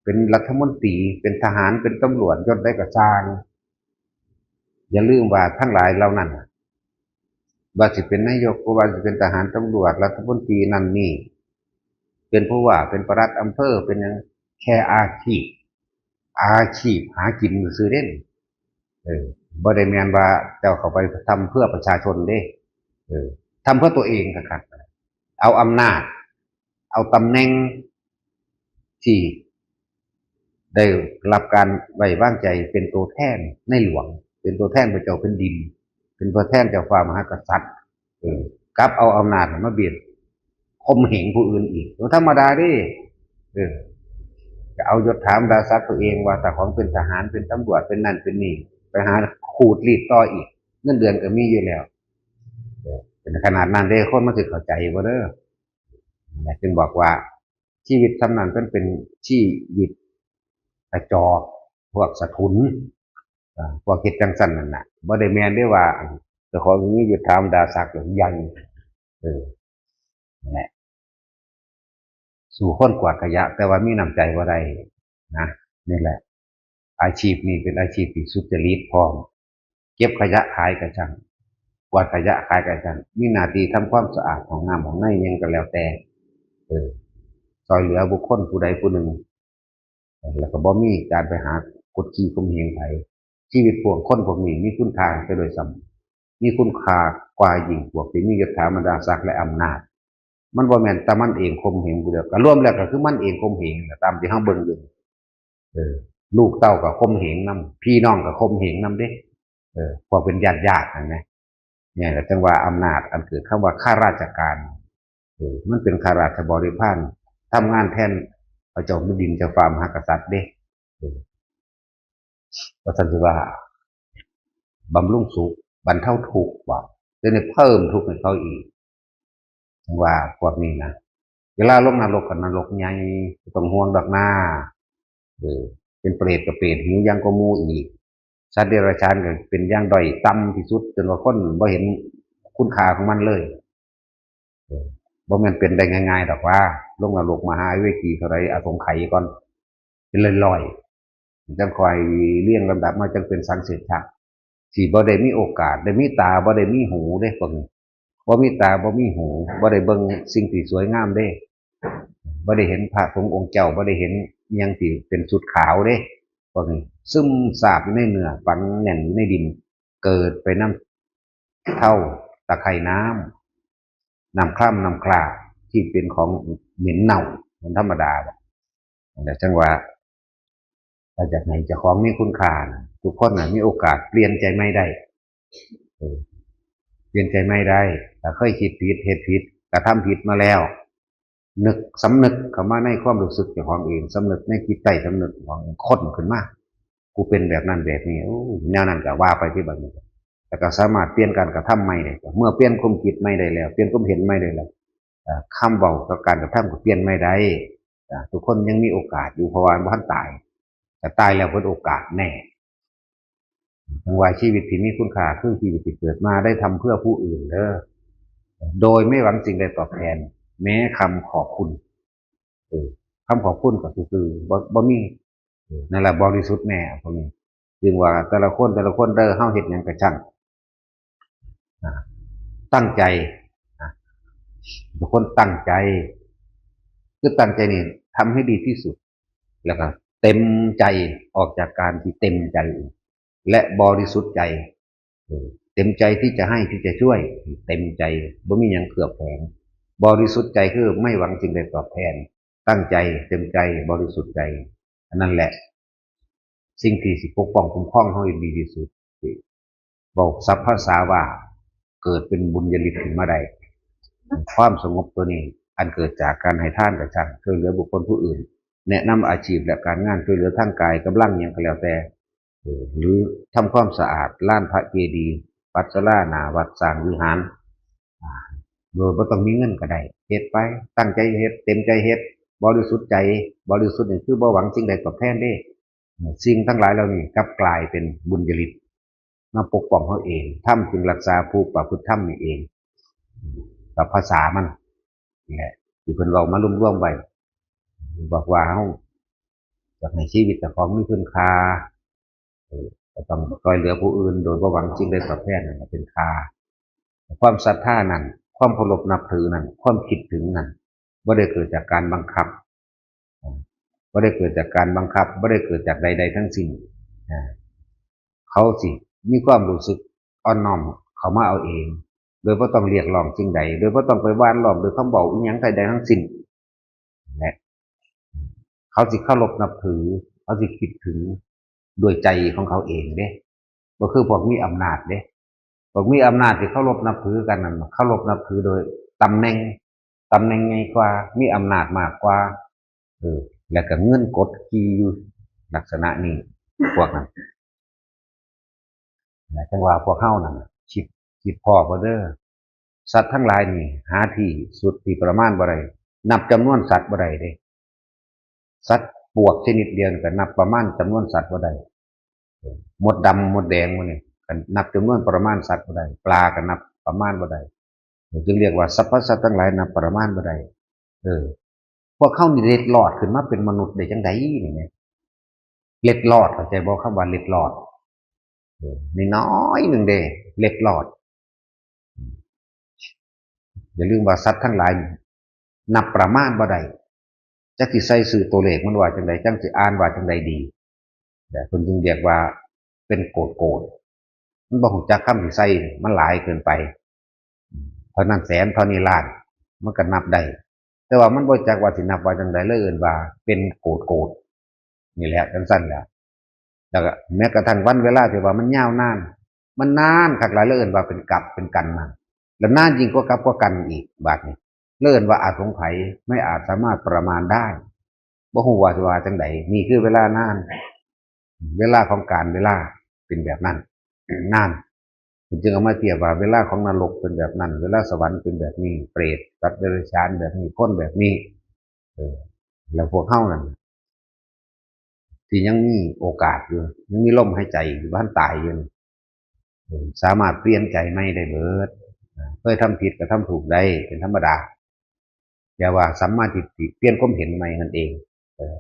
เป็นรัฐมนตรี เป็นทหาร เป็นตำรวจ ยศใดก็ซ่าง อย่าลืมว่าทั้งหลายเหล่านั้นน่ะ ว่าสิเป็นนายก บ่ว่าสิเป็นทหาร ตำรวจ รัฐมนตรีนั่นนี่ เป็นผู้ว่า เป็นปลัดอำเภอ เป็นหยัง แค่อาชีพ อาชีพหากินซื่อเด้ เออ บ่ได้แม่นว่าเจ้าเข้าไปทำเพื่อประชาชนเด้ เออ ทำเพื่อตัวเองคักๆ เอาอำนาจ เอาตำแหน่งที่ได้รับการไว้วางใจเป็นตัวแทนในหลวง เป็นตัวแทนพระเจ้าแผ่นดิน เป็นตัวแทนเจ้าฟ้ามหากษัตริย์ เออ กลับเอาอำนาจมาเบียดข่มเหงผู้อื่นอีก บ่ธรรมดาเด้ เออ จะเอายศถาบรรดาศักดิ์ตัวเองว่าเจ้าของเป็นทหาร เป็นตำรวจ เป็นนั่นเป็นนี่ ไปหาขูดรีดต่ออีก เงินเดือนก็มีอยู่แล้ว เออ เป็นขนาดนั้นเด้ คนมันสิเข้าใจบ่เด้อ นั่นแหละ จึงบอกว่าชีวิตส่ำนั้นมันเป็นชีวิตกระจอก พวกสะทุน อ่า พวกเฮ็ดจั่งซั่นนั่นน่ะ บ่ได้แม่นเด้ว่า อัน เจ้าของมียศถาบรรดาศักดิ์ใหญ่ เออ นั่นแหละ สู้คนกวาดขยะ แต่ว่ามีน้ำใจบ่ได้นะ นี่แหละ อาชีพนี้เป็นอาชีพที่สุจริตพร้อม เก็บขยะขายก็ช่าง กวาดขยะขายก็ช่าง มีหน้าที่ทำความสะอาดห้องน้ำห้องในหยังก็แล้วแต่ เออ ซอยเหลือบุคคลผู้ใดผู้หนึ่ง แล้วก็บ่มีการไปหากดขี่ข่มเหงไผ ชีวิตพวกคนพวกนี้มีคุณค่าซะด้วยซ้ำ มีคุณค่ากว่ายิ่งพวกที่มียศถาบรรดาศักดิ์และอำนาจ มันบ่แม่นแต่มันเองข่มเหงผู้เดียว ก็รวมแล้วก็คือมันเองข่มเหงน่ะ ตามที่เฮาเบิ่งอยู่ เออ ลูกเต้าก็ข่มเหงนำ พี่น้องก็ข่มเหงนำเด้ เออ พวกเป็นญาติๆ นั่นนะ เนี่ยแหละจั่งว่าอำนาจอันเกิดคำว่าข้าราชการ เออ มันเป็นข้าราชบริพาร ทำงานแทนพระเจ้าแผ่นดินเจ้าฟ้ามหากษัตริย์เด้ เออ ว่าซั่นสิว่า บำรุงสุข บรรเทาทุกข์ ว่า เดี๋ยวนี้เพิ่มทุกข์ให้เขาอีก จั่งว่าพวกนี้นะ เวลาลงนรกก็นรกใหญ่ บ่ต้องห่วงดอกนา เออ เป็นเปรตก็เปรตหิวอย่างกว่าหมู่อีก สัตว์เดรัจฉานก็เป็นอย่างด้อยต่ำที่สุด จนว่าคนบ่เห็นคุณค่าของมันเลย เออ บ่แม่นเป็นได้ง่ายๆ ดอกว่า ลงนรกมหาเวจีเท่าใด อสงไขยก่อน เป็นร้อยๆ จั่งค่อยเรียงลำดับมา จั่งเป็นสังเสรรชะ สิบ่ได้มีโอกาส ได้มีตา บ่ได้มีหูเด้ พวกนี้ บ่มีตา บ่มีหู บ่ได้เบิ่งสิ่งที่สวยงามเด้ บ่ได้เห็นพระสงฆ์องค์เจ้า บ่ได้เห็นอิหยังที่เป็นชุดขาวเด้ พวกนี้ ซึมซาบอยู่ในเนื้อ ฝังแน่นอยู่ในดิน เกิดไปนำเถ้าตะไคร่น้ำ น้ำคร่ำน้ำคร่าที่เป็นของเหม็นเน่า มันธรรมดาแหละ แต่จังว่า ถ้าอยากให้เจ้าของมีคุณค่านะ ทุกคนน่ะมีโอกาสเปลี่ยนใจใหม่ได้ เออ เปลี่ยนใจใหม่ได้ ถ้าเคยคิดผิด เฮ็ดผิด กระทำผิดมาแล้ว นึก สำนึกเข้ามาในความรู้สึกเจ้าของเอง สำนึกในจิตใต้สำนึกของเอง ค้นขึ้นมา กูเป็นแบบนั้นแบบนี้ โอ้ย แนวนั้นก็ว่าไปที่บัดนี้ แล้วก็สามารถเปลี่ยนการกระทำใหม่ได้ เมื่อเปลี่ยนความคิดใหม่ได้แล้ว เปลี่ยนความเห็นใหม่ได้แล้ว เอ่อ คำเว้ากับการกระทำก็เปลี่ยนใหม่ได้ อ่ะ ทุกคนยังมีโอกาสอยู่ เพราะว่าบ่ทันตาย แต่ตายแล้วเพิ่นโอกาสแน่ ทั้งว่าชีวิตที่มีคุณค่าคือชีวิตที่เกิดมาได้ทำเพื่อผู้อื่นเด้อ โดยไม่หวังสิ่งใดตอบแทน แม้คำขอบคุณ เออ คำขอบคุณก็คือ บ่ บ่มี เออ นั่นแหละบริสุทธิ์แน่พวกนี้ จึงว่าแต่ละคนแต่ละคนเด้อ เฮาเฮ็ดหยังก็ช่าง อ่า ตั้งใจ อ่า ทุกคนตั้งใจ คือตั้งใจนี่ทำให้ดีที่สุด แล้วก็เต็มใจ ออกจากการที่เต็มใจ และบริสุทธิ์ใจ เออ เต็มใจที่จะให้ ที่จะช่วย เต็มใจ บ่มีหยังเคลือบแฝง บริสุทธิ์ใจคือไม่หวังสิ่งใดตอบแทน ตั้งใจ เต็มใจ บริสุทธิ์ใจ อันนั้นแหละ สิ่งที่สิปกป้องคุ้มครองเฮาให้ดีที่สุด เว้าศัพท์ภาษาว่า เกิดเป็นบุญญาฤทธิ์ขึ้นมาได้ ความสงบตัวนี้ อันเกิดจากการให้ทานก็ช่าง ช่วยเหลือบุคคลผู้อื่น แนะนำอาชีพและการงาน ช่วยเหลือทางกายกำลังหยังก็แล้วแต่ เออ หรือทำความสะอาดลานพระเจดีย์ ปัดศาลาหน้าวัด สร้างวิหาร อ่า โดยบ่ต้องมีเงินก็ได้ เฮ็ดไป ตั้งใจเฮ็ด เต็มใจเฮ็ด บริสุทธิ์ใจ บริสุทธิ์นี่คือบ่หวังสิ่งใดตอบแทนเด้ สิ่งทั้งหลายเหล่านี้กลับกลายเป็นบุญญาฤทธิ์มาปกป้องเฮาเอง ธรรมจึงรักษาผู้ประพฤติธรรมนี่เอง กับภาษามันนี่แหละ ที่เพิ่นเว้ามารวมๆไว้ บอกว่าเฮาอยากให้ชีวิตเจ้าของมีคุณค่า เออ ก็ต้องช่วยเหลือผู้อื่นโดยบ่หวังสิ่งใดตอบแทน นั่นแหละเป็นค่า ความศรัทธานั้น ความเคารพนับถือนั้น ความคิดถึงนั้น บ่ได้เกิดจากการบังคับ บ่ได้เกิดจากการบังคับ บ่ได้เกิดจากใดๆทั้งสิ้น อ่า เขาสิมีความรู้สึกอ่อนน้อมเข้ามาเอาเอง โดยบ่ต้องเรียกร้องสิ่งใด โดยบ่ต้องไปหว่านล้อมด้วยคำเว้าอิหยังใดๆทั้งสิ้น และเขาสิเคารพนับถือ เขาสิคิดถึงด้วยใจของเขาเองเด้ บ่คือพวกมีอำนาจเด้ พวกมีอำนาจที่เคารพนับถือกันนั่น เคารพนับถือโดยตำแหน่ง ตำแหน่งใหญ่กว่า มีอำนาจมากกว่า เออ แล้วก็เงินกดขี่อยู่ลักษณะนี้ พวกนั้น นะ จังว่าพวกเฮานั่นน่ะ คิด คิดพ้อบ่เด้อ สัตว์ทั้งหลายนี่ หาที่สุดที่ประมาณบ่ได้ นับจำนวนสัตว์บ่ได้เด้ สัตว์ปวกชนิดเดียวนี่ก็นับประมาณจำนวนสัตว์บ่ได้ มดดำมดแดงหมู่นี่ก็นับจำนวนประมาณสัตว์บ่ได้ ปลาก็นับประมาณบ่ได้ จึงเรียกว่าสรรพสัตว์ทั้งหลายนับประมาณบ่ได้ เออ พวกเฮานี่เล็ดลอดขึ้นมาเป็นมนุษย์ได้จังใดนี่แหม เล็ดลอด เข้าใจบ่ คำว่าเล็ดลอด เออ น้อยๆหนึ่งเด้ เล็ดลอด อย่าลืมว่าสัตว์ทั้งหลายนับประมาณบ่ได้ จักสิใส่ชื่อตัวเลขมันว่าจังใด จักสิอ่านว่าจังใดดี แต่เพิ่นจึงเรียกว่าเป็นโกดโกด มันบ่ฮู้จักคำสิใส่ มันหลายเกินไป เท่านั้นแสน เท่านี้ล้าน มันก็นับได้ แต่ว่ามันบ่จักว่าสินับว่าจังใด เลยเอิ้นว่าเป็นโกดโกด นี่แหละ จังซั่นแหละ แล้วก็แม้กระทั่งวันเวลาที่ว่ามันยาวนาน มันนานคักหลาย เลยเอิ้นว่าเป็นกับเป็นกันนั่น แล้วนานยิ่งกว่ากับกว่ากันอีก บาดนี้ เลยเอิ้นว่าอสงไขย ไม่อาจสามารถประมาณได้ บ่ฮู้ว่าสิว่าจังใด นี่คือเวลานาน เวลาของกาลเวลาเป็นแบบนั้น นาน เพิ่นจึงเอามาเทียบว่าเวลาของนรกเป็นแบบนั้น เวลาสวรรค์เป็นแบบนี้ เปรต สัตว์เดรัจฉานแบบนี้ คนแบบนี้ เออ แล้วพวกเฮานั่น ที่ยังมีโอกาสอยู่ ยังมีลมหายใจอยู่ บ่ทันตายอยู่นี่ เออ สามารถเปลี่ยนใจใหม่ได้เบิด เคยทำผิดก็ทำถูกได้ เป็นธรรมดา เรียกว่าสัมมาทิฏฐิ เปลี่ยนความเห็นใหม่นั่นเอง เออ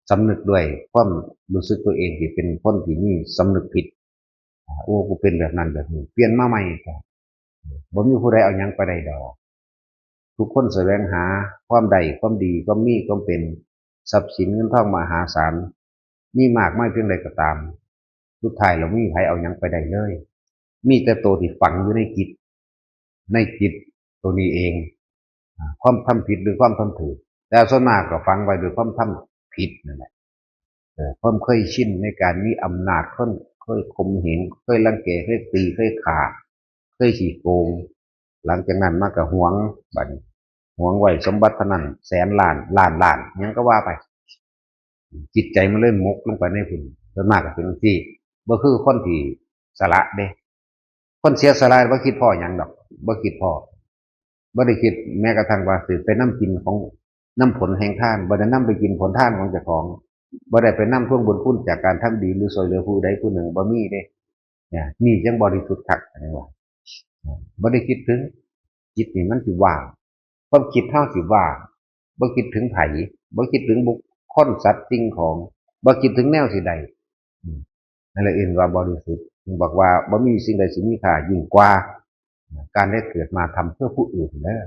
สำนึกด้วยความรู้สึกตัวเองที่เป็นคนที่มีสำนึกผิด อ่า โอ้ กูเป็นแบบนั้นแบบนี้ เปลี่ยนมาใหม่ก็ บ่มีผู้ใดเอาหยังไปได้ดอก ทุกคนแสวงหาความได้ ความดี ความมี ความเป็น ทรัพย์สินเงินทองมหาศาล มีมากมายเพียงใดก็ตาม สุดท้ายแล้วมีไผเอาหยังไปได้เลย มีแต่ตัวที่ฝังอยู่ในจิต ในจิต ตัวนี้เอง อ่า ความทำผิดหรือความทำถูก แต่ส่วนมากก็ฝังไว้ด้วยความทำผิดนั่นแหละ เออ ความเคยชินในการมีอำนาจ คนเคยข่มเหง เคยรังแก เคยตี เคยฆ่า เคยขี้โกง หลังจากนั้นมาก็หวง บัดนี้ หวงไว้สมบัติเท่านั้น แสนล้าน ล้านล้าน หยังก็ว่าไป จิตใจมันเลยหมกลงไปในพุ้น ส่วนมากก็เป็นจั่งซี้ บ่คือคนที่สละเด้ คนเสียสละบ่คิดพ้อหยังดอก บ่คิดพ้อ บ่ได้คิดแม้กระทั่งว่าสิไปนำกินของ นำผลแห่งทาน บ่ได้นำไปกินผลทานของเจ้าของ บ่ได้ไปนำทวงบุญคุณจากการทำดีหรือช่วยเหลือผู้ใดผู้หนึ่ง บ่มีเด้ เนี่ย นี่ยังบริสุทธิ์คัก อันนี้ว่า บ่ได้คิดถึง จิตนี่มันสิว่าง ความคิดเฮาสิว่าง บ่คิดถึงไผ บ่คิดถึงบุคคลสัตว์สิ่งของ บ่คิดถึงแนวสิได้ อืม นั่นแหละเอิ้นว่าบริสุทธิ์ จึงบอกว่าบ่มีสิ่งใดสิมีค่ายิ่งกว่า การได้เกิดมาทำเพื่อผู้อื่นเด้อ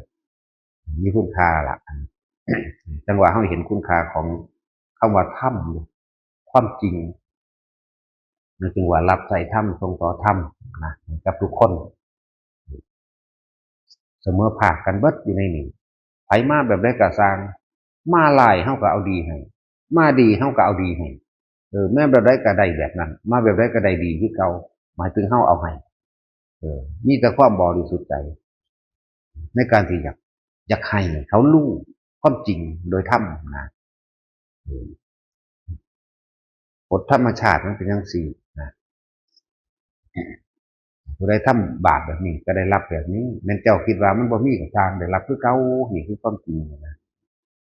มีคุณค่าล่ะ จั่งว่าเฮาเห็นคุณค่าของคำว่าธรรม ความจริง นั่นจึงว่ารับใช้ธรรม ส่งต่อธรรมนะ กับทุกคน เสมอภาคกันเบิดอยู่ในนี้ ไผมาแบบใดก็ซ่าง มาร้ายเฮาก็เอาดีให้ มาดีเฮาก็เอาดีให้ เออ แม้แบบใดก็ได้แบบนั้น มาแบบใดก็ได้ดีคือเก่า หมายถึงเฮาเอาให้ เออ มีแต่ความบริสุทธิ์ใจ ในการที่อยาก อยากให้เขารู้ความจริงโดยธรรมนะ เออ กฎธรรมชาติมันเป็นจั่งซี้นะ ผู้ใดทำบาปแบบนี้ก็ได้รับแบบนี้ แม่นเจ้าคิดว่ามันบ่มีก็ซ่าง ได้รับคือเก่า นี่คือความจริงนะ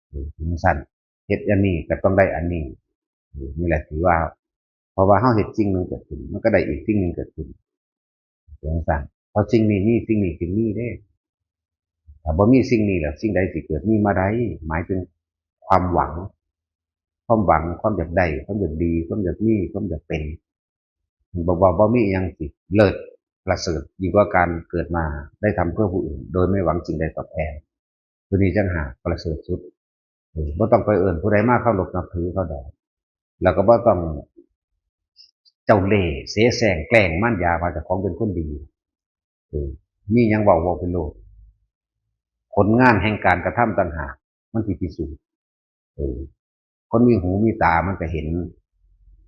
เออ จั่งซั้น เฮ็ดอันนี้ก็ต้องได้อันนี้ เออ นี่แหละถือว่า เพราะว่าเฮาเฮ็ดสิ่งหนึ่งเกิดขึ้น มันก็ได้อีกสิ่งหนึ่งเกิดขึ้น จั่งซั้น เพราะสิ่งนี้มี สิ่งนี้จึงมีเด้ ถ้าบ่มีสิ่งนี้แล้ว สิ่งใดสิเกิดมีมาได้ หมายถึงความหวัง ความหวัง ความอยากได้ ความอยากดี ความอยากมี ความอยากเป็น บอกว่าบ่มีอิหยังสิเลิศประเสริฐยิ่งกว่าการเกิดมาได้ทำเพื่อผู้อื่น โดยไม่หวังสิ่งใดตอบแทน ตัวนี้จั่งหากประเสริฐสุด เออ บ่ต้องไปเอิ้นผู้ใดมาเคารพนับถือเขาดอก แล้วก็บ่ต้องเจ้าเล่ห์เสแสร้งแกล้งมารยาว่าเจ้าของเป็นคนดี เออ มีหยังเว้า เว้าไปโลด ผลงานแห่งการกระทำต่างหาก มันสิพิสูจน์ เออ คนมีหูมีตามันก็เห็น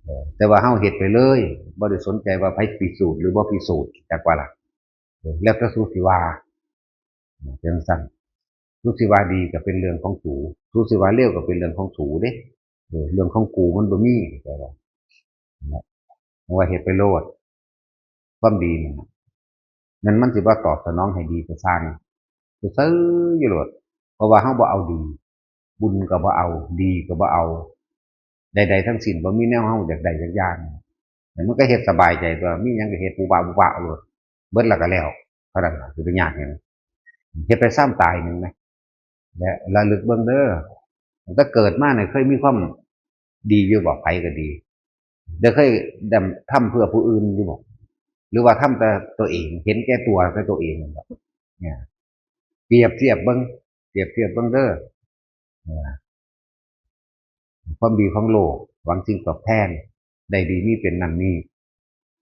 เออ แต่ว่าเฮาเฮ็ดไปเลย บ่ได้สนใจว่าไผพิสูจน์หรือบ่พิสูจน์ จักว่าล่ะ เออ แล้วแต่สูสิว่า จั่งซั้น สูสิว่าดีก็เป็นเรื่องของสู สูสิว่าเลวก็เป็นเรื่องของสูเด้ เออ เรื่องของกูมันบ่มี แต่ว่า นั่นแหละ เพราะว่าเฮ็ดไปโลด ความดีนั่นน่ะ นั่นมันสิบ่ตอบสนองให้ดีก็ซ่าง ซื่อๆอยู่โลด เพราะว่าเฮาบ่เอาดี บุญก็บ่เอา ดีก็บ่เอา ใดๆทั้งสิ้น บ่มีแนวเฮาอยากได้จักอย่าง แล้วมันก็เฮ็ดสบายใจตั๊ว มีหยังก็เฮ็ดปุบปะปุบปะโลด เบิดแล้วก็แล้ว เท่านั้นล่ะ สิไปยากหยัง เฮ็ดไปซ่ำตายหนึ่งนะ และระลึกเบิ่งเด้อ ตั้งแต่เกิดมาเนี่ยเคยมีความดีอยู่บ่ ไผก็ดี ได้เคยดำ ทำเพื่อผู้อื่นอยู่บ่ หรือว่าทำแต่ตัวเอง เห็นแก่ตัวแต่ตัวเองนั่นบ่ เนี่ย เปรียบเทียบเบิ่ง เปรียบเทียบเบิ่งเด้อ เออ ความดีของโลก หวังสิ่งตอบแทน ได้ดีมีเป็นนั่นนี่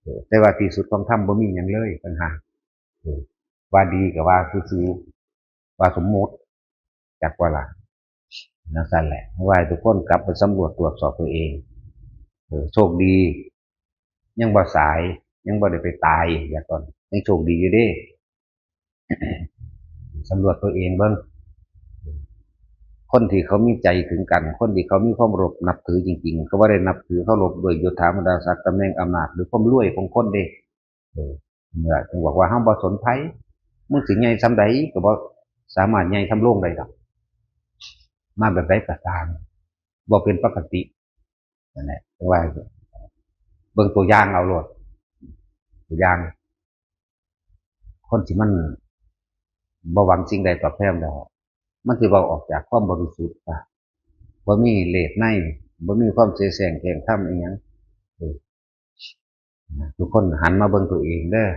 เออ แต่ว่าที่สุดของธรรมบ่มีหยังเลยต่างหาก เออ ว่าดีก็ว่าซื่อๆ ว่าสมมุติ จักว่าล่ะ จั่งซั้นแหละ ว่าให้ทุกคนกลับไปสำรวจตรวจสอบตัวเอง เออ โชคดี ยังบ่สาย ยังบ่ได้ไปตาย อย่าก่อน ยังโชคดีอยู่เด้ สำรวจตัวเองเบิ่ง คนที่เขามีใจถึงกัน คนที่เขามีความเคารพนับถือจริงๆ เขาบ่ได้นับถือเคารพด้วยยศถาบรรดาศักดิ์ ตำแหน่งอำนาจ หรือความรวยของคนเด้ เออ เนี่ย จึงบอกว่าเฮาบ่สนไผ มึงสิใหญ่ส่ำใดก็บ่สามารถใหญ่ส่ำโลงได้ดอก มาแบบใดก็ตาม บ่เป็นปกติ นั่นแหละ แต่ว่าเบิ่งตัวอย่างเอาโลด ตัวอย่าง คนที่มันบ่หวังสิ่งใดตอบแทนแล้ว มันสิเว้าออกจากความบริสุทธิ์ปะ บ่มีเลสใน บ่มีความเสแสร้งแกล้งทำอิหยัง เออ ทุกคนหันมาเบิ่งตัวเองเด้อ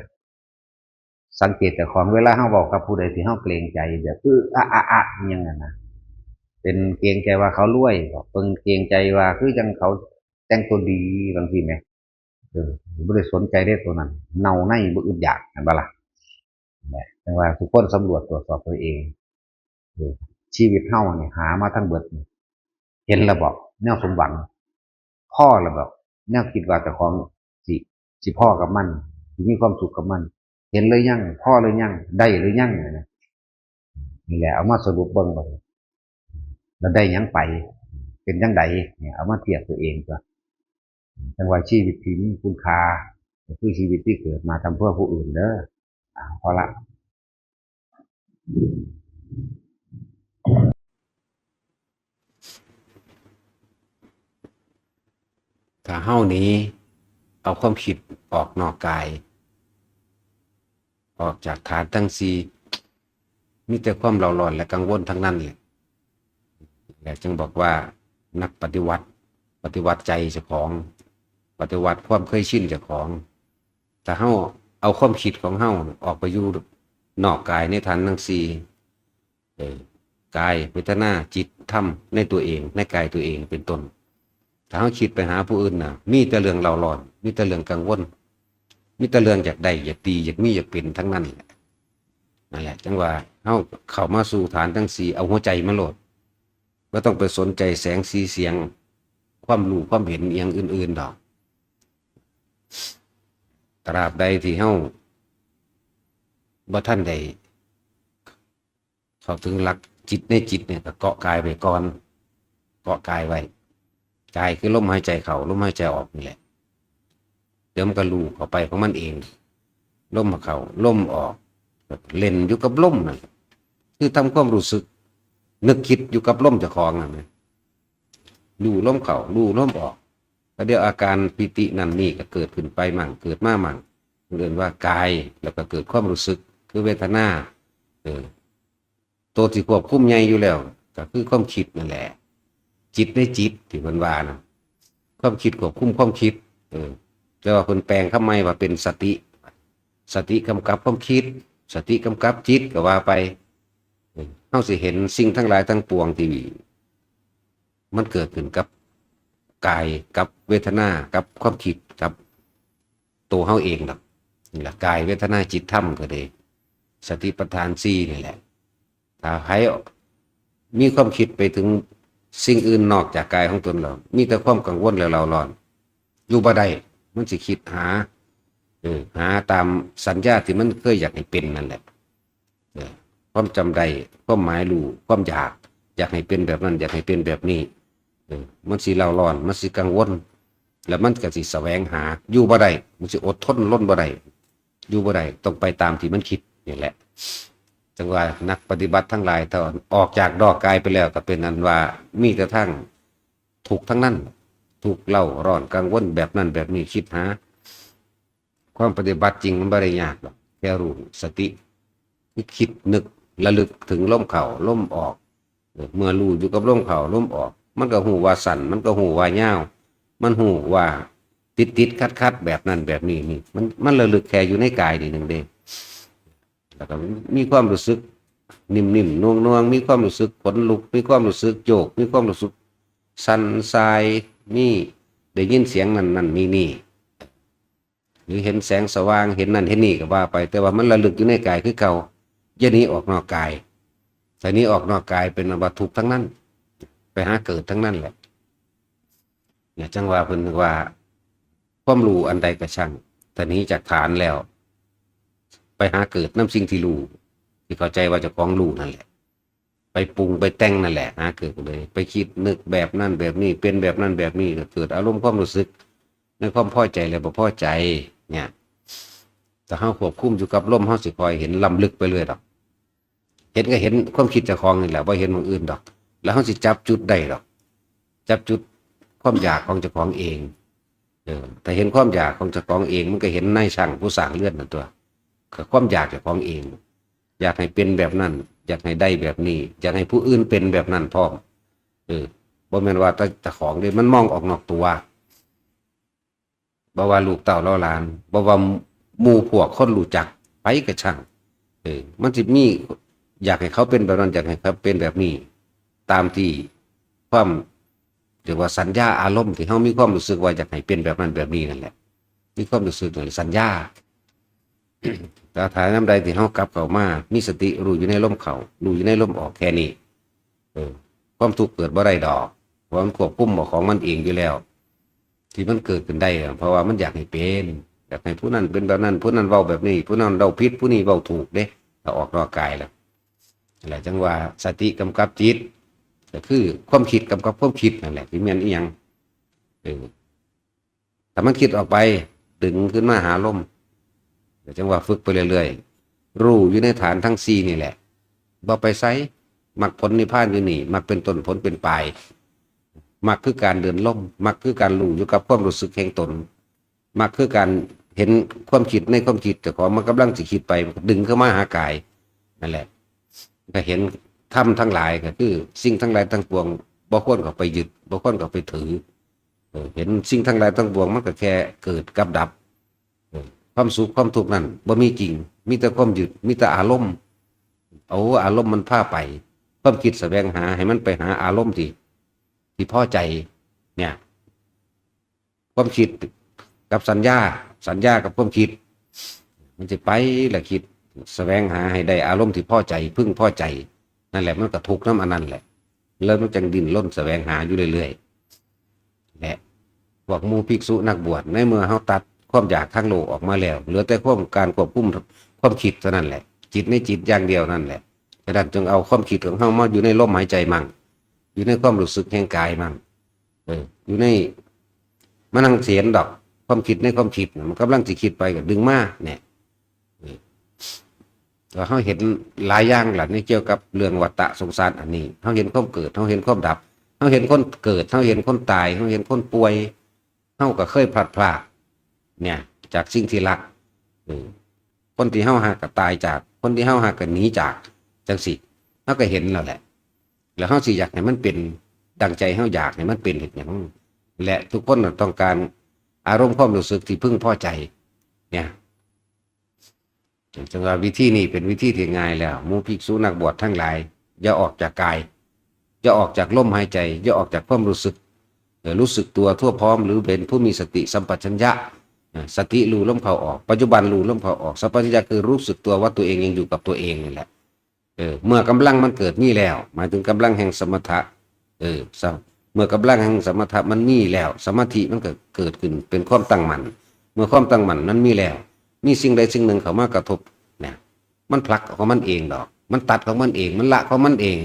สังเกตเจ้าของ เวลาเฮาเว้ากับผู้ใดที่เฮาเกรงใจ แบบ เออ อะ อะ อะ อิหยังนั่นนะ เป็นเกรงใจว่าเขารวย เป็นเกรงใจว่าคือจั่งเขาแต่งตัวดี จั่งซี้แหม เออ บ่ได้สนใจเด้ตัวนั้น เน่าในบ่อึดอยาก แม่นบ่ล่ะ นะจังว่าทุกคนสำรวจตรวจสอบตัวเอง เออ ชีวิตเฮานี่หามาทั้งเบิดนี่ เห็นแล้วบอกแนวสมหวัง พอแล้วบอกแนวคิดว่าเจ้าของสิสิพอกับมัน สิมีความสุขกับมัน เห็นหรือยัง พอหรือยัง ได้หรือยังเนี่ยนะ นี่แหละเอามาสรุปเบิ่งว่าเราได้หยังไป เป็นจังใดเนี่ย เอามาเทียบตัวเองตัวจังว่าชีวิตที่มีคุณค่าก็คือชีวิตที่เกิดมาทำเพื่อผู้อื่นเด้อ อ่าพอละ ถ้าเฮานี้เอาความคิดออกนอกกาย ออกจากฐานทั้งสี่ มีแต่ความเร่าร้อนและกังวลทั้งนั้นแหละและจึงบอกว่านักปฏิวัติ ปฏิวัติใจเจ้าของ ปฏิวัติความเคยชินเจ้าของ ถ้าเฮาเอาความคิดของเฮาออกไปอยู่นอกกายในฐานทั้งสี่ เออกายเวทนาจิตธรรมในตัวเองในกายตัวเองเป็นต้น ถ้าเฮาคิดไปหาผู้อื่นน่ะ มีแต่เรื่องเร่าร้อน มีแต่เรื่องกังวล มีแต่เรื่องอยากได้อยากดีอยากมีอยากเป็นทั้งนั้นแหละนั่นแหละจังว่าเฮาเข้ามาสู่ฐานทั้งสี่เอาหัวใจมาโลดบ่ต้องไปสนใจแสงสีเสียง ความรู้ความเห็นอหย่างอื่นๆดอก ตราบใดที่เฮาบ่ทันได้เข้าถึงหลักจิตในจิตเนี่ยก็เกาะกายไว้ก่อน เกาะกายไว้กายคือลมหายใจเข้าลมหายใจออกนี่แหละเดี๋ยวมันก็รู้เข้าไปของมันเองลมเข้าลมออกเล่นอยู่กับลมนั่นคือทำความรู้สึก นึกคิดอยู่กับลมเจ้าของนั่นนะรู้ลมเข้ารู้ลมออกแล้วเดี๋ยวอาการปีตินั่นนี่ก็เกิดขึ้นไปมั่งเกิดมามั่งเรียกว่ากายแล้วก็เกิดความรู้สึกคือเวทนาเออตัวที่ควบคุมใหญ่อยู่แล้ว ก็คือความคิดนั่นแหละ จิตในจิตที่เพิ่นว่านะความคิดควบคุมความคิด เออแต่ว่าเพิ่นแปลงคำใหม่ว่าเป็นสติ สติกำกับความคิด สติกำกับจิตก็ว่าไปเออเฮาสิเห็นสิ่งทั้งหลายทั้งปวงที่มันเกิดขึ้นกับกายกับเวทนากับความคิดกับตัวเฮาเองดอกนี่ล่ะกายเวทนาจิตธรรมก็ดีสติปัฏฐานสี่นี่แหละ ถ้าไผมีความคิดไปถึงสิ่งอื่นนอกจากกายของตนแล้วมีแต่ความกังวลและเร่าร้อน อยู่บ่ได้มันสิคิดหาเออหาตามสัญญาที่มันเคยอยากให้เป็นนั่นแหละเออความจำได้ความหมายรู้ความอยาก อยากให้เป็นแบบนั้น อยากให้เป็นแบบนี้เออมันสิเร่าร้อนมันสิกังวล แล้วมันก็สิแสวงหาอยู่บ่ได้มันสิอดทนรนบ่ได้อยู่บ่ได้ต้องไปตามที่มันคิดนี่แหละจังว่านักปฏิบัติทั้งหลายถ้าออกจากนอกกายไปแล้วก็เป็นอันว่ามีแต่ทั้งทุกข์ทั้งนั้นทุกข์เร่าร้อนกังวลแบบนั้นแบบนี้คิดหา ความปฏิบัติจริงมันบ่ได้ยากดอกแค่รู้สติคือคิดนึกระลึกถึงลมเข้าลมออกเออเมื่อรู้อยู่กับลมเข้าลมออก มันก็ฮู้ว่าสั้นมันก็ฮู้ว่ายาวมันฮู้ว่าติดติดขัดขัดแบบนั้นแบบนี้นี่มันมันระลึกแค่อยู่ในกายนี่หนึ่งเด้แล้วก็มีความรู้สึกนิ่มๆนวลๆมีความรู้สึกขนลุกมีความรู้สึกโยกมีความรู้สึกสั่นสายมีได้ยินเสียงนั่นนั่นนี่นี่ หรือเห็นแสงสว่างเห็นนั่นเห็นนี่ก็ว่าไป แต่ว่ามันระลึกอยู่ในกายคือเก่าอย่าหนีออกนอกกายถ้าหนีออกนอกกายเป็นอันว่าทุกข์ทั้งนั้น ไปหาเกิดทั้งนั้นแหละเนี่ยจังว่าเพิ่นว่า ความรู้อันใดก็ช่างถ้าหนีจากฐานแล้ว ไปหาเกิดนำสิ่งที่รู้ที่เข้าใจว่าเจ้าของรู้นั่นแหละ ไปปรุงไปแต่งนั่นแหละหาเกิดเลย ไปคิดนึกแบบนั้นแบบนี้เป็นแบบนั้นแบบนี้ก็เกิดอารมณ์ความรู้สึก ในความพอใจและบ่พอใจ เนี่ยถ้าเฮาควบคุมอยู่กับลมเฮาสิคอยเห็นล้ำลึกไปเรื่อยดอก เห็นก็เห็นความคิดเจ้าของนี่แหละบ่เห็นหม่องอื่นดอก แล้วเฮาสิจับจุดได้ดอก จับจุดความอยากของเจ้าของเองเออถ้าเห็นความอยากของเจ้าของเองมันก็เห็นนายช่างผู้สร้างเรือนนั่นตั๊วก็ความอยากเจ้าของเอง อยากให้เป็นแบบนั้น อยากให้ได้แบบนี้ อยากให้ผู้อื่นเป็นแบบนั้นพร้อมเออบ่แม่นว่าแต่เจ้าของเด้มันมองออกนอกตัวบ่ว่าลูกเต้าเหล่าหลานบ่ว่าหมู่พวกคนรู้จักไผก็ช่างเออมันสิมีอยากให้เขาเป็นแบบนั้นอยากให้เขาเป็นแบบนี้ ตามที่ความเรียกว่าสัญญาอารมณ์ที่เฮามีความรู้สึกว่าอยากให้เป็นแบบนั้นแบบนี้นั่นแหละมีความรู้สึกนั่นแหละสัญญา แต่ถ้ายามใดที่เฮากลับเข้ามา มีสติรู้อยู่ในลมเข้า รู้อยู่ในลมออกแค่นี้ เออ ความทุกข์เกิดบ่ได้ดอก เพราะมันควบคุมเอาของมันเองอยู่แล้ว ที่มันเกิดขึ้นได้อะ เพราะว่ามันอยากให้เป็น อยากให้ผู้นั้นเป็นแบบนั้น ผู้นั้นเว้าแบบนี้ ผู้นั้นเว้าผิด ผู้นี้เว้าถูกเด้ ถ้าออกนอกกายแล้ว นั่นแหละจั่งว่าสติกำกับจิต ก็คือความคิดกำกับความคิดนั่นแหละ ที่แม่นอีหยัง เออ ถ้ามันคิดออกไป ดึงขึ้นมาหาลม ก็จั่งว่าฝึกไปเรื่อยๆ รู้อยู่ในฐานทั้งสี่นี่แหละ บ่ไปไส มรรคผลนิพพานอยู่นี่ มรรคเป็นต้น ผลเป็นปลาย มรรคคือการเดินลม มรรคคือการรู้อยู่กับความรู้สึกแห่งตน มรรคคือการเห็นความคิดในความคิดเจ้าของ มันกำลังสิคิดไป ดึงเข้ามาหากาย นั่นแหละ ก็เห็นธรรมทั้งหลาย ก็คือสิ่งทั้งหลายทั้งปวง บ่ควรเข้าไปยึด บ่ควรเข้าไปถือ เออ เห็นสิ่งทั้งหลายทั้งปวง มันก็แค่เกิดกับดับ เออ ความสุขความทุกข์นั่นบ่มีจริง มีแต่ความยึด มีแต่อารมณ์ เอาอารมณ์มันพาไป ความคิดแสวงหาให้มันไปหาอารมณ์ที่ ที่พอใจ เนี่ย ความคิดกับสัญญา สัญญากับความคิด มันสิไปละคิด แสวงหาให้ได้อารมณ์ที่พอใจ พึงพอใจ นั่นแหละมันก็ทุกข์นำอันนั้นแหละ แล้วมันจั่งดิ้นรนแสวงหาอยู่เรื่อยๆ และพวกหมู่ภิกษุนักบวช ในเมื่อเฮาตัดความอยากทางโลกออกมาแล้ว เหลือแต่ความ การควบคุมความคิดเท่านั้นแหละ จิตในจิตอย่างเดียวนั่นแหละ ฉะนั้นจงเอาความคิดของเฮามาอยู่ในลมหายใจมั่ง อยู่ในความรู้สึกแห่งกายมั่ง เออ อยู่ใน มานั่งเสียนดอก ความคิดในความคิดน่ะ มันกำลังสิคิดไปก็ดึงมาเนี่ย เออ ก็เฮาเห็นหลายอย่างล่ะ ในเกี่ยวกับเรื่องวัฏฏะสงสารอันนี้ เฮาเห็นความเกิด เฮาเห็นความดับ เฮาเห็นคนเกิด เฮาเห็นคนตาย เฮาเห็นคนป่วย เฮาก็เคยพลัดพราก เนี่ย จากสิ่งที่รัก เออ คนที่เฮาฮักก็ตายจาก คนที่เฮาฮักก็หนีจาก จั่งซี้ เฮาก็เห็นแล้วแหละ แล้วเฮาสิอยากให้มันเป็นดังใจเฮาอยากให้มันเป็นเฮ็ดหยัง และทุกคนน่ะต้องการอารมณ์ความรู้สึกที่พึงพอใจ เนี่ย จั่งว่าวิธีนี้เป็นวิธีที่ง่ายแล้ว หมู่ภิกษุนักบวชทั้งหลาย อย่าออกจากกาย อย่าออกจากลมหายใจ อย่าออกจากความรู้สึก เออ รู้สึกตัวทั่วพร้อม หรือเป็นผู้มีสติสัมปชัญญะ อ่า สติรู้ลมเข้าออก ปัจจุบันรู้ลมเข้าออก สัมปชัญญะคือรู้สึกตัวว่าตัวเองยังอยู่กับตัวเองนี่แหละ เออ เมื่อกำลังมันเกิดมีแล้ว หมายถึงกำลังแห่งสมถะ เออ ส- เมื่อกำลังแห่งสมถะมันมีแล้ว สมาธิมันก็เกิดขึ้นเป็นความตั้งมั่น เมื่อความตั้งมั่นมันมีแล้ว มีสิ่งใดสิ่งหนึ่งเข้ามากระทบเนี่ย มันผลักของมันเองดอก มันตัดของมันเอง มันละของมันเอง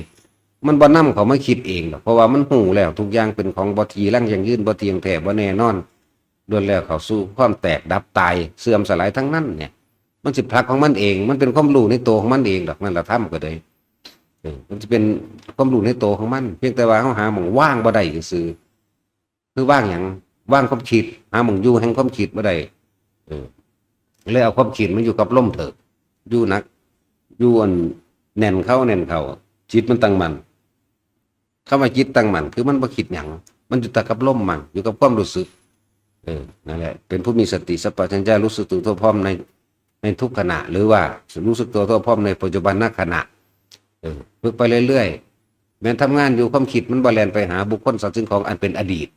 มันบ่นำเข้ามาคิดเองดอก เพราะว่ามันฮู้แล้วทุกอย่างเป็นของบ่จีรังยั่งยืน บ่เที่ยงแท้ บ่แน่นอน ล้วนแล้วเข้าสู่ความแตกดับตายเสื่อมสลายทั้งนั้นเนี่ย มันสิผลักของมันเอง มันเป็นความรู้ในตัวของมันเองดอก นั่นละธรรมก็เลย เออ มันจะเป็นความรู้ในตัวของมัน เพียงแต่ว่าเฮาหาหม่องวางบ่ได้ซื่อๆ คือวางหยัง วางความคิด หาหม่องอยู่แห่งความคิดบ่ได้ เออ เลยเอาความคิดมันอยู่กับลมเถอะ อยู่หนัก อยู่อันแน่นเข้าแน่นเข้า จิตมันตั้งมั่น คำว่าจิตตั้งมั่น คือมันบ่คิดหยัง มันอยู่แต่กับลมมั่ง อยู่กับความรู้สึก เออ นั่นแหละ เป็นผู้มีสติสัมปชัญญะรู้สึกตัวทั่วพร้อมใน ในทุกขณะ หรือว่ารู้สึกตัวทั่วพร้อมในปัจจุบันนขณะ เออ ฝึกไปเรื่อยๆ แม้นทำงานอยู่ความคิดมันบ่แล่นไปหาบุคคลสัตว์สิ่งของอันเป็นอดีต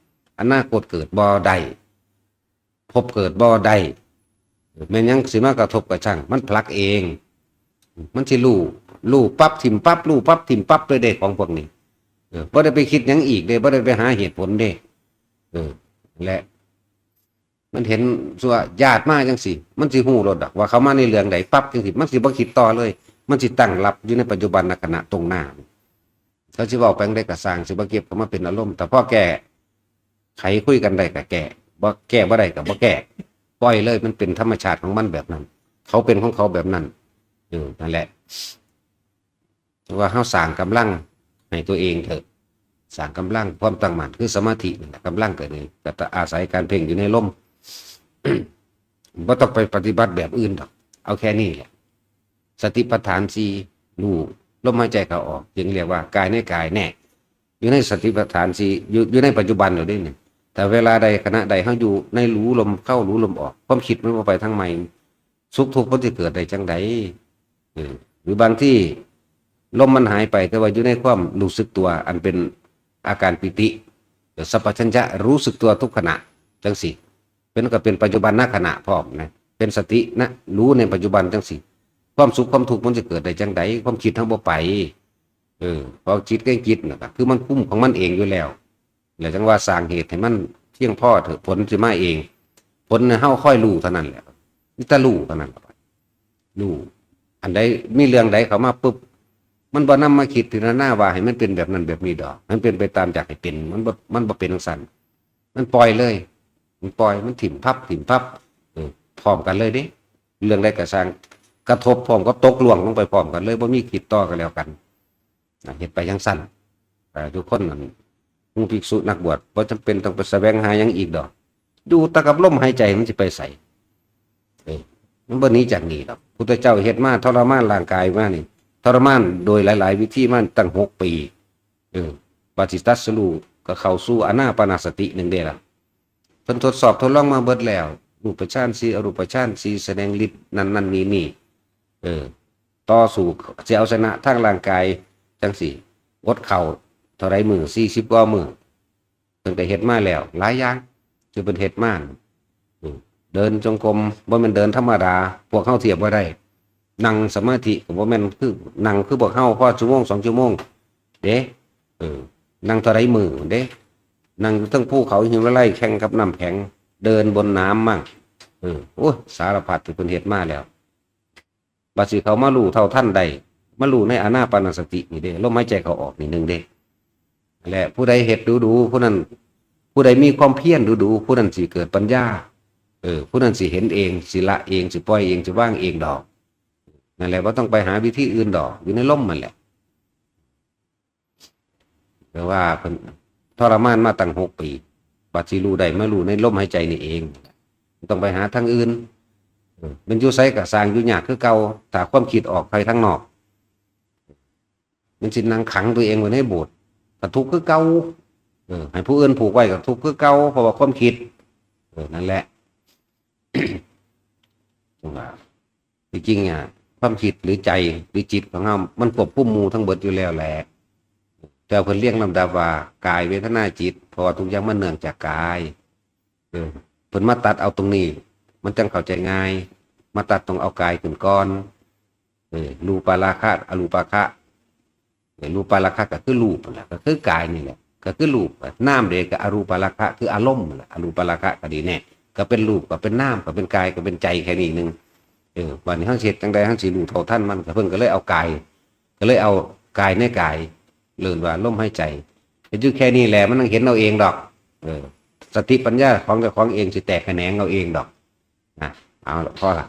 อนาคตเกิดบ่ได้ ภพเกิดบ่ได้ แม่นหยังสิมากระทบกระชั่ง มันผลักเอง มันสิรู้ รู้ปั๊บถิ่มปั๊บ รู้ปั๊บถิ่มปั๊บเลยเด้ของพวกนี้ เออ บ่ได้ไปคิดหยังอีกเด้ บ่ได้ไปหาเหตุผลเด้ เออ และ มันเห็นซั่วญาติมาจั่งซี้ มันสิฮู้โลดดอกว่าเขามาในเรื่องใดปั๊บจั่งซี้ มันสิบ่คิดต่อเลย มันสิตั้งรับอยู่ในปัจจุบันขณะตรงหน้า เขาสิเว้าไปจั่งใดก็ซ่าง สิบ่เก็บเข้ามาเป็นอารมณ์ แต่พอแก้ไขคุยกันได้ก็แก้ บ่แก้บ่ได้ก็บ่แก้ ปล่อยเลย มันเป็นธรรมชาติของมันแบบนั้น เขาเป็นของเขาแบบนั้น เออ นั่นแหละ ว่าเฮาสร้างกำลังให้ตัวเองเถอะ สร้างกำลังความตั้งมั่น คือสมาธินั่นแหละ กำลังเกิดนี่ก็อาศัยการเพ่งอยู่ในลม บ่ต้องไปปฏิบัติแบบอื่นดอก เอาแค่นี้แหละ สติปัฏฐานสี่ รู้ลมหายใจเข้าออก จึงเรียกว่ากายในกายแน่ อยู่ในสติปัฏฐานสี่ อยู่ อยู่ในปัจจุบันอยู่เด้นี่ แต่เวลาใดขณะใดเฮาอยู่ในรู้ลมเข้ารู้ลมออก ความคิดมันบ่ไปทางใหม่ สุขทุกข์มันสิเกิดได้จั่งใด เออ หรือบางทีลมมันหายไป แต่ว่าอยู่ในความรู้สึกตัวอันเป็นอาการปีติ หรือสัมปชัญญะรู้สึกตัวทุกขณะ จั่งซี้ เป็นก็เป็นปัจจุบันนขณะพร้อมนะ เป็นสตินะ รู้ในปัจจุบันจังสิ ความสุขความทุกข์มันจะเกิดได้จังใด ความคิดเฮาบ่ไป เออ เพราะจิตก็จิตน่ะ คือมันคุมของมันเองอยู่แล้ว แล้วจังว่าสร้างเหตุให้มันเพียงพอเถอะ ผลสิมาเอง ผลน่ะเฮาคอยรู้เท่านั้นแหละ มีแต่รู้เท่านั้นแหละ รู้ อันใดมีเรื่องใดเข้ามาปุ๊บ มันบ่นำมาคิดพิจารณาว่าให้มันเป็นแบบนั้นแบบนี้ดอก มันเป็นไปตามอยากให้เป็น มันบ่ มันบ่เป็นจังซั่น มันปล่อยเลย มันปล่อย มันถิ่มพับ ถิ่มพับ เออ พร้อมกันเลยเด้ เรื่องใดก็ซ่าง กระทบพร้อมกับตกล่วงลงไปพร้อมกันเลย บ่มีคิดต่อกันแล้วกัน นะ เฮ็ดไปจังซั่น เอ่อ ทุกคนนั่น หมู่ภิกษุนักบวช บ่จำเป็นต้องไปแสวงหาหยังอีกดอก อยู่แต่กับลมหายใจ มันสิไปไส เออ มันบ่หนีจากนี่ดอก พุทธเจ้าเฮ็ดมา ทรมานร่างกายมานี่ ทรมานโดยหลายๆ วิธีมาตั้งหกปี เออ บัดสิตรัสรู้ก็เข้าสู่อานาปานสติหนึ่งเด้ล่ะ เพิ่นทดสอบทดลองมาเบิดแล้ว รูปฌานสี่ อรูปฌานสี่ แสดงฤทธิ์นั่นนั่นนี่นี่ เออ ต่อสู้สิเอาชนะทางร่างกายจังซี่ อดข้าวเท่าใดมื้อ สี่สิบกว่ามื้อ เพิ่นก็เฮ็ดมาแล้ว หลายอย่างที่เพิ่นเฮ็ดมา อืม เดินจงกรม บ่แม่นเดินธรรมดา พวกเฮาเทียบบ่ได้ นั่งสมาธิก็บ่แม่นคือ นั่งคือพวกเฮาพอชั่วโมงสองชั่วโมง เด้ เออ นั่งเท่าใดมื้อเด้ นั่งอยู่เทิงภูเขาหิมาลัยแข่งกับน้ำแข็ง เดินบนน้ำมั่ง เออ โอ้ย สารพัดที่เพิ่นเฮ็ดมาแล้ว บัดสิเข้ามารู้เท่าทันได้ มารู้ในอานาปานสตินี่เด้ ลมหายใจเข้าออกนี่หนึ่งเด้ และผู้ใดเฮ็ดดูๆ ผู้นั้น ผู้ใดมีความเพียรดูๆ ผู้นั้นสิเกิดปัญญา เออ ผู้นั้นสิเห็นเอง สิละเอง สิปล่อยเอง สิวางเองดอก นั่นแหละ บ่ต้องไปหาวิธีอื่นดอก อยู่ในลมนั่นแหละ แปลว่าเพิ่นทรมานมาตั้งหกปี บัดสิรู้ได้มารู้ในลมหายใจนี่เอง บ่ต้องไปหาทางอื่น เออ มันอยู่ไสก็ซ่างอยู่ยากคือเก่า ถ้าความคิดออกไปทางนอก มันสินั่งขังตัวเองไว้ในโบสถ์ ก็ทุกข์คือเก่า เออ ให้ผู้อื่นผูกไว้ก็ทุกข์คือเก่า เพราะว่าความคิด เออ นั่นแหละ จังว่า ที่จริงอ่ะ ความคิดหรือใจหรือจิตของเฮา มันควบคุมหมู่ทั้งเบิดอยู่แล้วแหละ แต่เพิ่นเรียงลำดับว่า กาย เวทนา จิต เพราะว่าทุกอย่างมันเนื่องจากกาย เออ เพิ่นมาตัดเอาตรงนี้ มันจังเข้าใจง่าย มาตัดตรงเอากายขึ้นก่อน เออ รูปาราคะ อรูปาคะ เออ รูปาราคะก็คือรูปนั่นแหละ ก็คือกายนี่แหละ ก็คือรูป นามเด้ก็อรูปาราคะ คืออารมณ์นั่นแหละ อรูปาราคะก็ดีแน่ ก็เป็นรูป ก็เป็นนาม ก็เป็นกาย ก็เป็นใจแค่นี้หนึ่ง เออ บัดนี้เฮาสิเฮ็ดจังใด เฮาสิรู้เท่าทันมัน ก็เพิ่นก็เลยเอากาย ก็เลยเอากายในกาย เอิ้นว่าลมหายใจ เฮ็ดอยู่แค่นี้แหละ มันต้องเห็นเอาเองดอก เออ สติปัญญาของเจ้าของเองสิแตกแขนงเอาเองดอก นะ เอาละ พอละ